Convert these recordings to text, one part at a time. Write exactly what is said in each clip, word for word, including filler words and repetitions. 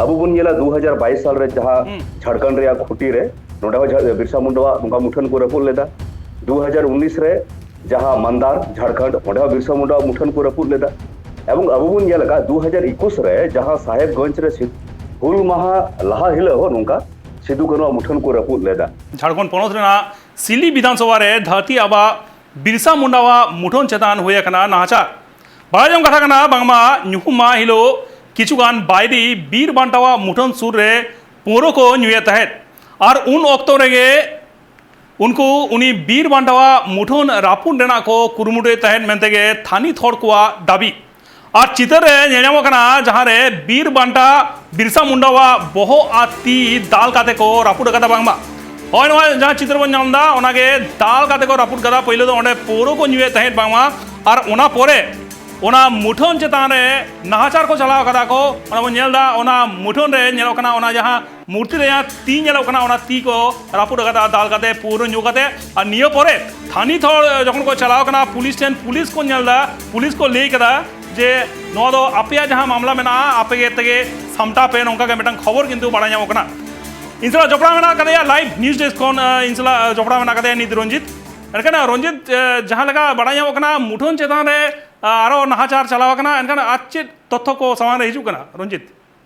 ᱟᱵᱚ ᱵᱚᱱ ᱧᱮᱞᱟ ᱫᱩ ᱦᱟᱡᱟᱨ ᱵᱟᱭᱤᱥ ᱥᱟᱞ ᱨᱮ ᱡᱟᱦᱟᱸ ᱦᱩᱸ᱾ ᱡᱷᱟᱲᱠᱷᱚᱸᱰ ᱨᱮᱭᱟᱜ ᱠᱷᱩᱴᱤ ᱨᱮ, ᱱᱚᱸᱰᱮ ᱦᱚᱸ ᱡᱷᱟ-, ᱵᱤᱨᱥᱟ ᱢᱩᱱᱰᱟᱣᱟᱜ ᱱᱚᱝᱠᱟ ᱢᱩᱴᱷᱟᱹᱱ ᱠᱚ ᱨᱟᱹᱯᱩᱫ ᱞᱮᱫᱟ᱾ ᱫᱩ ᱦᱟᱡᱟᱨ ᱩᱱᱤᱥ ᱨᱮ ᱡᱟᱦᱟᱸ ᱢᱟᱱᱫᱟᱨ ᱡᱷᱟᱲᱠᱷᱚᱸᱰ, ᱚᱸᱰᱮ ᱦᱚᱸ ᱵᱤᱨᱥᱟ ᱢᱩᱱᱰᱟᱣᱟᱜ ᱢᱩᱴᱷᱟᱹᱱ ᱠᱚ ᱨᱟᱹᱯᱩᱫ ᱞᱮᱫᱟ᱾ ᱮᱵᱚᱝ ᱟᱵᱚ ᱵᱚᱱ ᱧᱮᱞ ᱟᱠᱟᱫ ᱫᱩ ᱦᱟᱡᱟᱨ ᱮᱠᱩᱥ ᱨᱮ ᱡᱟᱦᱟᱸ ᱥᱟᱦᱮᱵᱽᱜᱚᱸᱡᱽ ᱨᱮ ᱥᱤᱫ-, ᱦᱩᱞ ᱢᱟᱦᱟ ᱞᱟᱦᱟ ᱦᱤᱞᱳᱜ ᱦᱚᱸ ᱱᱚᱝᱠᱟ ᱥᱤᱫᱩ ᱠᱟᱹᱱᱩᱣᱟᱜ ᱢᱩᱴᱷᱟᱹᱱ ᱠᱚ ᱨᱟᱹᱯᱩᱫ ᱞᱮᱫᱟ᱾ ᱡᱷᱟᱲᱠᱷᱚᱸᱰ ᱯᱚᱱᱚᱛ ᱨᱮᱱᱟᱜ ᱥᱤᱞᱤ ᱵᱤᱫᱷᱟᱱ ᱥᱚᱵᱷᱟ ᱨᱮ ᱫᱷᱟᱹᱨᱛᱤ ᱟᱵᱟ ᱵᱤᱨᱥᱟ ᱢᱩᱱᱰᱟᱣᱟᱜ ᱢᱩᱴᱷᱟᱹᱱ ᱪᱮᱛᱟᱱ ᱦᱩᱭ ᱟᱠᱟᱱᱟ ᱱᱟᱦᱟᱪᱟᱨ᱾ ᱵᱟᱲᱟᱭ ᱡᱚᱝ ᱠᱟᱛᱷᱟ ᱠᱟᱱᱟ, ᱵᱟᱝᱢᱟ ᱧᱩᱦᱩᱢ ᱢᱟᱦᱟ ᱦᱤᱞᱳᱜ ᱠᱤᱪᱷᱩᱜᱟᱱ ᱵᱟᱭᱨᱤ ᱵᱤᱨ ᱵᱟᱱᱴᱟᱣᱟᱜ ᱢᱩᱴᱷᱟᱹᱱ ᱥᱩᱨ ᱨᱮ ᱯᱟᱹᱣᱨᱟᱹ ᱠᱚ ᱧᱩᱭᱮᱫ ᱛᱟᱦᱮᱸᱫ ᱟᱨ ᱩᱱ ᱚᱠᱛᱚ ᱨᱮᱜᱮ ᱩᱱᱠᱩ ᱩᱱᱤ ᱵᱤᱨ ᱵᱟᱱᱴᱟᱣᱟᱜ ᱢᱩᱴᱷᱟᱹᱱ ᱨᱟᱹᱯᱩᱫ ᱨᱮᱱᱟᱜ ᱠᱚ ᱠᱩᱨᱩᱢᱩᱴᱩᱭᱮᱫ ᱛᱟᱦᱮᱸᱫ ᱢᱮᱱᱛᱮ ᱜᱮ ᱛᱷᱟᱹᱱᱤᱛ ᱦᱚᱲ ᱠᱚᱣᱟᱜ ᱫᱟᱹᱵᱤ᱾ ᱟᱨ ᱪᱤᱛᱟᱹᱨ ᱨᱮ ᱧᱮᱞ ᱧᱟᱢᱚᱜ ᱠᱟᱱᱟ, ᱡᱟᱦᱟᱸ ᱨᱮ ᱵᱤᱨ ᱵᱟᱱᱴᱟ ᱵᱤᱨᱥᱟ ᱢᱩᱱᱰᱟᱣᱟᱜ ᱵᱚᱦᱚᱜ ᱟᱨ ᱛᱤ ᱫᱟᱞ ᱠᱟᱛᱮ ᱠᱚ ᱨᱟᱹᱯᱩᱫ ᱟᱠᱟᱫᱟ ᱵᱟᱝᱢᱟ᱾ ᱦᱳᱭ, ᱱᱚᱣᱟ ᱡᱟᱦᱟᱸ ᱪᱤᱛᱟᱹᱨ ᱵᱚᱱ ᱧᱟᱢ ᱮᱫᱟ, ᱚᱱᱟᱜᱮ ᱫᱟᱞ ᱠᱟᱛᱮ ᱠᱚ ᱨᱟᱹᱯᱩᱫ ᱠᱟᱫᱟ᱾ ᱯᱳᱭᱞᱳ ᱫᱚ ᱚᱸᱰᱮ ᱯᱟᱹᱣᱨᱟᱹ ᱠᱚ ᱧᱩᱭᱮᱫ ᱛᱟᱦᱮᱸᱫ ᱵᱟᱝᱢᱟ, ᱟᱨ ᱚᱱᱟ ᱯᱚᱨᱮ ᱚᱱᱟ ᱢᱩᱴᱷᱟᱹᱱ ᱪᱮᱛᱟᱱ ᱨᱮ ᱱᱟᱦᱟᱪᱟᱨ ᱠᱚ ᱪᱟᱞᱟᱣ ᱠᱟᱫᱟ ᱠᱚ᱾ ᱚᱱᱟ ᱵᱚᱱ ᱧᱮᱞ ᱮᱫᱟ, ᱚᱱᱟ ᱢᱩᱴᱷᱟᱹᱱ ᱨᱮ ᱧᱮᱞᱚᱜ ᱠᱟᱱᱟ, ᱚᱱᱟ ᱡᱟᱦᱟᱸ ᱢᱩᱨᱛᱤ ᱨᱮ ᱡᱟᱦᱟᱸ ᱛᱤ ᱧᱮᱞᱚᱜ ᱠᱟᱱᱟ, ᱚᱱᱟ ᱛᱤ ᱠᱚ ᱨᱟᱹᱯᱩᱫ ᱟᱠᱟᱫᱟ ᱫᱟᱞ ᱠᱟᱛᱮ, ᱯᱟᱹᱣᱨᱟᱹ ᱧᱩ ᱠᱟᱛᱮ᱾ ᱟᱨ ᱱᱤᱭᱟᱹ ᱯᱚᱨᱮ ᱛᱷᱟᱹᱱᱤᱛ ᱦᱚᱲ ᱡᱚᱠᱷᱚᱱ ᱠᱚ ᱪᱟᱞᱟᱣ ᱠᱟᱱᱟ ᱯᱩᱞᱤᱥ ᱴᱷᱮᱱ, ᱯᱩᱞᱤᱥ ᱠᱚ ᱧᱮᱞ ᱮᱫᱟ, ᱯᱩᱞᱤᱥ ᱠᱚ ᱞᱟᱹᱭ ᱠᱟᱫᱟ ᱡᱮ ᱱᱚᱣᱟ ᱫᱚ ᱟᱯᱮᱭᱟᱜ ᱡᱟᱦᱟᱸ ᱢᱟᱢᱞᱟ ᱢᱮᱱᱟᱜᱼᱟ, ᱟᱯᱮ ᱜᱮ ᱛᱮᱜᱮ ᱥᱟᱢᱴᱟᱣ ᱯᱮ, ᱱᱚᱝᱠᱟ ᱜᱮ ᱢᱤᱫᱴᱟᱝ ᱠᱷᱚᱵᱚᱨ ᱠᱤᱱᱛᱩ ᱵᱟᱲᱟᱭ ᱧᱟᱢᱚᱜ ᱠᱟᱱᱟ᱾ ᱤᱧ ᱥᱟᱞᱟᱜ ᱡᱚᱯᱲᱟᱣ ᱢᱮᱱᱟᱜ ᱠᱟᱫᱮᱭᱟ live news desk ᱠᱷᱚᱱ, ᱟᱸ, ᱤᱧ ᱥᱟᱞᱟᱜ ᱡᱚᱯᱲᱟᱣ ᱢᱮᱱᱟᱜ ᱠᱟᱫᱮᱭᱟ ᱱᱤᱛ ᱨᱚᱧᱡᱤᱛ᱾ ᱮᱱᱠᱷᱟᱱ ᱨᱚᱧᱡᱤᱛ, ᱮ, ᱡᱟᱦᱟᱸ ᱞᱮᱠᱟ ᱵᱟᱲᱟᱭ ᱧᱟᱢᱚᱜ ᱠᱟᱱᱟ, ᱢᱩᱴᱷᱟᱹᱱ ᱪᱮᱛᱟᱱ ᱨᱮ, ᱟ, ᱟᱨᱚ ᱱᱟᱦᱟᱪᱟᱨ ᱪᱟᱞᱟᱣ ᱟᱠᱟᱱᱟ, ᱮᱱᱠᱷᱟᱱ ᱟᱨ ᱪᱮᱫ ᱛᱚᱛᱛᱷᱚ ᱠᱚ ᱥᱟᱢᱟᱝ ᱨᱮ ᱦᱤᱡᱩᱜ ᱠᱟᱱᱟ, ᱨᱚᱧᱡᱤᱛ?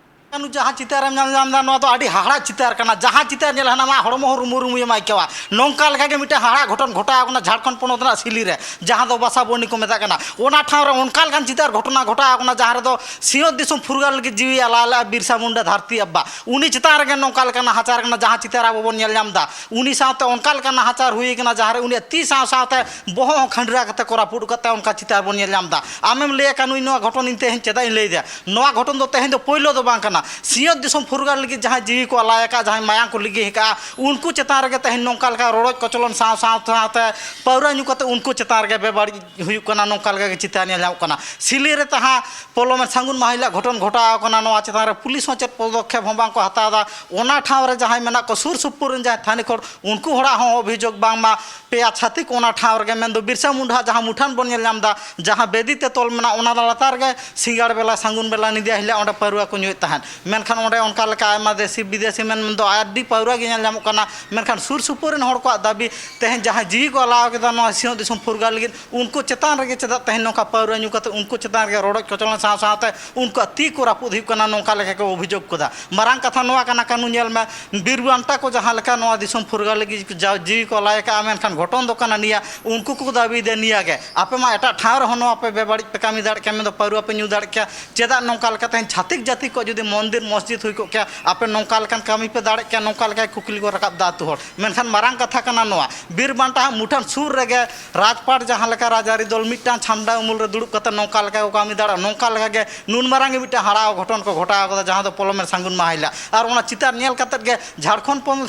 ᱱᱩᱭ ᱡᱟᱦᱟᱸ ᱪᱤᱛᱟᱹᱨᱮᱢ ᱧᱮᱞ ᱧᱟᱢ ᱮᱫᱟ, ᱱᱚᱣᱟ ᱫᱚ ᱟᱹᱰᱤ ᱦᱟᱦᱟᱲᱟᱜ ᱪᱤᱛᱟᱹᱨ ᱠᱟᱱᱟ᱾ ᱡᱟᱦᱟᱸ ᱪᱤᱛᱟᱹᱨ ᱧᱮᱞ ᱦᱟᱱᱟ ᱢᱟ ᱦᱚᱲᱢᱚ ᱦᱚᱸ ᱨᱩᱢᱩ ᱨᱩᱢᱩᱭᱮᱢ ᱟᱹᱭᱠᱟᱹᱣᱟ᱾ ᱱᱚᱝᱠᱟ ᱞᱮᱠᱟᱜᱮ ᱢᱤᱫᱴᱟᱝ ᱦᱟᱦᱟᱲᱟᱜ ᱜᱷᱚᱴᱚᱱ ᱜᱷᱚᱴᱟᱣ ᱟᱠᱟᱱᱟ ᱡᱷᱟᱲᱠᱷᱚᱸᱰ ᱯᱚᱱᱚᱛ ᱨᱮᱱᱟᱜ ᱥᱤᱞᱤ ᱨᱮ, ᱡᱟᱦᱟᱸ ᱫᱚ ᱵᱟᱥᱟ ᱵᱚᱨᱱᱤ ᱠᱚ ᱢᱮᱛᱟᱜ ᱠᱟᱱᱟ᱾ ᱚᱱᱟ ᱴᱷᱟᱶ ᱨᱮ ᱚᱱᱠᱟ ᱞᱮᱠᱟᱱ ᱪᱤᱛᱟᱹᱨ ᱜᱷᱚᱴᱚᱱᱟ ᱜᱷᱚᱴᱟᱣ ᱟᱠᱟᱱᱟ, ᱡᱟᱦᱟᱸ ᱨᱮᱫᱚ ᱥᱤᱧᱚᱛ ᱫᱤᱥᱚᱢ ᱯᱷᱩᱨᱜᱟᱹᱞ ᱞᱟᱹᱜᱤᱫ ᱡᱤᱣᱤ ᱟᱞᱟᱭ ᱞᱮᱫᱼᱟ ᱵᱤᱨᱥᱟ ᱢᱩᱱᱰᱟ ᱫᱷᱟᱹᱨᱛᱤ ᱟᱵᱟ᱾ ᱩᱱᱤ ᱪᱮᱛᱟᱱ ᱨᱮᱜᱮ ᱱᱚᱝᱠᱟ ᱞᱮᱠᱟᱱ ᱱᱟᱦᱟᱪᱟᱨ ᱠᱟᱱᱟ, ᱡᱟᱦᱟᱸ ᱪᱤᱛᱟᱹᱨ ᱟᱵᱚ ᱵᱚᱱ ᱧᱮᱞ ᱧᱟᱢ ᱮᱫᱟ᱾ ᱩᱱᱤ ᱥᱟᱶᱛᱮ ᱚᱱᱠᱟ ᱞᱮᱠᱟᱱ ᱱᱟᱦᱟᱪᱟᱨ ᱦᱩᱭ ᱠᱟᱱᱟ, ᱡᱟᱦᱟᱸ ᱨᱮ ᱩᱱᱤᱭᱟᱜ ᱛᱤ ᱥᱟᱶ ᱥᱟᱶᱛᱮ ᱵᱚᱦᱚᱜ ᱦᱚᱸ ᱠᱷᱟᱹᱱᱰᱨᱟ ᱠᱟᱛᱮ ᱠᱚ ᱨᱟᱹᱯᱩᱫ ᱟᱠᱟᱫ ᱛᱟᱭᱟ, ᱚᱱᱠᱟ ᱪᱤᱛᱟᱹᱨ ᱵᱚᱱ ᱧᱮᱞ ᱧᱟᱢ ᱮᱫᱟ᱾ ᱟᱢᱮᱢ ᱞᱟᱹᱭᱟ, ᱠᱟᱹᱱᱩ, ᱱᱚᱣᱟ ᱜᱷᱚᱴᱚᱱ ᱤᱧ ᱛᱮᱦᱮᱧ ᱪᱮᱫᱟᱜ ᱤᱧ ᱞᱟᱹᱭ ᱮᱫᱟ? ᱱᱚᱣᱟ ᱜᱷᱚᱴᱚᱱ ᱫᱚ ᱛᱮᱦᱮᱧ ᱫᱚ ᱯᱳᱭᱞᱳ ᱫᱚ ᱵᱟᱝ ᱠᱟᱱᱟ᱾ ᱥᱤᱧᱚᱛ ᱫᱤᱥᱚᱢ ᱯᱷᱩᱨᱜᱟᱹᱞ ᱞᱟᱹᱜᱤᱫ ᱡᱟᱦᱟᱸᱭ ᱡᱤᱣᱤ ᱠᱚ ᱟᱞᱟᱭ ᱟᱠᱟᱫ, ᱡᱟᱦᱟᱸᱭ ᱢᱟᱭᱟᱢ ᱠᱚ ᱞᱤᱸᱜᱤ ᱟᱠᱟᱫᱼᱟ, ᱩᱱᱠᱩ ᱪᱮᱛᱟᱱ ᱨᱮᱜᱮ ᱛᱮᱦᱮᱧ ᱱᱚᱝᱠᱟ ᱞᱮᱠᱟ ᱨᱚᱰᱚᱡ ᱠᱚᱪᱞᱚᱱ ᱥᱟᱶ ᱥᱟᱶ ᱥᱟᱶᱛᱮ ᱯᱟᱹᱣᱨᱟᱹ ᱧᱩ ᱠᱟᱛᱮ ᱩᱱᱠᱩ ᱪᱮᱛᱟᱱ ᱨᱮᱜᱮ ᱵᱮᱵᱟᱹᱲᱤᱡ ᱦᱩᱭᱩᱜ ᱠᱟᱱᱟ, ᱱᱚᱝᱠᱟ ᱞᱮᱠᱟ ᱜᱮ ᱪᱤᱛᱟᱹᱨ ᱧᱮᱞ ᱧᱟᱢᱚᱜ ᱠᱟᱱᱟ᱾ ᱥᱤᱞᱤ ᱨᱮ ᱛᱟᱦᱟᱸ ᱯᱚᱞᱚᱢᱮᱱ ᱥᱟᱹᱜᱩᱱ ᱢᱟᱦᱟ ᱦᱤᱞᱳᱜ ᱜᱷᱚᱴᱚᱱ ᱜᱷᱚᱴᱟᱣ ᱟᱠᱟᱱᱟ, ᱱᱚᱣᱟ ᱪᱮᱛᱟᱱ ᱨᱮ ᱯᱩᱞᱤᱥ ᱦᱚᱸ ᱪᱮᱫ ᱯᱚᱫᱚᱠᱷᱮᱯ ᱦᱚᱸ ᱵᱟᱝ ᱠᱚ ᱦᱟᱛᱟᱣ ᱮᱫᱟ᱾ ᱚᱱᱟ ᱴᱷᱟᱶ ᱨᱮ ᱡᱟᱦᱟᱸᱭ ᱢᱮᱱᱟᱜ ᱠᱚ ᱥᱩᱨ ᱥᱩᱯᱩᱨ ᱨᱮᱱ ᱡᱟᱦᱟᱸᱭ ᱛᱷᱟᱹᱱᱤᱛ ᱦᱚᱲ, ᱩᱱᱠᱩ ᱦᱚᱲᱟᱜ ᱦᱚᱸ ᱚᱵᱷᱤᱡᱳᱜᱽ ᱵᱟᱝᱢᱟ ᱯᱮᱭᱟ ᱪᱷᱟᱹᱛᱤᱠ ᱚᱱᱟ ᱴᱷᱟᱶ ᱨᱮᱜᱮ, ᱢᱮᱱᱫᱚ ᱵᱤᱨᱥᱟ ᱢᱩᱱᱰᱟ ᱡᱟᱦᱟᱸ ᱢᱩᱴᱷᱟᱹᱱ ᱵᱚᱱ ᱧᱮᱞ ᱧᱟᱢ ᱮᱫᱟ, ᱡᱟᱦᱟᱸ ᱵᱮᱫᱤ ᱛᱮ ᱛᱚᱞ ᱢᱮᱱᱟᱜ, ᱚᱱᱟ ᱞᱟᱛᱟᱨ ᱨᱮᱜᱮ ᱥᱤᱸᱜᱟᱲ ᱵᱮᱞᱟ, ᱥᱟᱹᱜᱩᱱ ᱵᱮᱞᱟ, ᱧᱤᱫᱟᱹ ᱦᱤᱞᱳᱜ ᱚᱸᱰᱮ ᱯᱟᱹᱣᱨᱟᱹ ᱠᱚ ᱧᱩᱭᱮᱫ ᱛᱟᱦᱮᱸᱫ᱾ ᱢᱮᱱᱠᱷᱟᱱ ᱚᱸᱰᱮ ᱚᱱᱠᱟ ᱞᱮᱠᱟ ᱟᱭᱢᱟ ᱫᱮᱥᱤ ᱵᱤᱫᱮᱥᱤ ᱢᱮᱱ ᱫᱚ ᱟᱹᱰᱤ ᱯᱟᱹᱣᱨᱟᱹ ᱜᱮ ᱧᱮᱞ ᱧᱟᱢᱚᱜ ᱠᱟᱱᱟ᱾ ᱢᱮᱱᱠᱷᱟᱱ ᱥᱩᱨ ᱥᱩᱯᱩᱨ ᱨᱮᱱ ᱦᱚᱲ ᱠᱚᱣᱟᱜ ᱫᱟᱹᱵᱤ, ᱛᱮᱦᱮᱧ ᱡᱟᱦᱟᱸᱭ ᱡᱤᱣᱤ ᱠᱚ ᱟᱞᱟᱭ ᱠᱮᱫᱟ ᱱᱚᱣᱟ ᱥᱤᱧᱚᱛ ᱫᱤᱥᱚᱢ ᱯᱷᱩᱨᱜᱟᱹᱞ ᱞᱟᱹᱜᱤᱫ, ᱩᱱᱠᱩ ᱪᱮᱛᱟᱱ ᱨᱮᱜᱮ ᱪᱮᱫᱟᱜ ᱛᱮᱦᱮᱧ ᱱᱚᱝᱠᱟ ᱯᱟᱹᱣᱨᱟᱹ ᱧᱩ ᱠᱟᱛᱮ ᱩᱱᱠᱩ ᱪᱮᱛᱟᱱ ᱨᱮᱜᱮ ᱨᱚᱰᱚᱡ ᱠᱚᱪᱞᱚᱱ ᱥᱟᱶ ᱥᱟᱶᱛᱮ ᱩᱱᱠᱩᱣᱟᱜ ᱛᱤ ᱠᱚ ᱨᱟᱹᱯᱩᱫ ᱦᱩᱭᱩᱜ ᱠᱟᱱᱟ, ᱱᱚᱝᱠᱟ ᱞᱮᱠᱟ ᱠᱚ ᱚᱵᱷᱤᱡᱳᱜᱽ ᱠᱮᱫᱟ᱾ ᱢᱟᱨᱟᱝ ᱠᱟᱛᱷᱟ ᱱᱚᱣᱟ ᱠᱟᱱᱟ, ᱠᱟᱹᱱᱩ, ᱧᱮᱞ ᱢᱮ, ᱵᱤᱨ ᱵᱟᱱᱴᱟ ᱠᱚ ᱡᱟᱦᱟᱸ ᱞᱮᱠᱟ ᱱᱚᱣᱟ ᱫᱤᱥᱚᱢ ᱯᱷᱩᱨᱜᱟᱹᱞ ᱞᱟᱹᱜᱤᱫ ᱡᱟ ᱡᱤᱣᱤ ᱠᱚ ᱟᱞᱟᱭ ᱟᱠᱟᱫᱼᱟ, ᱢᱮᱱᱠᱷᱟᱱ ᱜᱷᱚᱴᱚᱱ ᱫᱚ ᱠᱟᱱᱟ ᱱᱤᱭᱟᱹ, ᱩᱱᱠᱩ ᱠᱚᱠᱚ ᱫᱟᱹᱵᱤᱭᱮᱫᱟ ᱱᱤᱭᱟᱹ ᱜᱮ, ᱟᱯᱮ ᱢᱟ ᱮᱴᱟᱜ ᱴᱷᱟᱶ ᱨᱮᱦᱚᱸ ᱱᱚᱣᱟ ᱯᱮ ᱵᱮᱵᱟᱹᱲᱤᱡ ᱯᱮ ᱠᱟᱹᱢᱤ ᱫᱟᱲᱮᱭᱟᱜ ᱠᱮᱭᱟ, ᱢᱮᱱᱫᱚ ᱯᱟᱹᱣᱨᱟᱹ ᱯᱮ ᱧᱩ ᱫᱟᱲᱮᱭᱟᱜ ᱠᱮᱭᱟ, ᱪᱮᱫᱟᱜ ᱱᱚᱝᱠᱟ ᱞᱮᱠᱟ ᱛᱮᱦᱮᱧ ᱪᱷᱟᱹᱛᱤᱠ ᱡᱟᱹᱛᱤ ᱠᱚ ᱡᱩᱫᱤ ᱢᱚᱱᱫᱤᱨ ᱢᱚᱥᱡᱤᱫ ᱦᱩᱭ ᱠᱚᱜ ᱠᱮᱭᱟ, ᱟᱯᱮ ᱱᱚᱝᱠᱟ ᱞᱮᱠᱟᱱ ᱠᱟᱹᱢᱤ ᱯᱮ ᱫᱟᱲᱮᱭᱟᱜ ᱠᱮᱭᱟ, ᱱᱚᱝᱠᱟ ᱞᱮᱠᱟ ᱠᱩᱠᱞᱤ ᱠᱚ ᱨᱟᱠᱟᱵ ᱮᱫᱟ ᱟᱹᱛᱩ ᱦᱚᱲ᱾ ᱢᱮᱱᱠᱷᱟᱱ ᱢᱟᱨᱟᱝ ᱠᱟᱛᱷᱟ ᱠᱟᱱᱟ ᱱᱚᱣᱟ, ᱵᱤᱨ ᱵᱟᱱᱴᱟ ᱦᱟᱸᱜ ᱢᱩᱴᱷᱟᱹᱱ ᱥᱩᱨ ᱨᱮᱜᱮ ᱨᱟᱡᱽᱯᱟᱴ ᱡᱟᱦᱟᱸ ᱞᱮᱠᱟ ᱨᱟᱡᱽᱟᱹᱨᱤ ᱫᱚᱞ ᱢᱤᱫᱴᱟᱝ ᱪᱷᱟᱢᱰᱟ ᱩᱢᱩᱞ ᱨᱮ ᱫᱩᱲᱩᱵ ᱠᱟᱛᱮ ᱱᱚᱝᱠᱟ ᱞᱮᱠᱟ ᱠᱚ ᱠᱟᱹᱢᱤ ᱫᱟᱲᱮᱭᱟᱜᱼᱟ, ᱱᱚᱝᱠᱟ ᱞᱮᱠᱟ ᱜᱮ ᱱᱩᱱ ᱢᱟᱨᱟᱝ ᱜᱮ ᱢᱤᱫᱴᱟᱝ ᱦᱟᱲᱟᱣ ᱜᱷᱚᱴᱚᱱ ᱠᱚ ᱜᱷᱚᱴᱟᱣ ᱠᱟᱫᱟ, ᱡᱟᱦᱟᱸ ᱫᱚ ᱯᱚᱞᱚᱢᱮᱨ ᱥᱟᱹᱜᱩᱱ ᱢᱟᱦᱟ ᱦᱤᱞᱳᱜ᱾ ᱟᱨ ᱚᱱᱟ ᱪᱤᱛᱟᱨ ᱧᱮᱞ ᱠᱟᱛᱮ ᱜᱮ ᱡᱷᱟᱲᱠᱷᱚᱸᱰ ᱯᱚᱱᱚᱛ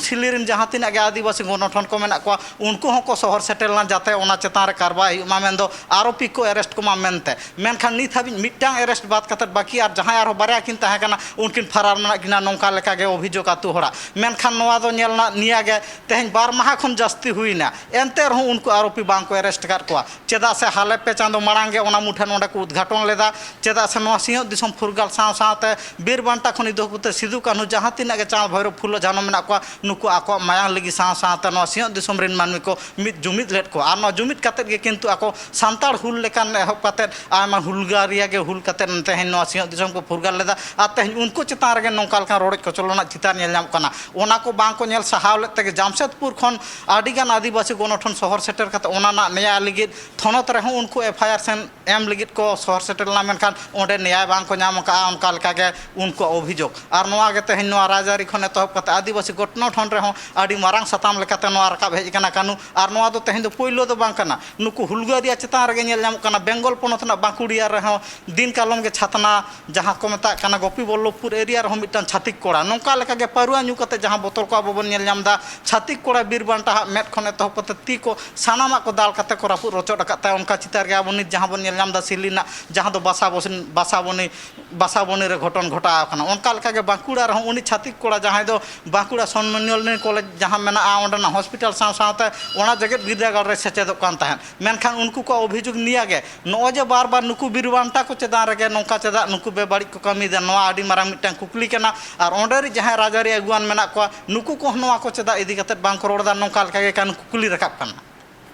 ᱥᱤᱞᱤ ᱨᱮᱱ ᱡᱟᱦᱟᱸ ᱛᱤᱱᱟᱹᱜ ᱜᱮ ᱟᱹᱫᱤᱵᱟᱹᱥᱤ ᱜᱚᱱᱚᱴᱷᱚᱱ ᱠᱚ ᱢᱮᱱᱟᱜ ᱠᱚᱣᱟ, ᱩᱱᱠᱩ ᱦᱚᱸᱠᱚ ᱥᱚᱦᱚᱨ ᱥᱮᱴᱮᱨ ᱞᱮᱱᱟ, ᱡᱟᱛᱮ ᱚᱱᱟ ᱪᱮᱛᱟᱱ ᱨᱮ ᱠᱟᱨᱵᱟᱭ ᱦᱩᱭᱩᱜ ᱢᱟ ᱢᱮᱱᱫᱚ ᱟᱨᱳᱯᱤ ᱠᱚ ᱮᱨᱮᱥᱴ ᱠᱚᱢᱟ ᱢᱮᱱᱛᱮ᱾ ᱢᱮᱱᱠᱷᱟᱱ ᱱᱤᱛ ᱦᱟᱹᱵᱤᱡ ᱢᱤᱫᱴᱟᱝ ᱮᱨᱮᱥᱴ ᱵᱟᱫ ᱠᱟᱛᱮ ᱵᱟᱹᱠᱤ ᱟᱨ ᱡᱟᱦᱟᱸᱭ ᱟᱨᱦᱚᱸ ᱵᱟᱨᱭᱟ ᱠᱤᱱ ᱛᱟᱦᱮᱸ ᱠᱟᱱᱟ, ᱩᱱᱠᱤᱱ ᱯᱷᱟᱨᱟᱨ ᱢᱮᱱᱟᱜ ᱠᱤᱱᱟ, ᱱᱚᱝᱠᱟ ᱞᱮᱠᱟ ᱜᱮ ᱚᱵᱷᱤᱡᱳᱜᱽ ᱟᱹᱛᱩ ᱦᱚᱲᱟᱜ᱾ ᱢᱮᱱᱠᱷᱟᱱ ᱱᱚᱣᱟ ᱫᱚ ᱧᱮᱞ ᱨᱮᱱᱟᱜ ᱱᱤᱭᱟᱹ ᱜᱮ, ᱛᱮᱦᱮᱧ ᱵᱟᱨ ᱢᱟᱦᱟ ᱠᱷᱚᱱ ᱡᱟᱹᱥᱛᱤ ᱦᱩᱭᱱᱟ, ᱮᱱᱛᱮ ᱨᱮᱦᱚᱸ ᱩᱱᱠᱩ ᱟᱨᱳᱯᱤ ᱵᱟᱝ ᱠᱚ ᱮᱨᱮᱥᱴ ᱟᱠᱟᱫ ᱠᱚᱣᱟ᱾ ᱪᱮᱫᱟᱜ ᱥᱮ ᱦᱟᱞᱮ ᱯᱮ ᱪᱟᱸᱫᱚ ᱢᱟᱲᱟᱝ ᱜᱮ ᱚᱱᱟ ᱢᱩᱴᱷᱟᱹᱱ ᱚᱸᱰᱮ ᱠᱚ ᱩᱫᱽᱜᱷᱟᱴᱚᱱ ᱞᱮᱫᱟ᱾ ᱪᱮᱫᱟᱜ ᱥᱮ ᱱᱚᱣᱟ ᱥᱤᱧᱚᱛ ᱫᱤᱥᱚᱢ ᱯᱷᱩᱨᱜᱟᱹᱞ ᱥᱟᱶ ᱥᱟᱶᱛᱮ ᱵᱤᱨ ᱵᱟᱱᱴᱟ ᱠᱷᱚᱱ ᱮᱛᱚᱦᱚᱵ ᱠᱟᱛᱮ ᱥᱤᱫᱩ ᱠᱟᱹᱱᱦᱩ ᱡᱟᱦᱟᱸ ᱛᱤᱱᱟᱹᱜ ᱜᱮ ᱪᱟᱸᱫ ᱵᱷᱳᱭᱨᱳᱵ ᱯᱷᱩᱞᱳ ᱡᱷᱟᱱᱳ ᱢᱮᱱᱟᱜ ᱠᱚᱣᱟ, ᱱᱩᱠᱩ ᱟᱠᱚᱣᱟᱜ ᱢᱟᱭᱟᱝ ᱞᱟᱹᱜᱤᱫ ᱥᱟᱶ ᱥᱟᱶᱛᱮ ᱱᱚᱣᱟ ᱥᱤᱧᱚᱛ ᱫᱤᱥᱚᱢ ᱨᱮᱱ ᱢᱟᱹᱱᱢᱤ ᱠᱚ ᱢᱤᱫ ᱡᱩᱢᱤᱫ ᱞᱮᱫ ᱠᱚᱣᱟ᱾ ᱟᱨ ᱱᱚᱣᱟ ᱡᱩᱢᱤᱫ ᱠᱟᱛᱮᱫ ᱜᱮ ᱠᱤᱱᱛᱩ ᱟᱠᱚ ᱥᱟᱱᱛᱟᱲ ᱦᱩᱞ ᱞᱮᱠᱟᱱ ᱮᱦᱚᱵ ᱠᱟᱛᱮᱫ ᱟᱭᱢᱟ ᱦᱩᱞᱜᱟᱹᱨᱤᱭᱟᱹ ᱜᱮ ᱦᱩᱞ ᱠᱟᱛᱮᱫ ᱛᱮᱦᱮᱧ ᱱᱚᱣᱟ ᱥᱤᱧᱚᱛ ᱫᱤᱥᱚᱢ ᱠᱚ ᱯᱷᱩᱨᱜᱟᱹᱞ ᱞᱮᱫᱟ᱾ ᱟᱨ ᱛᱮᱦᱮᱧ ᱩᱱᱠᱩ ᱪᱮᱛᱟᱱ ᱨᱮᱜᱮ ᱱᱚᱝᱠᱟ ᱞᱮᱠᱟᱱ ᱨᱚᱰᱚᱡ ᱠᱚᱪᱞᱚᱱᱟᱜ ᱪᱤᱛᱟᱨ ᱧᱮᱞ ᱧᱟᱢᱚᱜ ᱠᱟᱱᱟ᱾ ᱚᱱᱟ ᱠᱚ ᱵᱟᱝ ᱠᱚ ᱧᱮᱞ ᱥᱟᱦᱟᱣ ᱞᱮᱫ ᱛᱮᱜᱮ ᱡᱟᱢᱥᱮᱫᱽᱯᱩᱨ ᱠᱷᱚᱱ ᱟᱹᱰᱤᱜᱟᱱ ᱟᱹᱫᱤᱵᱟᱹᱥᱤ ᱜᱚᱱᱚᱴᱷᱚᱱ ᱥᱚᱦᱚᱨ ᱥᱮᱴᱮᱨ ᱠᱟᱛᱮ ᱚᱱᱟ ᱨᱮᱱᱟᱜ ᱱᱮᱭᱟ ᱞᱟᱹᱜᱤᱫ ᱛᱷᱚᱱᱚᱛ ᱨᱮᱦᱚᱸ ᱩᱱᱠᱩ ᱮᱯᱷ ᱟᱭ ᱟᱨ ᱥᱮᱱ ᱮᱢ ᱞᱟᱹᱜᱤᱫ ᱠᱚ ᱥᱚᱦᱚᱨ ᱥᱮᱴᱮᱨ ᱞᱮᱱᱟ, ᱢᱮᱱᱠᱷᱟᱱ ᱚᱸᱰᱮ ᱱᱮᱭᱟᱭ ᱵᱟᱝ ᱠᱚ ᱧᱟᱢ ᱟᱠᱟᱫᱼᱟ, ᱚᱱᱠᱟ ᱞᱮᱠᱟᱜᱮ ᱩᱱᱠᱩᱣᱟᱜ ᱚᱵᱷᱤᱡᱳᱜᱽ᱾ ᱟᱨ ᱱᱚᱣᱟ ᱜᱮ ᱛᱮᱦᱮᱧ ᱱᱚᱣᱟ ᱨᱟᱡᱽᱟᱹᱨᱤ ᱠᱷᱚᱱ ᱮᱛᱚᱦᱚᱵ ᱠᱟᱛᱮ ᱟᱹᱫᱤᱵᱟᱹᱥᱤ ᱜᱚᱴᱷᱚᱱ ᱨᱮᱦᱚᱸ ᱟᱹᱰᱤ ᱢᱟᱨᱟᱝ ᱥᱟᱛᱟᱢ ᱞᱮᱠᱟᱛᱮ ᱱᱚᱣᱟ ᱨᱟᱠᱟᱵ ᱦᱮᱡ ᱟᱠᱟᱱᱟ ᱠᱟᱹᱱᱩ᱾ ᱟᱨ ᱱᱚᱣᱟ ᱫᱚ ᱛᱮᱦᱮᱧ ᱫᱚ ᱯᱳᱭᱞᱳ ᱫᱚ ᱵᱟᱝ ᱠᱟᱱᱟ, ᱱᱩᱠᱩ ᱦᱩᱞᱜᱟᱹᱨᱤᱭᱟᱹ ᱪᱮᱛᱟᱱ ᱨᱮᱜᱮ ᱧᱮᱞ ᱧᱟᱢᱚᱜ ᱠᱟᱱᱟ᱾ ᱵᱮᱝᱜᱚᱞ ᱯᱚᱱᱚᱛ ᱨᱮᱱᱟᱜ ᱵᱟᱸᱠᱩᱲᱤᱭᱟ ᱨᱮᱦᱚᱸ ᱫᱤᱱ ᱠᱟᱞᱚᱢ ᱜᱮ ᱪᱷᱟᱛᱱᱟ, ᱡᱟᱦᱟᱸ ᱠᱚ ᱢᱮᱛᱟᱜ ᱠᱟᱱᱟ ᱜᱳᱯᱤᱵᱚᱞᱞᱚᱵᱷᱯᱩᱨ ᱮᱨᱤᱭᱟ ᱨᱮᱦᱚᱸ ᱢᱤᱫᱴᱟᱝ ᱪᱷᱟᱹᱛᱤᱠ ᱠᱚᱲᱟ, ᱱᱚᱝᱠᱟ ᱞᱮᱠᱟᱜᱮ ᱯᱟᱹᱣᱨᱟᱹ ᱧᱩ ᱠᱟᱛᱮ ᱡᱟᱦᱟᱸ ᱵᱚᱛᱚᱞ ᱠᱚ ᱟᱵᱚ ᱵᱚᱱ ᱧᱮᱞ ᱧᱟᱢ ᱮᱫᱟ, ᱪᱷᱟᱹᱛᱤᱠ ᱠᱚᱲᱟ ᱵᱤᱨ ᱵᱟᱱᱴᱟ ᱦᱟᱜ ᱢᱮᱫ ᱠᱷᱚᱱ ᱮᱛᱚᱦᱚᱵ ᱠᱟᱛᱮ ᱛᱤ ᱠᱚ ᱥᱟᱱᱟᱢᱟᱜ ᱠᱚ ᱫᱟᱞ ᱠᱟᱛᱮ ᱠᱚ ᱨᱟᱹᱯᱩᱫ ᱨᱚᱪᱚᱫ ᱟᱠᱟᱫ ᱛᱟᱭᱟ᱾ ᱚᱱᱠᱟ ᱪᱤᱛᱟᱨ ᱜᱮ ᱟᱵᱚ ᱱᱤᱛ ᱡᱟᱦᱟᱸ ᱵᱚᱱ ᱧᱮᱞ ᱧᱟᱢ ᱮᱫᱟ ᱥᱤᱞᱤ ᱨᱮᱱᱟᱜ, ᱡᱟᱦᱟᱸ ᱫᱚ ᱵᱟᱥᱟ ᱵᱚᱥᱤᱱ-, ᱵᱟᱥᱟ ᱵᱚᱱᱤ, ᱵᱟᱥᱟ ᱵᱚᱱᱤ ᱨᱮ ᱜᱷᱚᱴᱚᱱ ᱜᱷᱚᱴᱟᱣ ᱟᱠᱟᱱᱟ᱾ ᱚᱱᱠᱟ ᱞᱮᱠᱟᱜᱮ ᱵᱟᱸᱠᱩᱲᱟ ᱨᱮᱦᱚᱸ ᱩᱱᱤ ᱪᱷᱟᱹᱛᱤᱠ ᱠᱚᱲᱟ ᱡᱟᱦᱟᱸᱭ ᱫᱚ ᱵᱟᱸᱠᱩᱲᱟ ᱥᱚᱱᱢᱤᱞᱚᱱᱤ ᱠᱚᱞᱮᱡᱽ ᱡᱟᱦᱟᱸ ᱢᱮᱱᱟᱜᱼᱟ, ᱚᱸᱰᱮᱱᱟᱜ ᱦᱚᱥᱯᱤᱴᱟᱞ ᱥᱟᱶ ᱥᱟᱶᱛᱮ ᱚᱱᱟ ᱡᱮᱜᱮᱛ ᱵᱤᱨᱫᱟᱹᱜᱟᱲ ᱨᱮ ᱥᱮᱪᱮᱫᱚᱜ ᱠᱟᱱ ᱛᱟᱦᱮᱸᱫ᱾ ᱢᱮᱱᱠᱷᱟᱱ ᱩᱱᱠᱩ ᱠᱚᱣᱟᱜ ᱚᱵᱷᱤᱡᱳᱜᱽ ᱱᱤᱭᱟᱹ ᱜᱮ, ᱱᱚᱜᱼᱚᱭ ᱡᱮ ᱵᱟᱨ ᱵᱟᱨ ᱱᱩᱠᱩ ᱵᱤᱨ ᱵᱟᱱᱴᱟ ᱠᱚ ᱪᱮᱛᱟᱱ ᱨᱮᱜᱮ ᱱᱚᱝᱠᱟ ᱪᱮᱫᱟᱜ ᱱᱩᱠᱩ ᱵᱮᱵᱟᱹᱲᱤᱡ ᱠᱚ ᱠᱟᱹᱢᱤᱭᱮᱫᱟ, ᱱᱚᱣᱟ ᱟᱹᱰᱤ ᱢᱟᱨᱟᱝ ᱢᱤᱫᱴᱟᱝ ᱠᱩᱠᱞᱤ ᱠᱟᱱᱟ᱾ ᱟᱨ ᱚᱸᱰᱮ ᱨᱮ ᱡᱟᱦᱟᱸᱭ ᱨᱟᱡᱽᱟᱹᱨᱤ ᱟᱹᱜᱩᱣᱟᱱ ᱢᱮᱱᱟᱜ ᱠᱚᱣᱟ, ᱱᱩᱠᱩ ᱠᱚ ᱱᱚᱣᱟ ᱠᱚ ᱪᱮᱫᱟᱜ ᱤᱫᱤ ᱠᱟᱛᱮᱫ ᱵᱟᱝ ᱠᱚ ᱨᱚᱲ ᱮᱫᱟ, ᱱᱚᱝᱠᱟ ᱞᱮᱠᱟ ᱜᱮ ᱠᱟᱱ ᱠᱩᱠᱞᱤ ᱨᱟᱠᱟᱵ ᱠᱟᱱᱟ᱾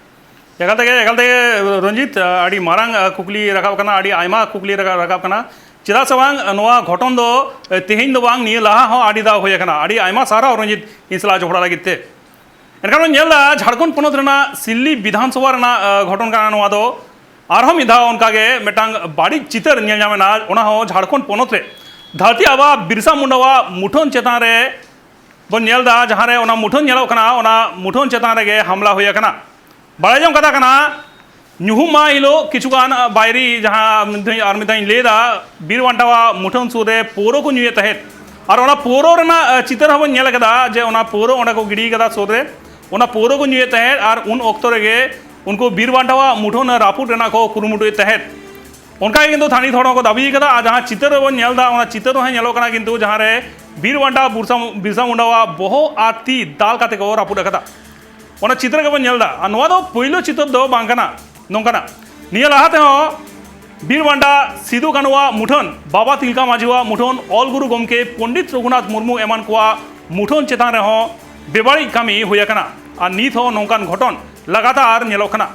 ᱮᱠᱟᱞ ᱛᱮᱜᱮ, ᱮᱠᱟᱞ ᱛᱮᱜᱮ ᱨᱚᱧᱡᱤᱛ, ᱟᱹᱰᱤ ᱢᱟᱨᱟᱝ ᱠᱩᱠᱞᱤ ᱨᱟᱠᱟᱵ ᱠᱟᱱᱟ, ᱟᱹᱰᱤ ᱟᱭᱢᱟ ᱠᱩᱠᱞᱤ ᱨᱟᱠᱟᱵ, ᱨᱟᱠᱟᱵ ᱠᱟᱱᱟ᱾ ᱪᱮᱫᱟᱜ ᱥᱮ ᱵᱟᱝ, ᱱᱚᱣᱟ ᱜᱷᱚᱴᱚᱱ ᱫᱚ ᱛᱮᱦᱮᱧ ᱫᱚ ᱵᱟᱝ, ᱱᱤᱭᱟᱹ ᱞᱟᱦᱟ ᱦᱚᱸ ᱟᱹᱰᱤ ᱫᱷᱟᱣ ᱦᱩᱭ ᱟᱠᱟᱱᱟ᱾ ᱟᱹᱰᱤ ᱟᱭᱢᱟ ᱥᱟᱨᱦᱟᱣ ᱨᱚᱧᱡᱤᱛ, ᱤᱧ ᱥᱟᱞᱟᱜ ᱡᱚᱯᱲᱟᱣ ᱞᱟᱹᱜᱤᱫ ᱛᱮ᱾ ᱮᱱᱠᱷᱟᱱ ᱵᱚᱱ ᱧᱮᱞ ᱮᱫᱟ, ᱡᱷᱟᱲᱠᱷᱚᱸᱰ ᱯᱚᱱᱚᱛ ᱨᱮᱱᱟᱜ ᱥᱤᱞᱞᱤ ᱵᱤᱫᱷᱟᱱ ᱥᱚᱵᱷᱟ ᱨᱮᱱᱟᱜ, ᱟᱸ, ᱜᱷᱚᱴᱚᱱ ᱠᱟᱱᱟ ᱱᱚᱣᱟ ᱫᱚ᱾ ᱟᱨᱦᱚᱸ ᱢᱤᱫ ᱫᱷᱟᱣ ᱚᱱᱠᱟ ᱜᱮ ᱢᱤᱫᱴᱟᱝ ᱵᱟᱹᱲᱤᱡ ᱪᱤᱛᱟᱹᱨ ᱧᱮᱞ ᱧᱟᱢ ᱮᱱᱟ, ᱚᱱᱟ ᱦᱚᱸ ᱡᱷᱟᱲᱠᱷᱚᱸᱰ ᱯᱚᱱᱚᱛ ᱨᱮ᱾ ᱫᱷᱟᱹᱨᱛᱤ ᱟᱵᱟ ᱵᱤᱨᱥᱟ ᱢᱩᱱᱰᱟᱣᱟᱜ ᱢᱩᱴᱷᱟᱹᱱ ᱪᱮᱛᱟᱱ ᱨᱮ ᱵᱚᱱ ᱧᱮᱞ ᱮᱫᱟ, ᱡᱟᱦᱟᱸ ᱨᱮ ᱚᱱᱟ ᱢᱩᱴᱷᱟᱹᱱ ᱧᱮᱞᱚᱜ ᱠᱟᱱᱟ, ᱚᱱᱟ ᱢᱩᱴᱷᱟᱹᱱ ᱪᱮᱛᱟᱱ ᱨᱮᱜᱮ ᱦᱟᱢᱞᱟ ᱦᱩᱭ ᱟᱠᱟᱱᱟ᱾ ᱵᱟᱲᱟᱭ ᱡᱚᱝ ᱠᱟᱛᱷᱟ ᱠᱟᱱᱟ, ᱧᱩᱦᱩᱢ ᱢᱟᱦᱟ ᱦᱤᱞᱳᱜ ᱠᱤᱪᱷᱩ ᱜᱟᱱ ᱵᱟᱭᱨᱤ, ᱡᱟᱦᱟᱸ ᱢᱤᱫ ᱫᱷᱟᱣ, ᱟᱨ ᱢᱤᱫ ᱫᱷᱟᱣ ᱤᱧ ᱞᱟᱹᱭ ᱮᱫᱟ, ᱵᱤᱨ ᱵᱟᱱᱴᱟᱣᱟᱜ ᱢᱩᱴᱷᱟᱹᱱ ᱥᱩᱨ ᱨᱮ ᱯᱟᱹᱣᱨᱟᱹ ᱠᱚ ᱧᱩᱭᱮᱫ ᱛᱟᱦᱮᱸᱫ᱾ ᱟᱨ ᱚᱱᱟ ᱯᱟᱹᱣᱨᱟᱹ ᱨᱮᱱᱟᱜ, ᱟᱸ, ᱪᱤᱛᱟᱹᱨ ᱦᱚᱸᱵᱚᱱ ᱧᱮᱞ ᱟᱠᱟᱫᱟ, ᱡᱮ ᱚᱱᱟ ᱯᱟᱹᱣᱨᱟᱹ ᱚᱸᱰᱮ ᱠᱚ ᱜᱤᱰᱤ ᱟᱠᱟᱫᱟ ᱥᱩᱨ ᱨᱮ, ᱚᱱᱟ ᱯᱟᱹᱣᱨᱟᱹ ᱠᱚ ᱧᱩᱭᱮᱫ ᱛᱟᱦᱮᱸᱫ᱾ ᱟᱨ ᱩᱱ ᱚᱠᱛᱚ ᱨᱮᱜᱮ ᱩᱱᱠᱩ ᱵᱤᱨ ᱵᱟᱱᱴᱟᱣᱟᱜ ᱢᱩᱴᱷᱟᱹᱱ ᱨᱟᱹᱯᱩᱫ ᱨᱮᱱᱟᱜ ᱠᱚ ᱠᱩᱨᱩᱢᱩᱴᱩᱭᱮᱫ ᱛᱟᱦᱮᱸᱫ᱾ ᱚᱱᱠᱟ ᱜᱮ ᱠᱤᱱᱛᱩ ᱛᱷᱟᱹᱱᱤᱛ ᱦᱚᱲ ᱦᱚᱸᱠᱚ ᱫᱟᱹᱵᱤ ᱟᱠᱟᱫᱟ᱾ ᱟᱨ ᱡᱟᱦᱟᱸ ᱪᱤᱛᱟᱹᱨ ᱨᱮᱵᱚᱱ ᱧᱮᱞ ᱮᱫᱟ, ᱚᱱᱟ ᱪᱤᱛᱟᱹᱨ ᱨᱮᱦᱚᱸ ᱧᱮᱞᱚᱜ ᱠᱟᱱᱟ ᱠᱤᱱᱛᱩ ᱡᱟᱦᱟᱸ ᱨᱮ ᱵᱤᱨ ᱵᱟᱱᱴᱟ ᱵᱤᱨᱥᱟ, ᱵᱤᱨᱥᱟ ᱢᱩᱱᱰᱟᱣᱟᱜ ᱵᱚᱦᱚᱜ ᱟᱨ ᱛᱤ ᱫᱟᱞ ᱠᱟᱛᱮ ᱠᱚ ᱨᱟᱹᱯᱩᱫ ᱟᱠᱟᱫᱟ᱾ ᱚᱱᱟ ᱪᱤᱛᱟᱹᱨ ᱜᱮᱵᱚᱱ ᱧᱮᱞ ᱮᱫᱟ᱾ ᱟᱨ ᱱᱚᱣᱟ ᱫᱚ ᱯᱳᱭᱞᱳ ᱪᱤᱛᱟᱹᱨ ᱫᱚ ᱵᱟᱝ ᱠᱟᱱᱟ, ᱱᱚᱝᱠᱟᱱᱟᱜ᱾ ᱱᱤᱭᱟᱹ ᱞᱟᱦᱟ ᱛᱮᱦᱚᱸ ᱵᱤᱨ ᱵᱟᱱᱴᱟ ᱥᱤᱫᱩ ᱠᱟᱹᱱᱩᱣᱟᱜ ᱢᱩᱴᱷᱟᱹᱱ, ᱵᱟᱵᱟ ᱛᱤᱞᱠᱟ ᱢᱟᱹᱡᱷᱤᱣᱟᱜ ᱢᱩᱴᱷᱟᱹᱱ, ᱚᱞ ᱜᱩᱨᱩ ᱜᱚᱢᱠᱮ ᱯᱚᱱᱰᱤᱛ ᱨᱚᱜᱷᱩᱱᱟᱛᱷ ᱢᱩᱨᱢᱩ ᱮᱢᱟᱱ ᱠᱚᱣᱟᱜ ᱢᱩᱴᱷᱟᱹᱱ ᱪᱮᱛᱟᱱ ᱨᱮᱦᱚᱸ ᱵᱮᱵᱟᱹᱲᱤᱡ ᱠᱟᱹᱢᱤ ᱦᱩᱭ ᱟᱠᱟᱱᱟ᱾ ᱟᱨ ᱱᱤᱛ ᱦᱚᱸ ᱱᱚᱝᱠᱟᱱ ᱜᱷᱚᱴᱚᱱ ᱞᱟᱜᱟᱛᱟᱨ ᱧᱮᱞᱚᱜ ᱠᱟᱱᱟ᱾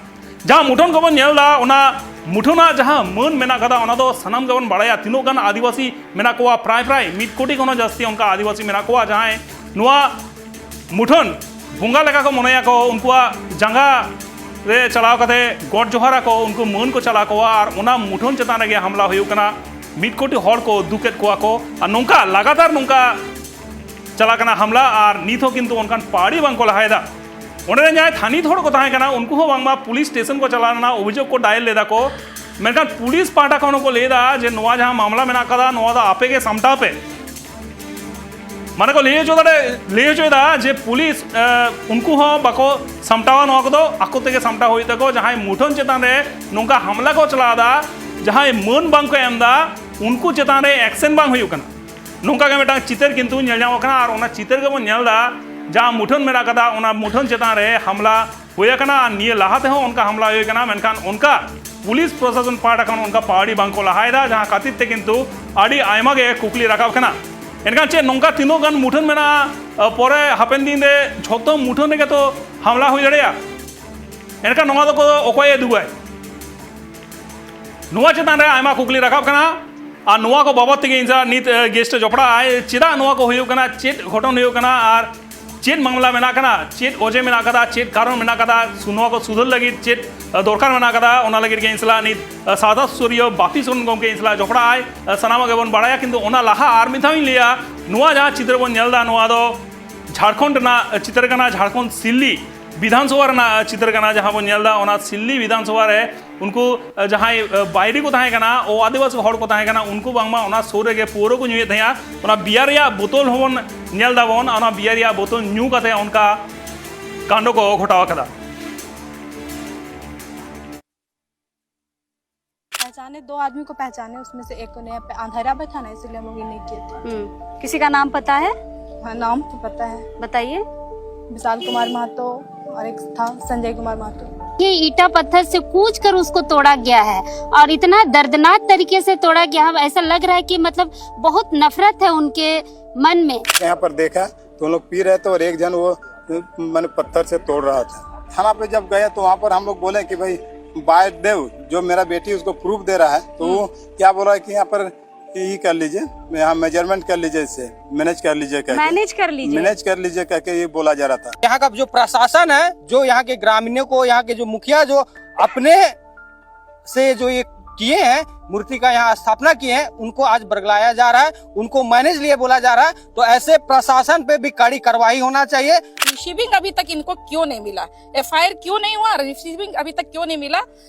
ᱡᱟᱦᱟᱸ ᱢᱩᱴᱷᱟᱹᱱ ᱠᱚᱵᱚᱱ ᱧᱮᱞ ᱮᱫᱟ, ᱚᱱᱟ ᱢᱩᱴᱷᱟᱹᱱᱟᱜ ᱡᱟᱦᱟᱸ ᱢᱟᱹᱱ ᱢᱮᱱᱟᱜ ᱠᱟᱫᱟ, ᱚᱱᱟ ᱫᱚ ᱥᱟᱱᱟᱢ ᱜᱮᱵᱚᱱ ᱵᱟᱲᱟᱭᱟ᱾ ᱛᱤᱱᱟᱹᱜ ᱜᱟᱱ ᱟᱹᱫᱤᱵᱟᱹᱥᱤ ᱢᱮᱱᱟᱜ ᱠᱚᱣᱟ, ᱯᱨᱟᱭ ᱯᱨᱟᱭ ᱢᱤᱫ ᱠᱳᱴᱤ ᱠᱷᱚᱱ ᱦᱚᱸ ᱡᱟᱹᱥᱛᱤ ᱚᱱᱠᱟ ᱟᱹᱫᱤᱵᱟᱹᱥᱤ ᱢᱮᱱᱟᱜ ᱠᱚᱣᱟ, ᱡᱟᱦᱟᱸᱭ ᱱᱚᱣᱟ ᱢᱩᱴᱷᱟᱹᱱ ᱵᱚᱸᱜᱟ ᱞᱮᱠᱟ ᱠᱚ ᱢᱚᱱᱮᱭᱟᱠᱚ, ᱩᱱᱠᱩᱣᱟᱜ ᱡᱟᱸᱜᱟ ᱨᱮ ᱪᱟᱞᱟᱣ ᱠᱟᱛᱮ ᱜᱚᱰ ᱡᱚᱦᱟᱨ ᱟᱠᱚ, ᱩᱱᱠᱩ ᱢᱟᱹᱱ ᱠᱚ ᱪᱟᱞ ᱟᱠᱚᱣᱟ, ᱟᱨ ᱚᱱᱟ ᱢᱩᱴᱷᱟᱹᱱ ᱪᱮᱛᱟᱱ ᱨᱮᱜᱮ ᱦᱟᱢᱞᱟ ᱦᱩᱭᱩᱜ ᱠᱟᱱᱟ᱾ ᱢᱤᱫ ᱠᱳᱴᱤ ᱦᱚᱲ ᱠᱚ ᱫᱩᱠᱮᱫ ᱠᱚᱣᱟ ᱠᱚ, ᱟᱨ ᱱᱚᱝᱠᱟ ᱞᱟᱜᱟᱛᱟᱨ ᱱᱚᱝᱠᱟ ᱪᱟᱞᱟᱜ ᱠᱟᱱᱟ ᱦᱟᱢᱞᱟ, ᱟᱨ ᱱᱤᱛ ᱦᱚᱸ ᱠᱤᱱᱛᱩ ᱚᱱᱠᱟᱱ ᱯᱟᱹᱣᱲᱤ ᱵᱟᱝ ᱠᱚ ᱞᱟᱦᱟᱭᱮᱫᱟ᱾ ᱚᱸᱰᱮ ᱨᱮᱱ ᱡᱟᱦᱟᱸᱭ ᱛᱷᱟᱹᱱᱤᱛ ᱦᱚᱲ ᱠᱚ ᱛᱟᱦᱮᱸ ᱠᱟᱱᱟ, ᱩᱱᱠᱩ ᱦᱚᱸ ᱵᱟᱝᱢᱟ ᱯᱩᱞᱤᱥ ᱥᱴᱮᱥᱚᱱ ᱠᱚ ᱪᱟᱞᱟᱣ ᱞᱮᱱᱟ, ᱚᱵᱷᱤᱡᱳᱜᱽ ᱠᱚ ᱰᱟᱭᱮᱞ ᱞᱮᱫᱟ ᱠᱚ, ᱢᱮᱱᱠᱷᱟᱱ ᱯᱩᱞᱤᱥ ᱯᱟᱦᱴᱟ ᱠᱷᱚᱱ ᱦᱚᱸᱠᱚ ᱞᱟᱹᱭ ᱮᱫᱟ ᱡᱮ ᱱᱚᱣᱟ ᱡᱟᱦᱟᱸ ᱢᱟᱢᱞᱟ ᱢᱮᱱᱟᱜ ᱠᱟᱫᱟ, ᱱᱚᱣᱟ ᱫᱚ ᱟᱯᱮ ᱜᱮ ᱥᱟᱢᱴᱟᱣ ᱯᱮ᱾ ᱢᱟᱱᱮ ᱠᱚ ᱞᱟᱹᱭ ᱦᱚᱪᱚ ᱫᱟᱲᱮ-, ᱞᱟᱹᱭ ᱦᱚᱪᱚᱭᱮᱫᱟ ᱡᱮ ᱯᱩᱞᱤᱥ, ᱮ, ᱩᱱᱠᱩ ᱦᱚᱸ ᱵᱟᱠᱚ ᱥᱟᱢᱴᱟᱣᱟ, ᱱᱚᱣᱟ ᱠᱚᱫᱚ ᱟᱠᱚ ᱛᱮᱜᱮ ᱥᱟᱢᱴᱟᱣ ᱦᱩᱭᱩᱜ ᱛᱟᱠᱚ᱾ ᱡᱟᱦᱟᱸᱭ ᱢᱩᱴᱷᱟᱹᱱ ᱪᱮᱛᱟᱱ ᱨᱮ ᱱᱚᱝᱠᱟ ᱦᱟᱢᱞᱟ ᱠᱚ ᱪᱟᱞᱟᱣ ᱮᱫᱟ, ᱡᱟᱦᱟᱸᱭ ᱢᱟᱹᱱ ᱵᱟᱝ ᱠᱚ ᱮᱢ ᱮᱫᱟ, ᱩᱱᱠᱩ ᱪᱮᱛᱟᱱ ᱨᱮ ᱮᱠᱥᱮᱱ ᱵᱟᱝ ᱦᱩᱭᱩᱜ ᱠᱟᱱᱟ᱾ ᱱᱚᱝᱠᱟ ᱜᱮ ᱢᱤᱫᱴᱟᱝ ᱪᱤᱛᱟᱹᱨ ᱠᱤᱱᱛᱩ ᱧᱮᱞ ᱧᱟᱢᱚᱜ ᱠᱟᱱᱟ᱾ ᱟᱨ ᱚᱱᱟ ᱪᱤᱛᱟᱹᱨ ᱜᱮᱵᱚᱱ ᱧᱮᱞ ᱮᱫᱟ, ᱡᱟᱦᱟᱸ ᱢᱩᱴᱷᱟᱹᱱ ᱢᱮᱱᱟᱜ ᱠᱟᱫᱟ, ᱚᱱᱟ ᱢᱩᱴᱷᱟᱹᱱ ᱪᱮᱛᱟᱱ ᱨᱮ ᱦᱟᱢᱞᱟ ᱦᱩᱭ ᱟᱠᱟᱱᱟ᱾ ᱟᱨ ᱱᱤᱭᱟᱹ ᱞᱟᱦᱟ ᱛᱮᱦᱚᱸ ᱚᱱᱠᱟ ᱦᱟᱢᱞᱟ ᱦᱩᱭ ᱟᱠᱟᱱᱟ, ᱢᱮᱱᱠᱷᱟᱱ ᱚᱱᱠᱟ ᱯᱩᱞᱤᱥ ᱯᱨᱚᱥᱟᱥᱚᱱ ᱯᱟᱦᱴᱟ ᱠᱷᱚᱱ ᱚᱱᱠᱟ ᱯᱟᱣᱲᱤ ᱵᱟᱝ ᱠᱚ ᱞᱟᱦᱟᱭᱮᱫᱟ, ᱡᱟᱦᱟᱸ ᱠᱷᱟᱹᱛᱤᱨ ᱛᱮ ᱠᱤᱱᱛᱩ ᱟᱹᱰᱤ ᱟᱭᱢᱟ ᱜᱮ ᱠᱩᱠᱞᱤ ᱨᱟᱠᱟᱵ ᱠᱟᱱᱟ᱾ ᱮᱱᱠᱷᱟᱱ ᱪᱮᱫ ᱱᱚᱝᱠᱟ ᱛᱤᱱᱟᱹᱜ ᱜᱟᱱ ᱢᱩᱴᱷᱟᱹᱱ ᱢᱮᱱᱟᱜᱼᱟ, ᱯᱚᱨᱮ ᱦᱟᱯᱮᱱ ᱫᱤᱱ ᱨᱮ ᱡᱷᱚᱛᱚ ᱢᱩᱴᱷᱟᱹᱱ ᱨᱮᱜᱮ ᱛᱚ ᱦᱟᱢᱞᱟ ᱦᱩᱭ ᱫᱟᱲᱮᱭᱟᱜᱼᱟ? ᱮᱱᱠᱷᱟᱱ ᱱᱚᱣᱟ ᱫᱚᱠᱚ ᱚᱠᱚᱭᱮ ᱫᱩᱜᱟᱭ? ᱱᱚᱣᱟ ᱪᱮᱛᱟᱱ ᱨᱮ ᱟᱭᱢᱟ ᱠᱩᱠᱞᱤ ᱨᱟᱠᱟᱵ ᱠᱟᱱᱟ᱾ ᱟᱨ ᱱᱚᱣᱟ ᱠᱚ ᱵᱟᱵᱚᱫ ᱛᱮᱜᱮ ᱤᱧ ᱥᱟᱞᱟᱜ ᱱᱤᱛ, ᱮ, ᱜᱮᱥᱴ ᱮ ᱡᱚᱯᱲᱟᱜ ᱟᱭ᱾ ᱪᱮᱫᱟᱜ ᱱᱚᱣᱟ ᱠᱚ ᱦᱩᱭᱩᱜ ᱠᱟᱱᱟ, ᱪᱮᱫ ᱜᱷᱚᱴᱚᱱ ᱦᱩᱭᱩᱜ ᱠᱟᱱᱟ, ᱟᱨ ᱪᱮᱫ ᱢᱟᱢᱞᱟ ᱢᱮᱱᱟᱜ ᱠᱟᱫᱟ, ᱪᱮᱫ ᱚᱡᱮ ᱢᱮᱱᱟᱜ ᱠᱟᱫᱟ, ᱪᱮᱫ ᱠᱟᱨᱚᱱ ᱢᱮᱱᱟᱜ ᱠᱟᱫᱟ, ᱥᱩ-, ᱱᱚᱣᱟ ᱠᱚ ᱥᱩᱫᱷᱟᱹᱨ ᱞᱟᱹᱜᱤᱫ ᱪᱮᱫ, ᱮ, ᱫᱚᱨᱠᱟᱨ ᱢᱮᱱᱟᱜ ᱠᱟᱫᱟ, ᱚᱱᱟ ᱞᱟᱹᱜᱤᱫ ᱜᱮ ᱤᱧ ᱥᱟᱞᱟᱜ ᱱᱤᱛ, ᱮ, ᱥᱟᱶᱛᱟ ᱥᱩᱥᱟᱹᱨᱤᱭᱟᱹ ᱵᱟᱯᱤ ᱥᱚᱨᱮᱱ ᱜᱚᱢᱠᱮ ᱤᱧ ᱥᱟᱞᱟᱜ ᱡᱚᱯᱲᱟᱜ ᱟᱭ᱾ ᱮ, ᱥᱟᱱᱟᱢᱟᱜ ᱜᱮᱵᱚᱱ ᱵᱟᱲᱟᱭᱟ, ᱠᱤᱱᱛᱩ ᱚᱱᱟ ᱞᱟᱦᱟ ᱟᱨ ᱢᱤᱫ ᱫᱷᱟᱣ ᱤᱧ ᱞᱟᱹᱭᱟ, ᱱᱚᱣᱟ ᱡᱟᱦᱟᱸ ᱪᱤᱛᱟᱹᱨ ᱵᱚᱱ ᱧᱮᱞ ᱮᱫᱟ, ᱱᱚᱣᱟ ᱫᱚ ᱡᱷᱟᱲᱠᱷᱚᱸᱰ ᱨᱮᱱᱟᱜ ᱪᱤᱛᱟᱹᱨ ᱠᱟᱱᱟ, ᱡᱷᱟᱲᱠᱷᱚᱸᱰ ᱥᱤᱞᱞᱤ ᱵᱤᱫᱷᱟᱱ ᱥᱚᱵᱷᱟ ᱨᱮᱱᱟᱜ ᱪᱤᱛᱟᱹᱨ ᱠᱟᱱᱟ, ᱡᱟᱦᱟᱸ ᱵᱚᱱ ᱧᱮᱞ ᱮᱫᱟ, ᱚᱱᱟ ᱥᱤᱞᱞᱤ ᱵᱤᱫᱷᱟᱱ ᱥᱚᱵᱷᱟ ᱨᱮ ᱩᱱᱠᱩ, ᱮ, ᱡᱟᱦᱟᱸᱭ, ᱮ, ᱵᱟᱭᱨᱤ ᱠᱚ ᱛᱟᱦᱮᱸ ᱠᱟᱱᱟ, ᱚ, ᱟᱹᱫᱤᱵᱟᱹᱥᱤ ᱦᱚᱲ ᱠᱚ ᱛᱟᱦᱮᱸ ᱠᱟᱱᱟ, ᱩᱱᱠᱩ ᱵᱟᱝᱢᱟ ᱚᱱᱟ ᱥᱩᱨ ᱨᱮᱜᱮ ᱯᱟᱹᱣᱨᱟᱹ ᱠᱚ ᱧᱩᱭᱮᱫ ᱛᱟᱦᱮᱸᱜᱼᱟ᱾ ᱚᱱᱟ ᱵᱤᱭᱟᱨ ᱨᱮᱭᱟᱜ ᱵᱳᱛᱚᱞ ᱦᱚᱸᱵᱚᱱ ᱧᱮᱞ ᱫᱟᱵᱚᱱ, ᱚᱱᱟ ᱵᱤᱭᱟᱨ ᱨᱮᱭᱟᱜ ᱵᱳᱛᱚᱞ ᱧᱩ ᱠᱟᱛᱮ ᱚᱱᱠᱟ ᱠᱟᱱᱰᱚ ᱠᱚ ᱜᱷᱚᱴᱟᱣ ᱟᱠᱟᱫᱟ᱾ पहचाने, दो आदमी को पहचाने, उसमें से एक ने पे-, अंधेरा में था ना, इसीलिए हम लोग ये नहीं किए थे। हम्म, किसी का नाम पता है? हाँ, नाम तो पता है। बताइए। विशाल कुमार महतो और एक था संजय कुमार महतो। ये ईंटा पत्थर से कूच कर उसको तोड़ा गया है और इतना दर्दनाक तरीके से तोड़ा गया है, ऐसा लग रहा है कि मतलब बहुत नफरत है उनके मन में। यहाँ पर देखा तो हम लोग पी रहे थे और एक जन वो, मैंने पत्थर से तोड़ रहा था। थाना पे जब गए तो वहाँ पर हम लोग बोले कि भाई, बाय देव जो मेरा बेटी उसको प्रूफ दे रहा है, तो वो क्या बोला कि यहाँ पर ये कर लीजिए, यहाँ मेजरमेंट कर लीजिए, इससे मैनेज कर लीजिए करके, मैनेज कर लीजिए। मैनेज कर लीजिए करके ये बोला जा रहा था। यहाँ का जो प्रशासन है, जो यहाँ के ग्रामीणों को, यहाँ के जो मुखिया जो अपने से जो ये किए हैं, मूर्ति का यहाँ स्थापना किए हैं, उनको आज बरगलाया जा रहा है, उनको मैनेज लिए बोला जा रहा है। तो ऐसे प्रशासन पे भी कड़ी कार्रवाई होना चाहिए। रिसीविंग अभी तक इनको क्यों नहीं मिला, एफआईआर क्यों नहीं हुआ, रिसीविंग अभी तक क्यों नहीं मिला?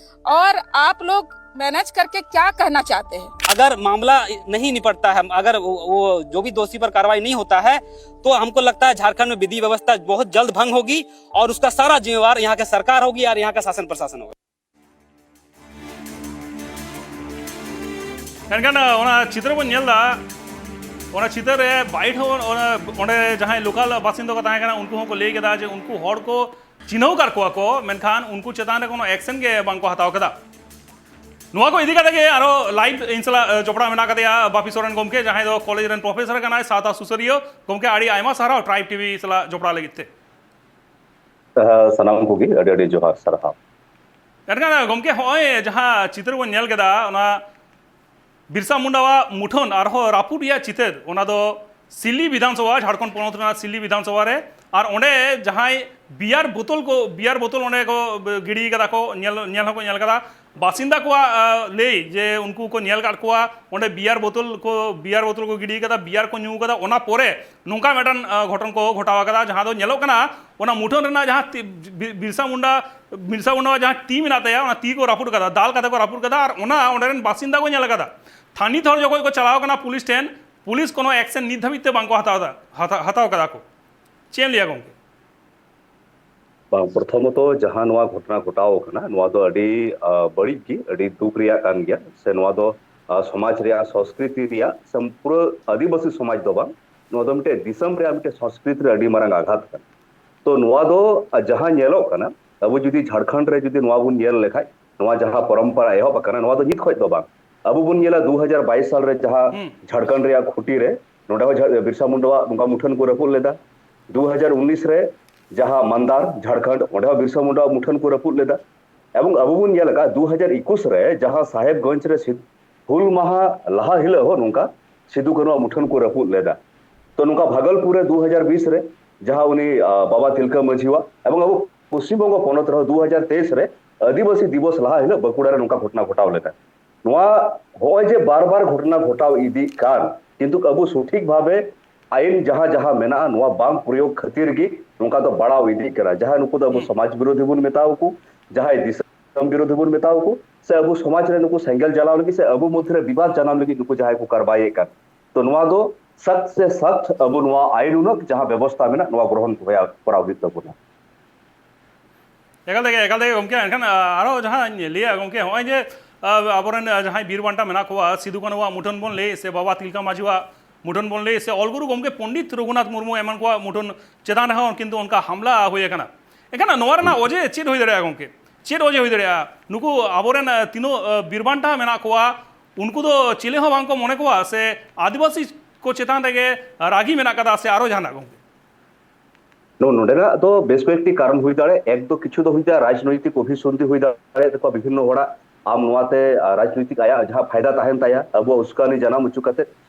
और आप लोग मैनेज करके क्या कहना चाहते हैं? अगर मामला नहीं निपटता है, अगर वो, वो जो भी दोषी पर कार्रवाई नहीं होता है, तो हमको लगता है झारखंड में विधि व्यवस्था बहुत जल्द भंग होगी और उसका सारा जिम्मेवार यहाँ के सरकार होगी और यहाँ का शासन प्रशासन होगा। ᱮᱱᱠᱷᱟᱱ ᱚᱱᱟ ᱪᱤᱛᱟᱹᱨ ᱵᱚᱱ ᱧᱮᱞ ᱮᱫᱟ, ᱚᱱᱟ ᱪᱤᱛᱟᱹᱨ ᱨᱮ ᱵᱟᱭᱤᱴ ᱦᱚᱸ, ᱚᱱᱟ, ᱚᱸᱰᱮ ᱡᱟᱦᱟᱸᱭ ᱞᱳᱠᱟᱞ ᱵᱟᱥᱤᱱᱫᱟ ᱠᱚ ᱛᱟᱦᱮᱸ ᱠᱟᱱᱟ, ᱩᱱᱠᱩ ᱦᱚᱸᱠᱚ ᱞᱟᱹᱭ ᱠᱮᱫᱟ ᱡᱮ ᱩᱱᱠᱩ ᱦᱚᱲ ᱠᱚ ᱪᱤᱱᱦᱟᱹᱣ ᱟᱠᱟᱫ ᱠᱚᱣᱟ ᱠᱚ, ᱢᱮᱱᱠᱷᱟᱱ ᱩᱱᱠᱩ ᱪᱮᱛᱟᱱ ᱨᱮ ᱠᱳᱱᱳ ᱮᱠᱥᱮᱱ ᱜᱮ ᱵᱟᱝ ᱠᱚ ᱦᱟᱛᱟᱣ ᱠᱮᱫᱟ᱾ ᱱᱚᱣᱟ ᱠᱚ ᱤᱫᱤ ᱠᱟᱛᱮ ᱜᱮ ᱟᱨᱚ ᱞᱟᱭᱤᱵᱷ ᱤᱧ ᱥᱟᱞᱟᱜ ᱡᱚᱯᱲᱟᱣ ᱢᱮᱱᱟᱜ ᱟᱠᱟᱫᱮᱭᱟ ᱵᱟᱯᱤ ᱥᱚᱨᱮᱱ ᱜᱚᱢᱠᱮ, ᱡᱟᱦᱟᱸᱭ ᱫᱚ ᱠᱚᱞᱮᱡᱽ ᱨᱮᱱ ᱯᱨᱚᱯᱷᱮᱥᱚᱨ ᱠᱟᱱᱟᱭ, ᱥᱟᱶᱛᱟ ᱥᱩᱥᱟᱹᱨᱤᱭᱟᱹ᱾ ᱜᱚᱢᱠᱮ, ᱟᱹᱰᱤ ᱟᱭᱢᱟ ᱥᱟᱨᱦᱟᱣ ᱴᱨᱟᱭᱤᱵᱽ ᱴᱤᱵᱷᱤ ᱥᱟᱞᱟᱜ ᱡᱚᱯᱲᱟᱣ ᱞᱟᱹᱜᱤᱫ ᱛᱮ᱾ ᱥᱟᱱᱟᱢ ᱠᱚᱜᱮ ᱟᱹᱰᱤ ᱟᱹᱰᱤ ᱡᱚᱦᱟᱨ, ᱥᱟᱨᱦᱟᱣ᱾ ᱮᱱᱠᱷᱟᱱ ᱜᱚᱢᱠᱮ, ᱦᱚᱸᱜᱼᱚᱭ ᱡᱟᱦᱟᱸ ᱪᱤᱛᱟᱹᱨ ᱵᱚᱱ ᱧᱮᱞ ᱠᱮᱫᱟ, ᱚᱱᱟ ᱵᱤᱨᱥᱟ ᱢᱩᱱᱰᱟᱣᱟᱜ ᱢᱩᱴᱷᱟᱹᱱ ᱟᱨᱦᱚᱸ ᱨᱟᱹᱯᱩᱫ ᱨᱮᱭᱟᱜ ᱪᱤᱛᱟᱹᱨ, ᱚᱱᱟ ᱫᱚ ᱥᱤᱞᱤ ᱵᱤᱫᱷᱟᱱ ᱥᱚᱵᱷᱟ, ᱡᱷᱟᱲᱠᱷᱚᱸᱰ ᱯᱚᱱᱚᱛ ᱨᱮᱱᱟᱜ ᱥᱤᱞᱤ ᱵᱤᱫᱷᱟᱱ ᱥᱚᱵᱷᱟ ᱨᱮ᱾ ᱟᱨ ᱚᱸᱰᱮ ᱡᱟᱦᱟᱸᱭ ᱵᱤᱭᱟᱨ ᱵᱳᱛᱚᱞ ᱠᱚ, ᱵᱤᱭᱟᱨ ᱵᱳᱛᱚᱞ ᱚᱸᱰᱮ ᱠᱚ ᱜᱤᱰᱤ ᱠᱟᱫᱟ ᱠᱚ, ᱧᱮᱞ, ᱧᱮᱞ ᱦᱚᱸᱠᱚ ᱧᱮᱞ ᱠᱟᱫᱟ᱾ ᱵᱟᱥᱤᱱᱫᱟ ᱠᱚᱣᱟᱜ, ᱟᱸ, ᱞᱟᱹᱭ ᱡᱮ ᱩᱱᱠᱩ ᱠᱚ ᱧᱮᱞ ᱠᱟᱫ ᱠᱚᱣᱟ, ᱚᱸᱰᱮ ᱵᱤᱭᱟᱨ ᱵᱳᱛᱚᱞ ᱠᱚ, ᱵᱤᱭᱟᱨ ᱵᱳᱛᱚᱞ ᱠᱚ ᱜᱤᱰᱤ ᱠᱟᱫᱟ, ᱵᱤᱭᱟᱨ ᱠᱚ ᱧᱩ ᱠᱟᱫᱟ᱾ ᱚᱱᱟ ᱯᱚᱨᱮ ᱱᱚᱝᱠᱟ ᱢᱤᱫᱴᱟᱝ, ᱟᱸ, ᱜᱷᱚᱴᱚᱱ ᱠᱚ ᱜᱷᱚᱴᱟᱣ ᱠᱟᱫᱟ, ᱡᱟᱦᱟᱸ ᱫᱚ ᱧᱮᱞᱚᱜ ᱠᱟᱱᱟ ᱚᱱᱟ ᱢᱩᱴᱷᱟᱹᱱ ᱨᱮᱱᱟᱜ ᱡᱟᱦᱟᱸ ᱛᱤ, ᱵᱤ-, ᱵᱤᱨᱥᱟ ᱢᱩᱱᱰᱟ, ᱵᱤᱨᱥᱟ ᱢᱩᱱᱰᱟᱣᱟᱜ ᱡᱟᱦᱟᱸ ᱛᱤ ᱢᱮᱱᱟᱜ ᱛᱟᱭᱟ, ᱚᱱᱟ ᱛᱤ ᱠᱚ ᱨᱟᱹᱯᱩᱫ ᱠᱟᱫᱟ, ᱫᱟᱞ ᱠᱟᱛᱮ ᱠᱚ ᱨᱟᱹᱯᱩᱫ ᱠᱟᱫᱟ᱾ ᱟᱨ ᱚᱱᱟ ᱚᱸᱰᱮ ᱨᱮᱱ ᱵᱟᱥᱤᱱᱫᱟ ᱠᱚ ᱧᱮᱞ ᱠᱟᱫᱟ᱾ ᱛᱷᱟᱹᱱᱤᱛ ᱦᱚᱲ ᱡᱚᱠᱷᱚᱱ ᱠᱚ ᱪᱟᱞᱟᱣ ᱠᱟᱱᱟ ᱯᱩᱞᱤᱥ ᱴᱷᱮᱱ, ᱯᱩᱞᱤᱥ ᱠᱳᱱᱳ ᱮᱠᱥᱮᱱ ᱱᱤᱛ ᱫᱷᱟᱹᱵᱤᱡ ᱛᱮ ᱵᱟᱝ ᱠᱚ ᱦᱟᱛᱟᱣ ᱫᱟ, ᱦᱟᱛᱟᱣ, ᱦᱟᱛᱟᱣ ᱠᱟᱫᱟ ᱠᱚ᱾ ᱪᱮᱫ ᱮᱢ ᱞᱟᱹᱭᱟ ᱜᱚᱢᱠᱮ? ᱵᱟᱝ, ᱯᱨᱚᱛᱷᱚᱢᱚᱛᱚ ᱡᱟᱦᱟᱸ ᱱᱚᱣᱟ ᱜᱷᱚᱴᱚᱱᱟ ᱜᱷᱚᱴᱟᱣ ᱟᱠᱟᱱᱟ, ᱱᱚᱣᱟ ᱫᱚ ᱟᱹᱰᱤ, ᱟᱸ, ᱵᱟᱹᱲᱤᱡ ᱜᱮ, ᱟᱹᱰᱤ ᱫᱩᱠ ᱨᱮᱭᱟᱜ ᱠᱟᱱ ᱜᱮᱭᱟ᱾ ᱥᱮ ᱱᱚᱣᱟ ᱫᱚ, ᱟᱸ, ᱥᱚᱢᱟᱡᱽ ᱨᱮᱭᱟᱜ, ᱥᱚᱸᱥᱠᱨᱤᱛᱤ ᱨᱮᱭᱟᱜ, ᱥᱮ ᱯᱩᱨᱟᱹ ᱟᱹᱫᱤᱵᱟᱹᱥᱤ ᱥᱚᱢᱟᱡᱽ ᱫᱚ ᱵᱟᱝ, ᱱᱚᱣᱟ ᱫᱚ ᱢᱤᱫᱴᱮᱡ ᱫᱤᱥᱚᱢ ᱨᱮᱭᱟᱜ ᱢᱤᱫᱴᱮᱡ ᱥᱚᱸᱥᱠᱨᱤᱛᱤ ᱨᱮ ᱟᱹᱰᱤ ᱢᱟᱨᱟᱝ ᱟᱜᱷᱟᱛ ᱠᱟᱱᱟ᱾ ᱛᱚ ᱱᱚᱣᱟ ᱫᱚ, ᱟᱸ, ᱡᱟᱦᱟᱸ ᱧᱮᱞᱚᱜ ᱠᱟᱱᱟ, ᱟᱵᱚ ᱡᱩᱫᱤ ᱡᱷᱟᱲᱠᱷᱚᱸᱰ ᱨᱮ ᱡᱩᱫᱤ ᱱᱚᱣᱟ ᱵᱚᱱ ᱧᱮᱞ ᱞᱮᱠᱷᱟᱡ, ᱱᱚᱣᱟ ᱡᱟᱦᱟᱸ ᱯᱚᱨᱚᱢᱯᱚᱨᱟ ᱮᱦᱚᱵ ᱟᱠᱟᱱᱟ, ᱱᱚᱣᱟ ᱫᱚ ᱱᱤᱛ ᱠᱷᱚᱡ ᱫᱚ ᱵᱟᱝ᱾ ᱟᱵᱚ ᱵᱚᱱ ᱧᱮᱞᱟ ᱫᱩ ᱦᱟᱡᱟᱨ ᱵᱟᱭᱤᱥ ᱥᱟᱞ ᱨᱮ ᱡᱟᱦᱟᱸ ᱦᱩᱸ᱾ ᱡᱷᱟᱲᱠᱷᱚᱸᱰ ᱨᱮᱭᱟᱜ ᱠᱷᱩᱴᱤ ᱨᱮ, ᱱᱚᱰᱮ ᱦᱚᱸ ᱡᱷᱟ-, ᱵᱤᱨᱥᱟ ᱢᱩᱱᱰᱟᱣᱟᱜ ᱱᱚᱝᱠᱟ ᱢᱩᱴᱷᱟᱹᱱ ᱠᱚ ᱨᱟᱹᱯᱩᱫ ᱞᱮᱫᱟ᱾ ᱫᱩ ᱦᱟᱡᱟᱨ ᱩᱱᱤᱥ ᱨᱮ ᱡᱟᱦᱟᱸ ᱢᱟᱱᱫᱟᱨ ᱡᱷᱟᱲᱠᱷᱚᱸᱰ, ᱚᱸᱰᱮ ᱦᱚᱸ ᱵᱤᱨᱥᱟ ᱢᱩᱱᱰᱟᱣᱟᱜ ᱢᱩᱴᱷᱟᱹᱱ ᱠᱚ ᱨᱟᱹᱯᱩᱫ ᱞᱮᱫᱟ᱾ ᱮᱵᱚᱝ ᱟᱵᱚ ᱵᱚᱱ ᱧᱮᱞ ᱟᱠᱟᱫ ᱫᱩ ᱦᱟᱡᱟᱨ ᱮᱠᱩᱥ ᱨᱮ ᱡᱟᱦᱟᱸ ᱥᱟᱦᱮᱵᱽᱜᱚᱸᱡᱽ ᱨᱮ ᱥᱤᱫ-, ᱦᱩᱞ ᱢᱟᱦᱟ ᱞᱟᱦᱟ ᱦᱤᱞᱳᱜ ᱦᱚᱸ ᱱᱚᱝᱠᱟ ᱥᱤᱫᱩ ᱠᱟᱹᱱᱦᱩᱣᱟᱜ ᱢᱩᱴᱷᱟᱹᱱ ᱠᱚ ᱨᱟᱹᱯᱩᱫ ᱞᱮᱫᱟ᱾ ᱛᱚ ᱱᱚᱝᱠᱟ ᱵᱷᱟᱜᱚᱞᱯᱩᱨ ᱨᱮ ᱫᱩ ᱦᱟᱡᱟᱨ ᱵᱤᱥ ᱨᱮ ᱡᱟᱦᱟᱸ ᱩᱱᱤ, ᱟ, ᱵᱟᱵᱟ ᱛᱤᱞᱠᱟᱹ ᱢᱟᱹᱡᱷᱤᱣᱟᱜ, ᱮᱵᱚᱝ ᱟᱵᱚ ᱯᱚᱥᱪᱤᱢ ᱵᱚᱝᱜᱚ ᱯᱚᱱᱚᱛ ᱨᱮᱦᱚᱸ ᱫᱩ ᱦᱟᱡᱟᱨ ᱛᱮᱭᱤᱥ ᱨᱮ ᱟᱹᱫᱤᱵᱟᱹᱥᱤ ᱫᱤᱵᱚᱥ ᱞᱟᱦᱟ ᱦᱤᱞᱳᱜ ᱵᱟᱸᱠᱩᱲᱟ ᱨᱮ ᱱᱚᱝᱠᱟ ᱜᱷᱚᱴᱚᱱᱟ ᱜᱷᱚᱴᱟᱣ ᱞᱮᱱᱟ᱾ ᱱᱚᱣᱟ ᱦᱚᱸᱜᱼᱚᱭ ᱡᱮ ᱵᱟᱨ ᱵᱟᱨ ᱜᱷᱚᱴᱚᱱᱟ ᱜᱷᱚᱴᱟᱣ ᱤᱫᱤᱜ ᱠᱟᱱ, ᱠᱤᱱᱛᱩ ᱟᱵᱚ ᱥᱚᱴᱷᱤᱠ ᱵᱷᱟᱵᱮ ᱟᱭᱤᱱ ᱡᱟᱦᱟᱸ ᱡᱟᱦᱟᱸ ᱢᱮᱱᱟᱜᱼᱟ, ᱱᱚᱣᱟ ᱵᱟᱝ ᱯᱨᱚᱭᱳᱜᱽ ᱠᱷᱟᱹᱛᱤᱨ ᱜᱮ ᱱᱚᱝᱠᱟ ᱫᱚ ᱵᱟᱲᱟᱣ ᱤᱫᱤᱜ ᱠᱟᱱᱟ᱾ ᱡᱟᱦᱟᱸᱭ ᱱᱩᱠᱩ ᱫᱚ ᱟᱵᱚ ᱦᱩᱸ᱾ ᱥᱚᱢᱟᱡᱽ ᱵᱤᱨᱳᱫᱷᱤ ᱵᱚᱱ ᱢᱮᱛᱟᱣ ᱠᱚ, ᱡᱟᱦᱟᱸᱭ ᱫᱤᱥᱚᱢ ᱵᱤᱨᱳᱫᱷᱤ ᱵᱚᱱ ᱢᱮᱛᱟᱣ ᱠᱚ, ᱥᱮ ᱟᱵᱚ ᱥᱚᱢᱟᱡᱽ ᱨᱮ ᱱᱩᱠᱩ ᱥᱮᱸᱜᱮᱞ ᱡᱟᱞᱟᱣ ᱞᱟᱹᱜᱤᱫ ᱥᱮ ᱟᱵᱚ ᱢᱚᱫᱽᱫᱷᱮ ᱨᱮ ᱵᱤᱵᱟᱫ ᱡᱟᱱᱟᱢ ᱞᱟᱹᱜᱤᱫ ᱱᱩᱠᱩ ᱡᱟᱦᱟᱸᱭ ᱠᱚ ᱠᱟᱨᱵᱟᱭᱮᱫ ᱠᱟᱱ, ᱛᱚ ᱱᱚᱣᱟ ᱫᱚ ᱥᱚᱠᱛ ᱥᱮ ᱥᱚᱠᱛ ᱟᱵᱚ ᱱᱚᱣᱟ ᱟᱭᱤᱱ ᱩᱱᱟᱹᱜ ᱡᱟᱦᱟᱸ ᱵᱮᱵᱚᱥᱛᱷᱟ ᱢᱮᱱᱟᱜ, ᱱᱚᱣᱟ ᱜᱨᱚᱦᱚᱱ ᱦᱩᱭᱟ-, ᱠᱚᱨᱟᱣ ᱦᱩᱭᱩᱜ ᱛᱟᱵᱚᱱᱟ᱾ ᱮᱠᱟᱞ ᱛᱮᱜᱮ, ᱮᱠᱟᱞ ᱛᱮᱜᱮ ᱜᱚᱢᱠᱮ᱾ ᱮᱱᱠᱷᱟᱱ, ᱟ, ᱟᱨᱚ ᱡᱟᱦᱟᱸᱧ ᱞᱟᱹᱭᱟ ᱜᱚᱢᱠᱮ, ᱦᱚᱸᱜᱼᱚᱭ ᱡᱮ, ᱟ, ᱟᱵᱚᱨᱮᱱ, ᱟ, ᱡᱟᱦᱟᱸᱭ ᱵᱤᱨ ᱵᱟᱱᱴᱟ ᱢᱮᱱᱟᱜ ᱠᱚᱣᱟ, ᱥᱤᱫᱩ ᱠᱟᱹᱱᱩᱣᱟᱜ ᱢᱩᱴᱷᱟᱹᱱ ᱵᱚᱱ ᱞᱟᱹᱭ ᱥᱮ ᱵᱟᱵᱟ ᱛᱤᱞᱠᱟᱹ ᱢᱟᱹᱡᱷᱤᱣᱟᱜ ᱢᱩᱴᱷᱟᱹᱱ ᱵᱚᱱ ᱞᱟᱹᱭ ᱥᱮ ᱚᱞ ᱜᱩᱨᱩ ᱜᱚᱢᱠᱮ ᱯᱚᱱᱰᱤᱛ ᱨᱚᱜᱷᱩᱱᱟᱛᱷ ᱢᱩᱨᱢᱩ ᱮᱢᱟᱱ ᱠᱚᱣᱟᱜ ᱢᱩᱴᱷᱟᱹᱱ ᱪᱮᱛᱟᱱ ᱨᱮᱦᱚᱸ ᱠᱤᱱᱛᱩ ᱚᱱᱠᱟ ᱦᱟᱢᱞᱟ ᱦᱩᱭ ᱟᱠᱟᱱᱟ᱾ ᱮᱱᱠᱷᱟᱱ ᱱᱚᱣᱟ ᱨᱮᱱᱟᱜ ᱚᱡᱮ ᱪᱮᱫ ᱦᱩᱭ ᱫᱟᱲᱮᱭᱟᱜᱼᱟ ᱜᱚᱢᱠᱮ? ᱪᱮᱫ ᱚᱡᱮ ᱦᱩᱭ ᱫᱟᱲᱮᱭᱟᱜᱼᱟ? ᱱᱩᱠᱩ ᱟᱵᱚᱨᱮᱱ ᱛᱤᱱᱟᱹᱜ ᱵᱤᱨᱵᱟᱱᱴᱟ ᱢᱮᱱᱟᱜ ᱠᱚᱣᱟ, ᱩᱱᱠᱩ ᱫᱚ ᱪᱤᱞᱤ ᱦᱚᱸ ᱵᱟᱝ ᱠᱚ ᱢᱚᱱᱮ ᱠᱚᱣᱟ, ᱥᱮ ᱟᱹᱫᱤᱵᱟᱹᱥᱤ ᱠᱚ ᱪᱮᱛᱟᱱ ᱨᱮᱜᱮ ᱨᱟᱹᱜᱤ ᱢᱮᱱᱟᱜ ᱠᱟᱫᱟ, ᱥᱮ ᱟᱨᱚ ᱡᱟᱦᱟᱱᱟᱜ ᱜᱚᱝᱠᱮ? ᱱᱚ- ᱱᱚᱰᱮᱱᱟᱜ ᱫᱚ ᱵᱮᱥ ᱠᱚᱭᱮᱠᱴᱤ ᱠᱟᱨᱚᱱ ᱦᱩᱭ ᱫᱟᱲᱮᱭᱟᱜᱼᱟ᱾ ᱮᱠ ᱫᱚ ᱠᱤᱪᱷᱩ ᱫᱚ ᱦᱩᱭ ᱫᱟᱲᱮᱭᱟᱜᱼᱟ ᱨᱟᱡᱽᱱᱳᱭᱛᱤᱠ ᱚᱵᱷᱤᱥᱚᱱᱫᱷᱤ ᱦᱩᱭ ᱫᱟᱲᱮᱭᱟᱜ ᱛᱟᱠᱚᱣᱟ ᱵᱤᱵᱷᱤᱱᱱᱚ ᱦᱚᱲᱟᱜ᱾ ᱟᱢ ᱱᱚᱣᱟᱛᱮ ᱨᱟᱡᱽᱱᱳᱭᱛᱤᱠ ᱟᱭᱟᱜ ᱡᱟᱦᱟᱸ ᱯᱷᱟᱭᱫᱟ ᱛᱟᱦᱮᱱ ᱛᱟᱭᱟ ᱟᱵᱚᱣᱟᱜ ᱩᱥᱠᱟᱱᱤ ᱡᱟᱱᱟᱢ ᱦᱚᱪᱚ ᱠᱟᱛᱮ᱾